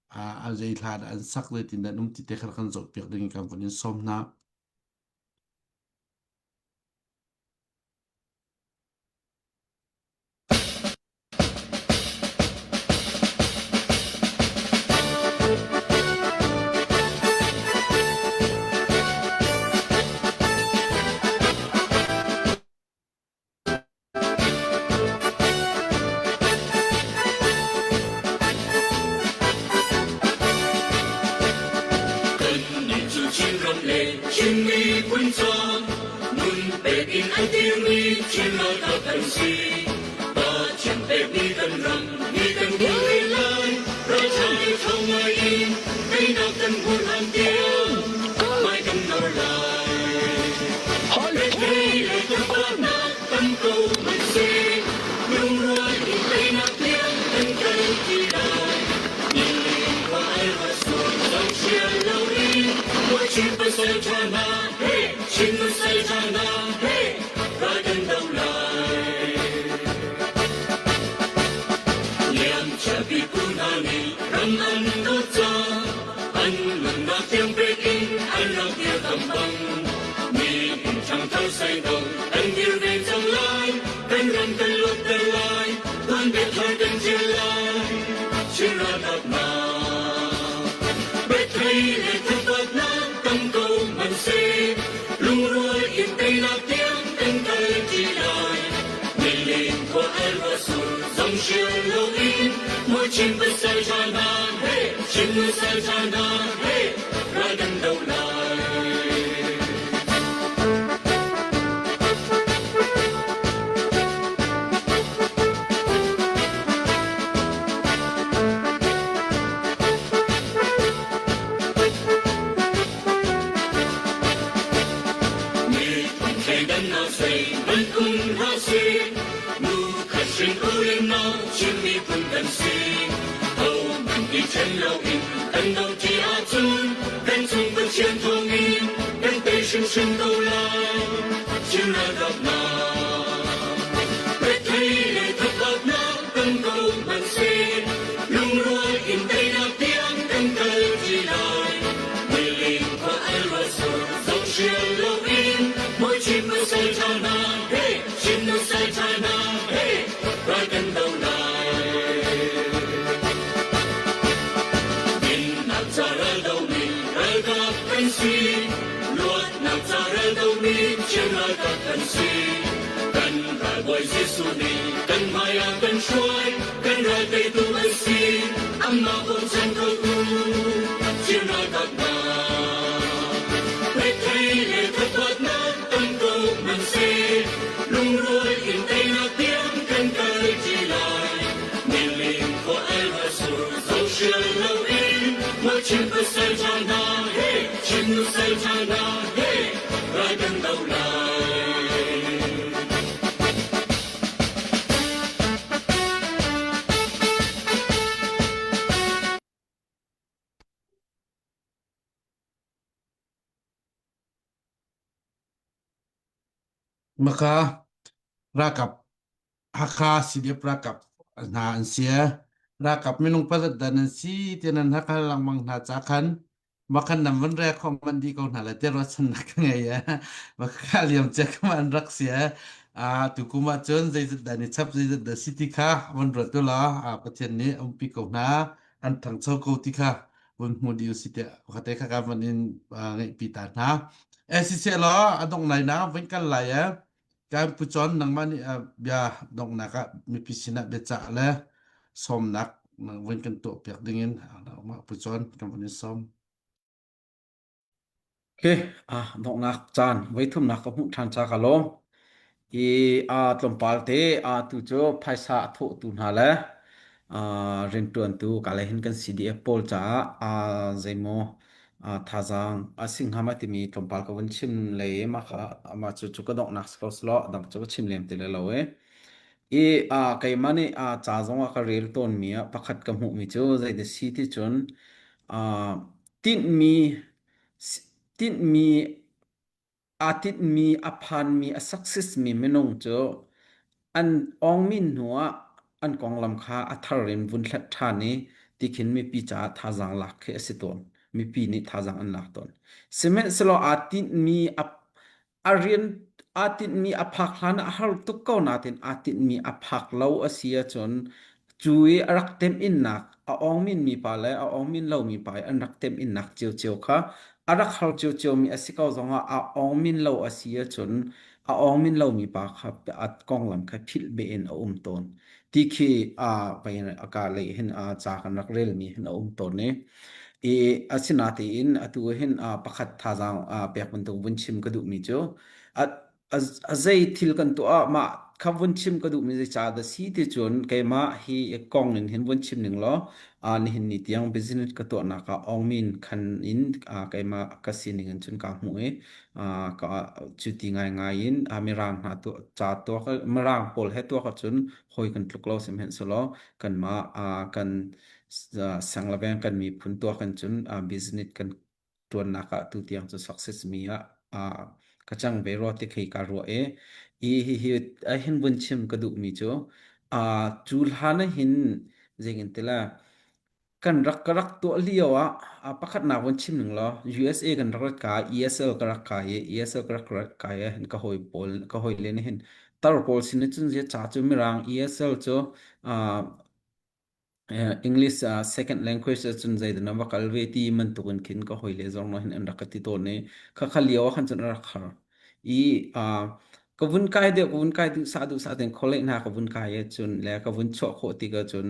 a zei hla dah an sak zeitin dah an um ti te kha kan zoh piak ding in kan vun in sawm hna. Kannih cu Chinram le Chin miphun cawn nun pek in an dirmi Chin ralkap kan si. Pathian pekmi kan ram ni kan hmu lai. Ralṭha le ṭhawng ngai in teinak kan hmu hlan tiang hmai kan nor lai. Rethei le tukforhnak tam ko hmanhseh lungrual in teinak tiang kan kal ti lai. Nilin khua ai ruat sur zohsial loin mawi Chin pasal ṭha hna hey Chin pasal ṭha hna hey ral kan do lai. Liamcia pipu hna nih ram an dawt cang an nunnak tiang pek in an rak dirkamh bang mi ṭhangthar seido kan dir ve cang lai kan ram kan luatter lai tuanbia thar kan ṭial lai Chin ralkap hna Bethei le thathuatnak tam ko hmanhseh lungrual in teinak tiang kan kal ṭi lai Nilin khua al ruah sur zong hrial loin mawi Chin pasal ṭha hna hey Chin pasal ṭha hna hey ral kan do lai. Miphun thleidannak zeihmanh um hlah seh, nu khat hrin u le nau Chin miphun kan si. Hohmanh i ṭhen loin kan doṭi ahcun kan cung Pathian thawngin kan tei hrimhrim ko lai. Chin ralkap hna, rethei le thathatnak tam ko hmanhseh, lungrual in teinak tiang kan kal ṭi lai. Nilin khua al ruah sur zohhrial loin mawi Chin pasal ṭha hna hey Chin pasal ṭha hna hey ral kan do lai. Dinnak ca ral domi ralkap kan si. Luatnak ca ral domi Chin ralkap kan si. Kan ralbawi Jesuh nih kan hmai ah kan hruai, kan ral teitu an si. Amah bochan ko u, Chin ralkap hna. Rethei le thathuatnak tam ko hmanhseh, lungrual in teinak tiang kan kal ṭi lai. Nilin khua al va sur zohhrial loin, maw Chin pasal ṭha hna he, Chin nusal ṭha hna he, ral kan do lai. Maka ralkap Hakha CDF ralkap hna an si. Ralkap minung pazat dan an si ti nan hak hal lengmang hna ca khan makhan nan van re khom man di ko hna le te ruahchannak ka ngei e. Makha liam che kam an rak si e. A tu kum ah cun zeizat dah ni chap zeizat dah si ti kha van ruat tu la a Pathian nih a umpi ko hna an thangcho ko ti kha vun hmu dih usih tiah kate kha ka van in ngeihpi ta hna. Eh siseh law a dong lai na van kal lai eh kan pu John nangmah nih bia donghnak ah mipi sinah biacah le sawmnak van kan tuah piak dingin mah pu John kan van in sawm. Okay, ah donghnak caan voithumnak ka hmuh ṭhan ca ka lawm. I a tlawmpal te a tu cu phaisa a thawhtu hna le ah rianṭuantu ka le hin kan CDF pawl caah ah zeimaw ah thazaang a si hnga ma timi tlawmpal ka vun chim lei i mah kha mah cu cu ka donghnak si ko selaw dang cu ka chim lem ti lai lo i. I ah keimah nih ah ca zong ah ka rel tawnmi ah pakhat ka hmuhmi cu zeidah si ti cun ah tinhmi tinhmi. Aa tinhmi, a phanmi, a success-mi minung cu an awngmin hnu ah an konglam kha a thar in vun hlat ṭhan i tikhin mipi caah thazaang lak khi a si tawn. Mipi nih thazaang an lak tawn. Sihmanhsehlaw aa tinhmi a a rian aa tinhmi a phak hlan ah a har tuk ko nain aa tinhmi a phak lo a si ahcun cu i a rak temhinnak a awngminmi pa le a awngmin lomi pa i an rak temhinnak ciocio kha a rak har ciocio mi a si ko zongah a awngmin lo a si ahcun a awngmin lomi pa kha a konglam kha philh beh in a um tawn. Ti khi a ka lei hin a ca kan rak relmi hin a um tawn i i asinatein atu hin pakhat thazaang pek bantuk vun chim ka duhmi cu a a zei thil kan tuah ah mah kha vun chim ka duhmi zei ca dah si ti cun keimah hi kong in hin vun chim ning law nihin ni tiang business ka tuahnak ah ongmin khan in keimah ka sining in cun ka hmuh i ka cu ti ngaingai in mirang hna tuah ca tuak mirang pawl he tuak ahcun hawi kan tluk lo sihmanhsehlaw kanmah kan sang le veng kan miphun tuak in cun business kan ṭuannak ah tutiang cu success mi ah ka cang ve rua ti khi ka ruah i i hihi hin vun chim ka duhmi cu cu hlan ah hin zeitin tila kan rak ka rak tuah lio ah pakhatnak vun chim ning law USA kan rak rat ka ESL ka rak kai i ESL ka rak rat kai i hin ka hawi pawl ka hawi le nih hin tar pawl sin cun zia ca cu mirang ESL cu English second language ahcun zeidah na va kal ve ti bantuk in khin ka hawile zong hin an rak ka ti tawn i khakha lio ah khan cun a rak har. I ka vun kai deuh ka vun kai duhsah duhsah tein college hna ka vun kai ahcun le ka vun chuah khawh tik ahcun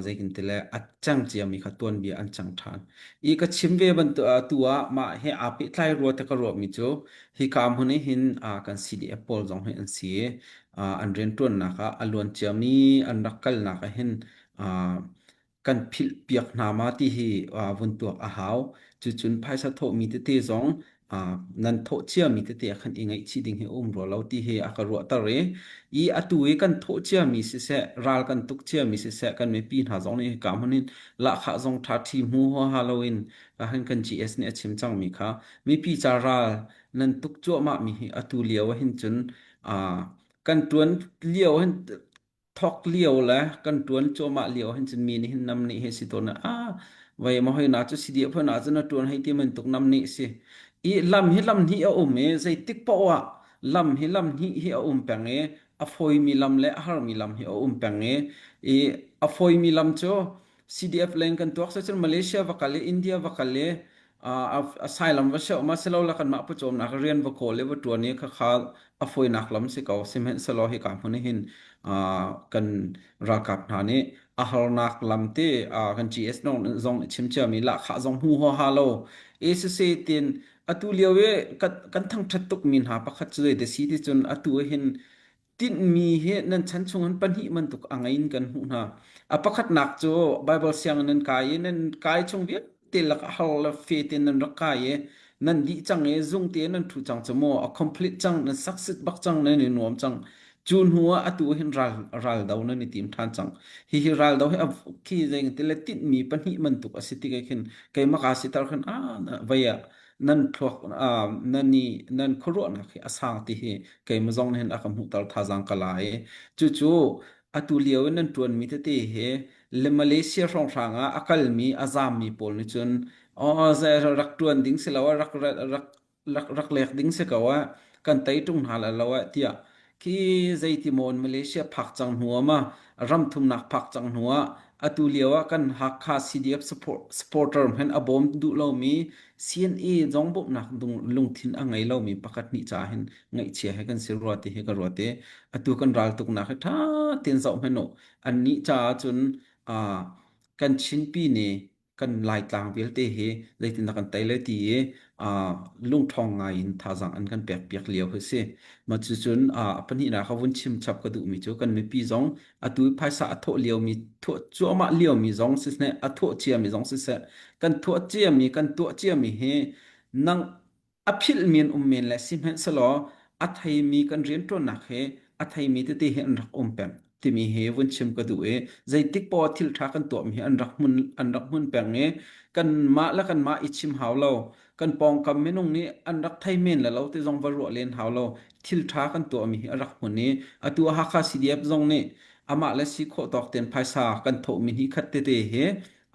zeitin ti le a cang ciami kha tuanbia an cang ṭhan. I ka chim ve bantuk tu ah mah he aa pehtlai rua te ka ruahmi cu hika hmun ah hin kan CDF pawl zong hi an si i an rianṭuannak ah a luan ciami an rak kalnak ah hin kan philhpiak hna ma ti hi vun tuak a hau. Cucun phaisa thawhmi tete zong nan thawh ciami tete ah khan i ngaihchih ding hi a um rua lo ti hi a ka ruahter i i atu i kan thawh ciami siseh ral kan tuk ciami siseh kan mipi hna zong nih hika hmun in lahkhah zong ṭha ṭhi hmu huaha loin han kan GS nih a chim cangmi kha mipi ca ral nan tuk cuahmah mi hi atu lio ah hin cun kan ṭuan lio hin thawk lio le kan ṭuan cuahmah lio hin cun mi nih hin nam nih hi si tawn ah vai ma hoi na cu si dia phun ah cun a ṭuan hei ti bantuk nam nih si i lam hi lam hnih a um i zeitik paoh ah lam hi lam hnih hi a um peng i a fawimi lam le a harmi lam hi a um peng i i a fawimi lam cu CDF leng kan tuak cun Malaysia va kal i India va kal i asylum va seuh ma silo la kanmah pawcawmnak rian va kawl i va ṭuan i khakha a fawinak lam si ko sihmanhsehlaw hika hmun hin kan ralkap hna nih a harnak lam te kan GS zong chim ciami lahkhah zong hmu huaha lo ACC tin atu lio i kan thangṭhat tukmi hna pakhat cu zei te si ti cun atu hin Tinhmi hi nan chan chung in pahnih bantuk a ngei in kan hmuh hna. A pakhatnak cu Baibal sianginn nan kai i nan kai chung vialte lak ah har le fe tein nan rak kai i nan dih cang i zung tein nan ṭhu cang cu maw a complete cang nan succeed bak cang nan i nuam cang. Cu hnu ah atu hin ral ral do nan i tim ṭhan cang. Hihi ral do hi a khi zei ti le tinhmi pahnih bantuk a si tik ah khin keimah kaa sitar khan ah vei ah nan thluak nan i nan khuaruahnak hi a sang ti hi keimah zong nih hin a ka hmuhter thazaang ka la i cucu atu lio in nan ṭuanmi tete hi le Malaysia hrawnghrang ah a kalmi a zammi pawl nih cun oh rak ṭuan ding si lo ah rak rak rak rak lek ding si ko ah kan tei ṭung hna la lo ah tiah khi zeiti maw Malaysia phak cang hnu ah ma ram thumnak phak cang hnu ah atu lio ah kan Hakha CDF support, supporter hmanh a bawm duh lomi CNA zong bawmhnak lungthin a ngei lomi pakhat hnih ca hin ngaihchia he kan si rua ti hi ka ruat i atu kan raltuknak hi ṭha tein zoh hmanh u annih caah cun kan Chinpi nih kan Laitlang vialte hi zeitindah kan tei lai ti i lungṭhawng ngai in thazaang an kan pek piak lio hi si. Mah cucun a pahnihnak ka vun chim chap ka duhmi cu kan mipi zong atu i phaisa a thawh liomi thawh cuahmah liomi zong siseh a thawh ciami zong siseh kan thawh ciami kan tuah ciami hi nang a philhmi an um men le sihmanhsehlaw a theimi kan rianṭuannak hi a theimi tete hi an rak um peng timi hi vun chim ka duh i zeitik poah thil ṭha kan tuahmi hi an rak hmun an rak hmun peng i kanmah le kanmah i chim hau lo. Kan pawngkam minung nih an rak thei men le lo ti zong va ruah len hau lo. Thil ṭha kan tuahmi hi a rak hmun i atu Hakha CDF zong nih amah le si khawh tawk tein phaisa kan thawhmi hi khat tete hi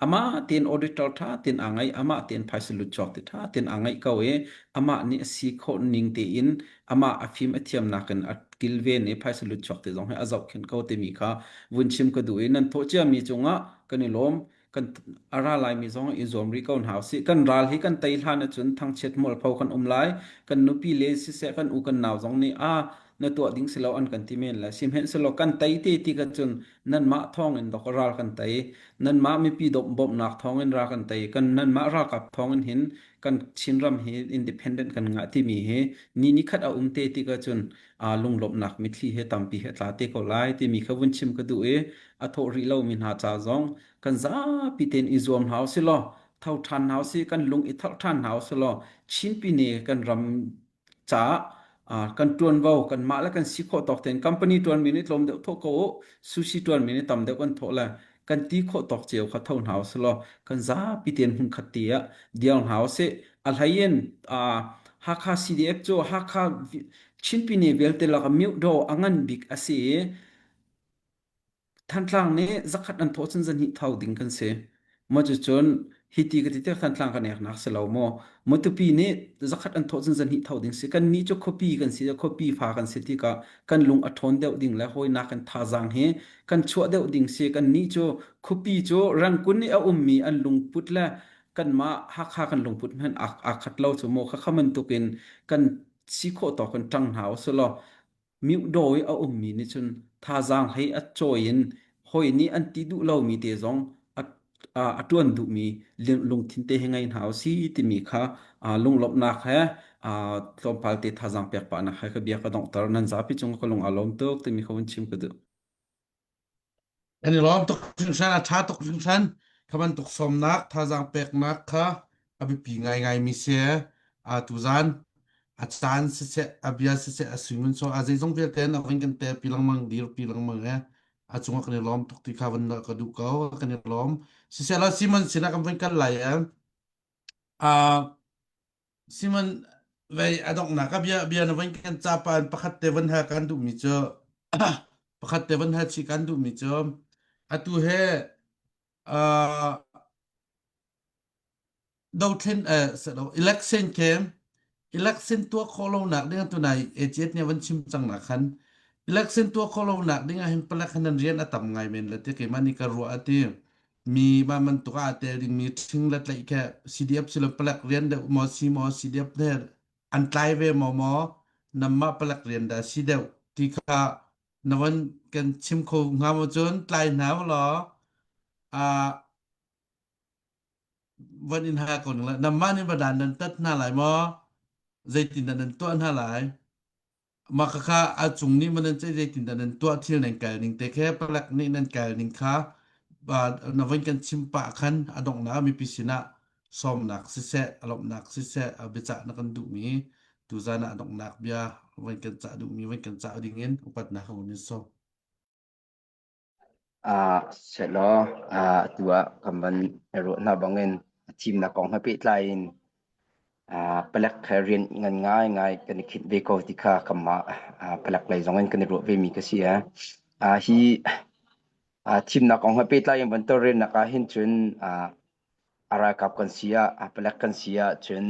amah tein auditor ṭha tein aa ngeih, amah tein phaisa lutchuak ti ṭha tein aa ngeih ko i amah nih a si khawh ning tein amah a fim a thiamnak in a kilven i phaisa lutchuak ti zong hi a zohkhenh ko timi kha vun chim ka duh i nan thawh ciami cungah kan i lawm. Kan a ra laimi zong i zuam rih ko hna usih. Kan ral hi kan tei hlan ahcun thangchiat mualpho kan um lai. Kan nupi le siseh kan u kan nau zong nih a na tuah ding si lo an kan ti men lai. Sihmanhsehlaw kan tei te ti ka cun nanmah thawng in dok ral kan tei. Nanmah mipi bawmhnak thawng in ral kan tei. Kan nanmah ralkap thawng in hin kan Chinram hi independent kan ngah timi hi ni ni khat a um te ti ka cun lunglawmhnak mitthli he tampi he tla te ko lai timi kha vun chim ka duh i a thawh rih lomi hna ca zong kan zapi tein i zuam hna usih law tho ṭhan hna usih kan lung i tharh ṭhan hna usih law Chinpi nih kan ram caah kan ṭuanvo kanmah le kan si khawh tawk tein company ṭuanmi nih tlawm deuh thawh ko u sushi ṭuanmi nih tam deuh kan thawh le kan ti khawh tawk cio kha tho hna usih law kan zapi tein hmunkhat ti ah dir hna usih a hlei in Hakha CDF cu Hakha Chinpi nih vialte lak ah myodaw a ngan bik a si i Thantlang nih zakhat an thawh cun zahnih tho ding kan si. Maw cucun hiti ka ti tik Thantlang kan eknak si lo maw? Matupi nih zakhat an thawh cun zahnih tho ding si. Kan nih cu khuapi kan si, khuapi fa kan si tikah kan lung a ṭhawn deuh ding le hawinak kan thazaang hi kan chuah deuh ding si. Kan nih cu khuapi cu Rangkun i a ummi an lungput le kanmah Hakha kan lungput hmanh aa khat lo cu maw khakha bantukin kan si khawh tawk in ṭang hna usih law Myodaw i a ummi nih cun thazaang hlei a cawi in hawi nih an ti duh lomi te zong a, a ṭuan duhmi lungthin te hi ngei hna usih timi kha lunglawmhnak he tlawmpal te thazaang pek pahnak he ka bia ka donghter. Nan zapi cung ka lung aa lawm tuk timi kha vun chim ka duh. Kan i lawm tuk hringhran, a ṭha tuk hringhran. Kha bantuk sawmnak, thazaang peknak kha a biapi ngaingaimi si. A tuzan a caan siseh, a bia siseh, a suimun so a zeizong vialte in a vun kan telpi lengmang, dirpi lengmang he a cungah kan i lawm tuk ti kha vun ka duh ko. Kan i lawm. Siseh law Simon sinah kan vun kal lai. Uh, Simon vei a donghnak a bia bia na van kan capa in pakhat te van hal kan duhmi cu pakhat te van hal chih kan duhmi cu atu he uh, dothlen eh lo election kem election tuah khawh lo nak ding tu nai AGS nih van chim cang nak khan election tuah khawh lo nak ding ah hin palek han rian a tam ngai men le te keimah nih ka ruah ati Mi mah bantuk ah aa tel dingmi ṭhing le tlaih khi CDF silo palek rian deuh maw si maw CDF he an tlai ve maw maw nanmah palek rian dah si deuh ti kha na von kan chim kho hnga maw cun tlai hna law ah von in ha ko ning la nanmah nih va dan nan tat hna lai maw zeitin dah nan tuah hna lai Mah khakha a cung nih maw nan ceih zeitindah nan tuah thil nan kal ning te khe palek nih nan kal ning kha na von kan chim pah khan a donghnak ah mipi sinah sawmnak siseh a lawmhnak siseh a biacah na kan duhmi tuzan ah a donghnak bia von kan cah duhmi von kan cah ding in upatnak ka vun in sawm. Ah sehlaw ah atu ah kan van i ruah hna bangin a thimnak kong he pehtlai in ah palek he rian ngan ngaingai kan i khinh ve ko ti kha kanmah ah palek lei zong in kan i ruah vemi ka si. Ah hi ah thimnak kong he pehtlai in van tawlrelnak ah hin cun ah A ralkap kan si ah, a palek kan si ah cun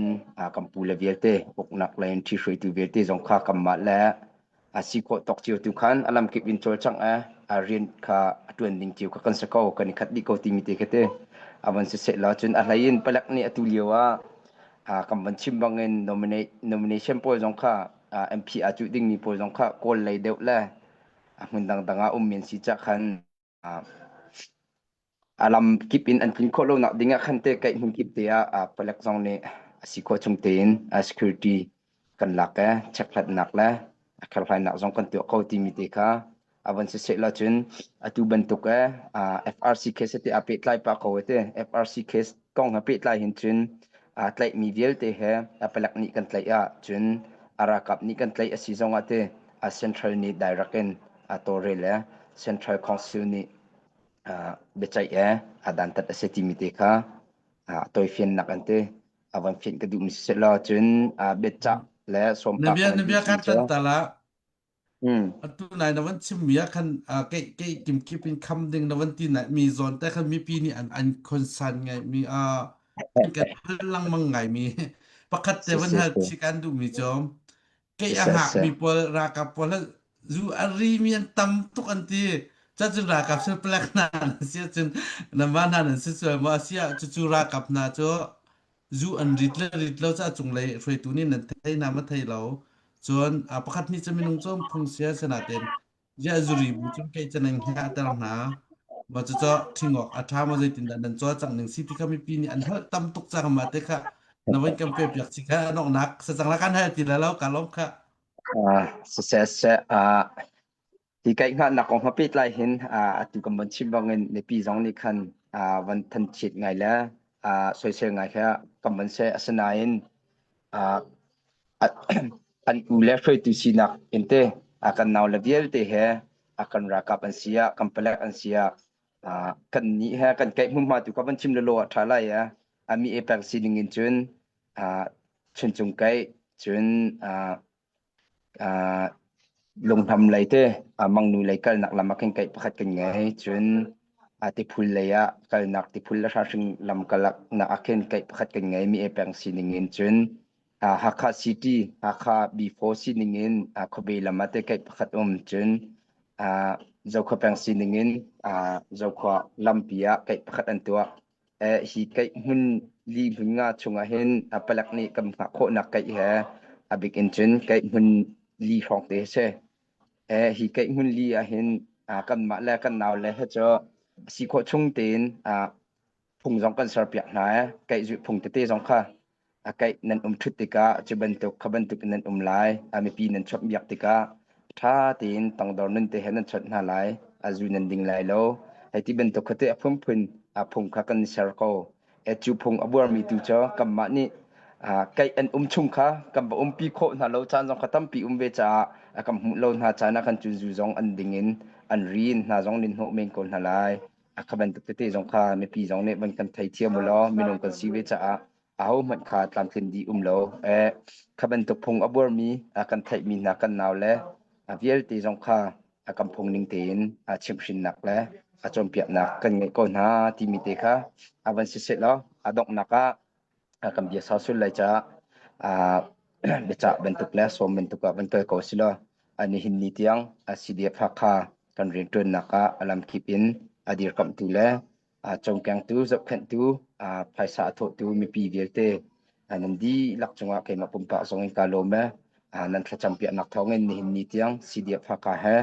kan pule vialte, uknak lei in ṭhihruaitu vialte zong kha kanmah le a si khawh tawk cio tu khan a lamkip in cawlcangh i a rian kha a ṭuan ding cio kha kan si ko, kan i khat dih ko timi te khi ti. A van siseh law cun a hlei in palek nih atu lio ah kan van chim bangin nominate, nomination pawl zong kha MP aa cuh dingmi pawl zong kha Kawl lei deuh le a hmun dangdang ah ummi an si cah khan A lam kip in an tlun khawh lonak ding ah khan te kaih hmun kip te ah palek zong nih a si khawh chung tein security kan lak i checkhlatnak le a kherhhlainak zong kan tuah kho timi te kha a van siseh la cun atu bantuk e FRC case te a pehtlai pah ko te FRC case kong he pehtlai hin cun tlaihmi vialte he a palek nih kan tlaih ah cun a ralkap nih kan tlaih a si zong ah te a central nih direct in a tawlrel le Central Council nih biaceih e a dantat a si timi te kha tawifiannak an ti. a van fianh ka duhmi si law cun biacah le Na sawmpak bia ka van na duh bia mi kan cu tan ta la. mm Atu nai na van chimmi ah khan kei kei kimkip in kham ding na van ti nai mi zawn te khan mipi nih an an concern ngai mi an kan hal lengmang ngai mi pakhat te si van si hal si chi kan duh mi cu kei si a si hngak si mi pawl ralkap pawl hi zu a ri mi an tam tuk an ti cacun ralkap sil palek hna nan si ahcun nanmah hna nan si sual maw asiah cucu ralkap hna cu zu an rit le rit lo cu a cunglei hruaitu nih nan thei hna ma thei lo cun pakhat nih cu minung cu phung sia sinain ziah zuri bu cu kei cu nan hngahter hna ma cucu ṭhingawk a ṭha maw zeitindah nan cawlcangh ning si ti kha mipi nih an holh tam tuk cang ma te kha na van kan pe piak si kha anoknak sacang la kan hal ti la lo ka lawm kha Ah, siseh siseh ah hi kai hngalhnak kong ha pehtlai hin ah atu kan von chim bangin mipi zong nih khan ah van thanchiat ngai le ah soisel ngai kha kan von seh asinain ah an u le hruaitu sinak in te ah kan nau le vialte he ah kan ralkap an si ah kan palek an si ah ah kan nih he kan kaih hmunhma tu kha van chim lelaw ah ṭha lai ah ami e pek sining in cun ah chuncung kaih cun ah ah Lunghlam lei te Mangnu lei kalnak lam ah khin kaih pakhat kan ngei. Cun tiphul lei ah kalnak tiphul le Hranhring lam kalnak ah khin kaih pakhat kan ngei. Mi e peng sining in cun Hakha City, Hakha B4 sining in Khuabe lam ah te kaih pakhat um. Cun Zokhua peng sining in Zokhua lampi ah kaih pakhat an tuah. Hi kaih hmun li hmun nga chungah hin palek nih kan hngah khawhnak kaih he a bik in cun kaih hmun li hrawng te si. Hi kaih hmun li ah hin kanmah le kan nau le he cu si khawh chung tein phung zong kan serpiak hna. Kaih zuih phung tete zong kha A kaih nan um ṭhut tikah cu bantuk kha bantuk in nan um lai. A mipi nan chawnhbiak tikah ṭha tein tangdor nun te he nan chawnh hna lai. A zu nan ding lai lo. Hei ti bantuk kha teh a phunphun a phung kha kan ser ko. E cu phung a buarmi tu cu kanmah nih kaih an um chung kha kan va umpi khawh hna lo caan zong kha tampi um ve caah a kan hmuh lo hna caan ah khan cu zu zong an ding in an rin hna zong nin hnawh men ko hna lai. A kha bantuk tete zong kha mipi zong nih van kan theithiam u law minung kan si ve caah ahohmanh kha tlamtlin dih um lo. Eh, kha bantuk phung a buarmi a kan theihmi hna kan nau le a vialte zong kha a kan phung ning tein a chimhhrinnak le a cawnpiaknak kan ngeih ko hna timi te kha a van si seh law a donghnak ah kan bia sau sul lai caah biacah bantuk le sawm bantuk ah van kal ko si law nihin ni tiang CDF Hakha kan rianṭuannak ah a lamkip in a dirkamhtu le cawmkengtu, zohkhenhtu, phaisa a thawhtu mipi vialte nan dihlak cungah keimah pumpak zong in kaa lawm e. Nan thlacam piaknak thawngin nihin ni tiang CDF Hakha he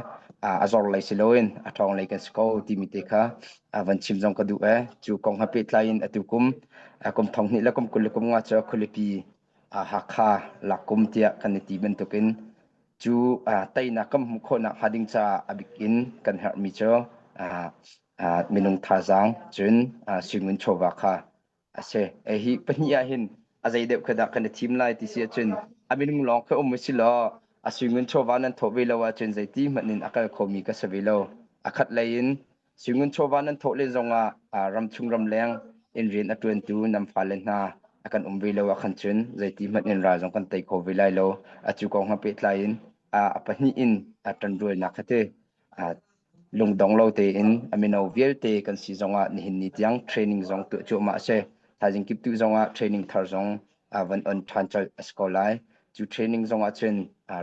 a zor lei si loin a ṭhawng lei kan si ko timi te kha van chim zong ka duh e. Cu kong he pehtlai in atu kum kum thong hnih le kum 20 le kum nga cu khualipi Hakha lak kum tiah kan i ti bantukin cu teinak kan hmuh khawhnak hnga ding caah a bik in kan herhmi cu minung thazaang cun suingun chawva kha a si. Hi pahnih ah hin a zei deuh kha dah kan i thim lai ti si ahcun a minung lawng kha um si law a suingun chawva nan thawh ve lo ahcun zeiti hmanh in a kal khomi ka si ve lo. A khat lei in suingun chawva nan thawh len zongah ramchung ramleng in rian a ṭuantu nan fale hna a kan um ve lo ah khan cun zeiti hmanh in ral zong kan tei kho ve lai lo. A cu kong he pehtlai in a pahnih in a ṭanrualnak kha ti Lungdong lo tein a mino vialte kan si zongah nihin ni tiang training zong tuah cuahmah a si. Thaizing kiptuh zongah training thar zong van on ṭhan colh a si ko lai. Cu training zongah cun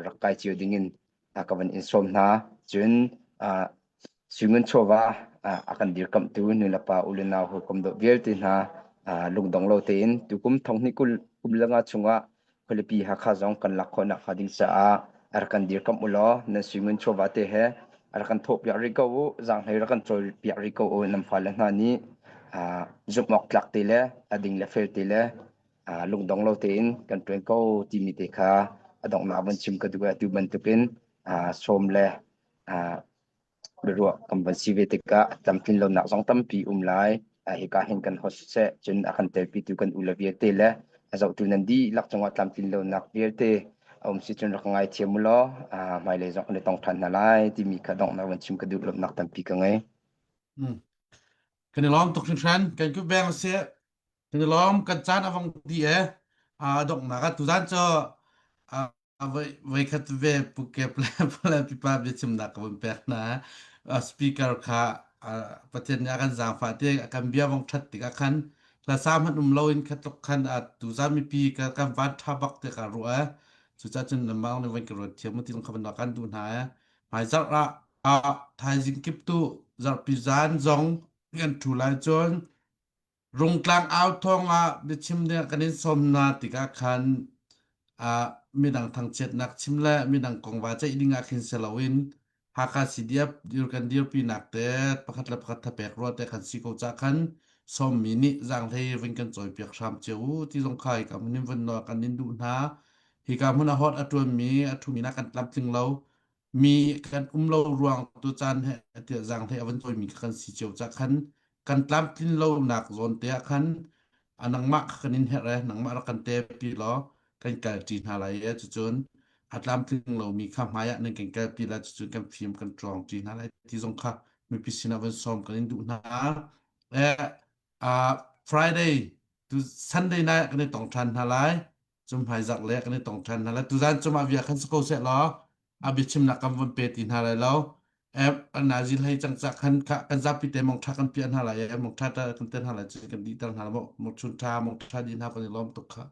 rak kai cio dingin ka van in sawm hna. Cun suingun chawva a kan dirkamhtu nulepa u le nau hawikom dawt vialte hna lungdong lo tein tukum thonghnih 20 kum le nga chungah Khualipi Hakha zong kan lak khawh nakhnga ding caah a rak kan dirkamh u law nan suingun chawva te he a rak kan thawhpiak rih ko u, zaanghlei rak kan cawipiak rih ko u. Nan fale hna nih zumh awk tlak te le a ding le fel te le lungdong lo tein kan ṭuan ko timi te kha a donghnak van chim ka duh. Atu bantukin sawm le biaruah kan van si ve tikah tlamtlin lonak zong tampi um lai. Hika hin kan host seh cun a kan telpitu kan ule vialte le a zohtu nan dihlak cungah tlamtlin lonak vialte a um si cun rak ngaithiam u law hmailei zong kan i tong ṭhan hna lai timi kha donghnak van chim ka duh lawmhnak tampi ka ngei. Kan i lawm tuk hringhran. Kan kut beng seh. Kan i lawm kan caan a vong di e. A donghnak ah tuzan cu voi khat ve Pu Kep le le pipa biachimnak ka vun pek hna. Speaker kha Pathian nih a kan zaangfah te a kan bia vong ṭhat tikah khan hlasa hmanh um loin kha tluk khan tuzan mipi kan van ṭha bak te ka ruah e. Cucaah cun nangmah nih van ka ruat thiam ti kha van kan duh hna e. Hmaizarh ah thaizing kip tu zarhpi zan zong kan ṭhu lai cun Rungtlang au thawng ah biachim ding kan in sawm hna tikah khan ah midang thangchiatnak chim le midang kong va ceih ding ah khin si loin Hakha CDF dir kan dirpinak te pakhat le pakhat thapek rua te kan si ko ca khan sawmmi nih zaanghlei vun kan cawipiak hram cio u ti zong kha hika hmun in vun nawl kan in duh hna. Hika hmun a hot a ṭuanmi a ṭhumi nak kan tlamtling lo. Mi kan um lo ruang tu caan he tiah zaanghlei a van cawimi kha kan si cio ca khan kan tlamtlin lonak zawn te ah khan a nangmah kha kan in herh e nangmah rak kan te pi law kan kal ṭi hna lai e cucun a tlamtling lomi kha hmai ah nan kan kal pi lai cucun kan fim kan ṭuang ṭi hna lai ti zong kha mipi sinah van sawm kan in duh hna e uh, Friday tu Sunday night kan i tong ṭhan hna lai cum hmaizarh le kan i tong ṭhan hna lai tuzan cum ah bia khan si ko seh law a biachimnak kan von pe ti hna lai lo nazil hei cang cak khan kan zapi te mong tha kan piah hna lai mong tha ta kan ten hna lai kan dih ter hna lai mong chun tha mong tha di hna kan i lawm tuk kha.